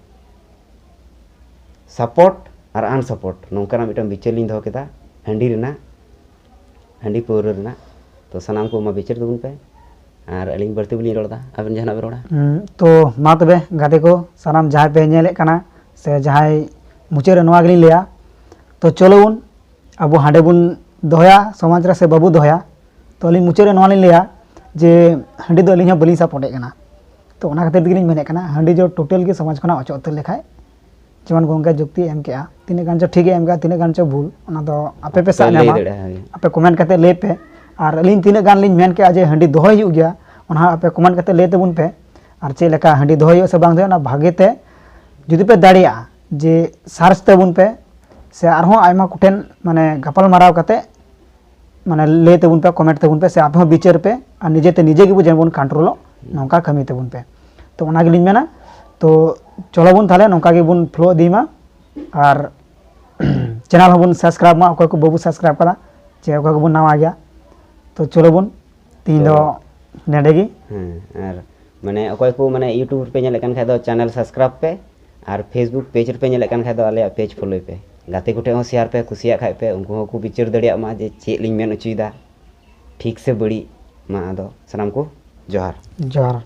support ᱟᱨ unsupport ᱱᱚᱝᱠᱟᱱᱟᱜ ᱢᱤᱫᱴᱟᱝ ᱵᱤᱪᱟᱹᱨ ᱞᱤᱧ ᱫᱚᱦᱚ ᱠᱮᱫᱟ ᱦᱟᱺᱰᱤ ᱨᱮᱱᱟᱜ, ᱦᱟᱺᱰᱤ ᱯᱟᱹᱣᱨᱟᱹ ᱨᱮᱱᱟᱜ᱾ ᱛᱚ ᱥᱟᱱᱟᱢ ᱠᱚ ᱢᱟ ᱵᱤᱪᱟᱹᱨ ᱛᱟᱵᱚᱱ ᱯᱮ, ᱟᱨ ᱟᱹᱞᱤᱧ ᱵᱟᱹᱲᱛᱤ ᱵᱟᱹᱞᱤᱧ ᱨᱚᱲ ᱮᱫᱟ, ᱟᱵᱮᱱ ᱡᱟᱦᱟᱱᱟᱜ ᱵᱮᱱ ᱨᱚᱲᱟ? ᱦᱩᱸ, ᱛᱚ ᱢᱟ ᱛᱚᱵᱮ ᱜᱟᱛᱮ ᱠᱚ, ᱥᱟᱱᱟᱢ ᱡᱟᱦᱟᱸᱭ ᱯᱮ ᱧᱮᱞᱮᱫ ᱠᱟᱱᱟ ᱥᱮ ᱡᱟᱦᱟᱸᱭ, ᱢᱩᱪᱟᱹᱫ ᱨᱮ ᱱᱚᱣᱟ ᱜᱮᱞᱤᱧ ᱞᱟᱹᱭᱟ, ᱛᱚ ᱪᱚᱞᱚ ᱵᱚᱱ ᱟᱵᱚ ᱦᱟᱺᱰᱤ ᱵᱚᱱ ᱫᱚᱦᱚᱭᱟ ᱥᱚᱢᱟᱡᱽ ᱨᱮ ᱥᱮ ᱵᱟᱵᱚ ᱫᱚᱦᱚᱭᱟ? ᱛᱚ ᱟᱹᱞᱤᱧ ᱢᱩᱪᱟᱹᱫ ᱨᱮ ᱱᱚᱣᱟ ᱞᱤᱧ ᱞᱟᱹᱭᱟ ᱡᱮ ᱦᱟᱺᱰᱤ ᱫᱚ ᱟᱹᱞᱤᱧ ᱦᱚᱸ ᱵᱟᱹᱞᱤᱧ supportᱮᱫ ᱠᱟᱱᱟ᱾ ᱛᱚ ᱚᱱᱟ ᱠᱷᱟᱹᱛᱤᱨ ᱛᱮᱜᱮᱞᱤᱧ ᱢᱮᱱᱮᱫ ᱠᱟᱱᱟ, ᱦᱟᱺᱰᱤ ᱫᱚ total ᱜᱮ ᱥᱚᱢᱟᱡᱽ ᱠᱷᱚᱱᱟᱜ ᱚᱪᱚᱜ ᱩᱛᱟᱹᱨ ᱞᱮᱠᱷᱟᱡ, ᱡᱮᱢᱚᱱ ᱜᱚᱢᱠᱮ ᱡᱩᱠᱛᱤ ᱮᱢ ᱠᱮᱜᱼᱟ, ᱛᱤᱱᱟᱹᱜ ᱜᱟᱱ ᱪᱚ ᱴᱷᱤᱠ ᱮ ᱮᱢ ᱠᱮᱜᱼᱟ, ᱛᱤᱱᱟᱹᱜ ᱜᱟᱱ ᱪᱚ ᱵᱷᱩᱞ, ᱚᱱᱟ ᱫᱚ ᱟᱯᱮ ᱯᱮ ᱥᱟᱵ ᱞᱟᱹᱭ ᱧᱟᱢᱟ᱾ ᱫᱟᱲᱮᱭᱟᱜᱼᱟ, ᱦᱳᱭ᱾ ᱟᱯᱮ comment ᱠᱟᱛᱮ ᱞᱟᱹᱭ ᱯᱮ᱾ ᱟᱨ ᱟᱹᱞᱤᱧ ᱛᱤᱱᱟᱹᱜ ᱜᱟᱱ ᱞᱤᱧ ᱢᱮᱱ ᱠᱮᱜᱼᱟ ᱡᱮ ᱦᱟᱺᱰᱤ ᱫᱚᱦᱚᱭ ᱦᱩᱭᱩᱜ ᱜᱮᱭᱟ, ᱚᱱᱟ ᱦᱚᱸ ᱟᱯᱮ comment ᱠᱟᱛᱮ ᱞᱟᱹᱭ ᱛᱟᱵᱚᱱ ᱯᱮ᱾ ᱟᱨ ᱪᱮᱫ ᱞᱮᱠᱟ ᱦᱟᱺᱰᱤ ᱫᱚᱦᱚᱭ ᱦᱩᱭᱩᱜᱼᱟ ᱥᱮ ᱵᱟᱝ ᱫᱚᱦᱚᱭ ᱦᱩᱭᱩᱜᱼᱟ, ᱚᱱᱟ ᱵᱷᱟᱜᱮ ᱛᱮ ᱡᱩᱫᱤ ᱯᱮ ᱫᱟᱲᱮᱭᱟᱜᱼᱟ ᱡᱮ search ᱛᱟᱵᱚᱱ ᱯᱮ, ᱥᱮ ᱟᱨᱦᱚᱸ ᱟᱭᱢᱟ ᱠᱚᱴᱷᱮᱱ ᱢᱟᱱᱮ ᱜᱟᱯᱟᱞ ᱢᱟᱨᱟᱣ ᱠᱟᱛᱮ ᱢᱟᱱᱮ ᱞᱟᱹᱭ ᱛᱟᱵᱚᱱ ᱯᱮ, comment ᱛᱟᱵᱚᱱ ᱯᱮ, ᱥᱮ ᱟᱯᱮ ᱦᱚᱸ ᱵᱤᱪᱟᱹᱨ ᱯᱮ, ᱟᱨ ᱱᱤᱡᱮ ᱛᱮ ᱱᱤᱡᱮ ᱜᱮᱵᱚ ᱡᱮᱢᱚᱱ ᱵᱚᱱ controlᱚᱜ, ᱱᱚᱝᱠᱟ ᱠᱟᱹᱢᱤ ᱛᱟᱵᱚᱱ ᱯᱮ᱾ ᱛᱚ ᱚᱱᱟ ᱜᱮᱞᱤᱧ ᱢᱮᱱᱟ᱾ ᱛᱚ ᱪᱚᱞᱚ ᱵᱚᱱ ᱛᱟᱦᱞᱮ ᱱᱚᱝᱠᱟ ᱜᱮᱵᱚᱱ flow ᱤᱫᱤᱭ ᱢᱟ, ᱟᱨ channel ᱦᱚᱸᱵᱚᱱ subscribe ᱢᱟ, ᱚᱠᱚᱭ ᱠᱚ ᱵᱟᱵᱚ subscribe ᱠᱟᱫᱟ, ᱪᱮ ᱚᱠᱚᱭ ᱠᱚᱵᱚᱱ ᱱᱟᱣᱟ ᱜᱮᱭᱟ᱾ ᱛᱚ ᱪᱚᱞᱚ ᱵᱚᱱ ᱛᱤᱦᱤᱧ ᱫᱚ ᱛᱚ ᱱᱮᱰᱮ ᱜᱮ᱾ ᱦᱮᱸ, ᱟᱨ ᱢᱟᱱᱮ ᱚᱠᱚᱭ ᱠᱚ ᱢᱟᱱᱮ YouTube ᱨᱮᱯᱮ ᱧᱮᱞᱮᱫ ᱠᱟᱱ ᱠᱷᱟᱡ ᱫᱚ channel subscribe ᱯᱮ, ᱟᱨ Facebook page ᱨᱮᱯᱮ ᱧᱮᱞᱮᱫ ᱠᱟᱱ ᱠᱷᱟᱡ ᱫᱚ ᱟᱞᱮᱭᱟᱜ page follow ᱯᱮ᱾ ᱜᱟᱛᱮ ᱠᱚᱴᱷᱮᱡ ᱦᱚᱸ share ᱯᱮ, ᱠᱩᱥᱤᱭᱟᱜ ᱠᱷᱟᱡ ᱯᱮ, ᱩᱱᱠᱩ ᱦᱚᱸᱠᱚ ᱵᱤᱪᱟᱹᱨ ᱫᱟᱲᱮᱭᱟᱜ ᱢᱟ ᱡᱮ ᱪᱮᱫ ᱞᱤᱧ ᱢᱮᱱ ᱚᱪᱚᱭᱮᱫᱟ, ᱴᱷᱤᱠ ᱥᱮ ᱵᱟᱹᱲᱤᱡ᱾ ᱢᱟ ᱟᱫᱚ ᱥᱟᱱᱟᱢ ᱠᱚ ᱡᱚᱦᱟᱨ᱾ ᱡᱚᱦᱟᱨ᱾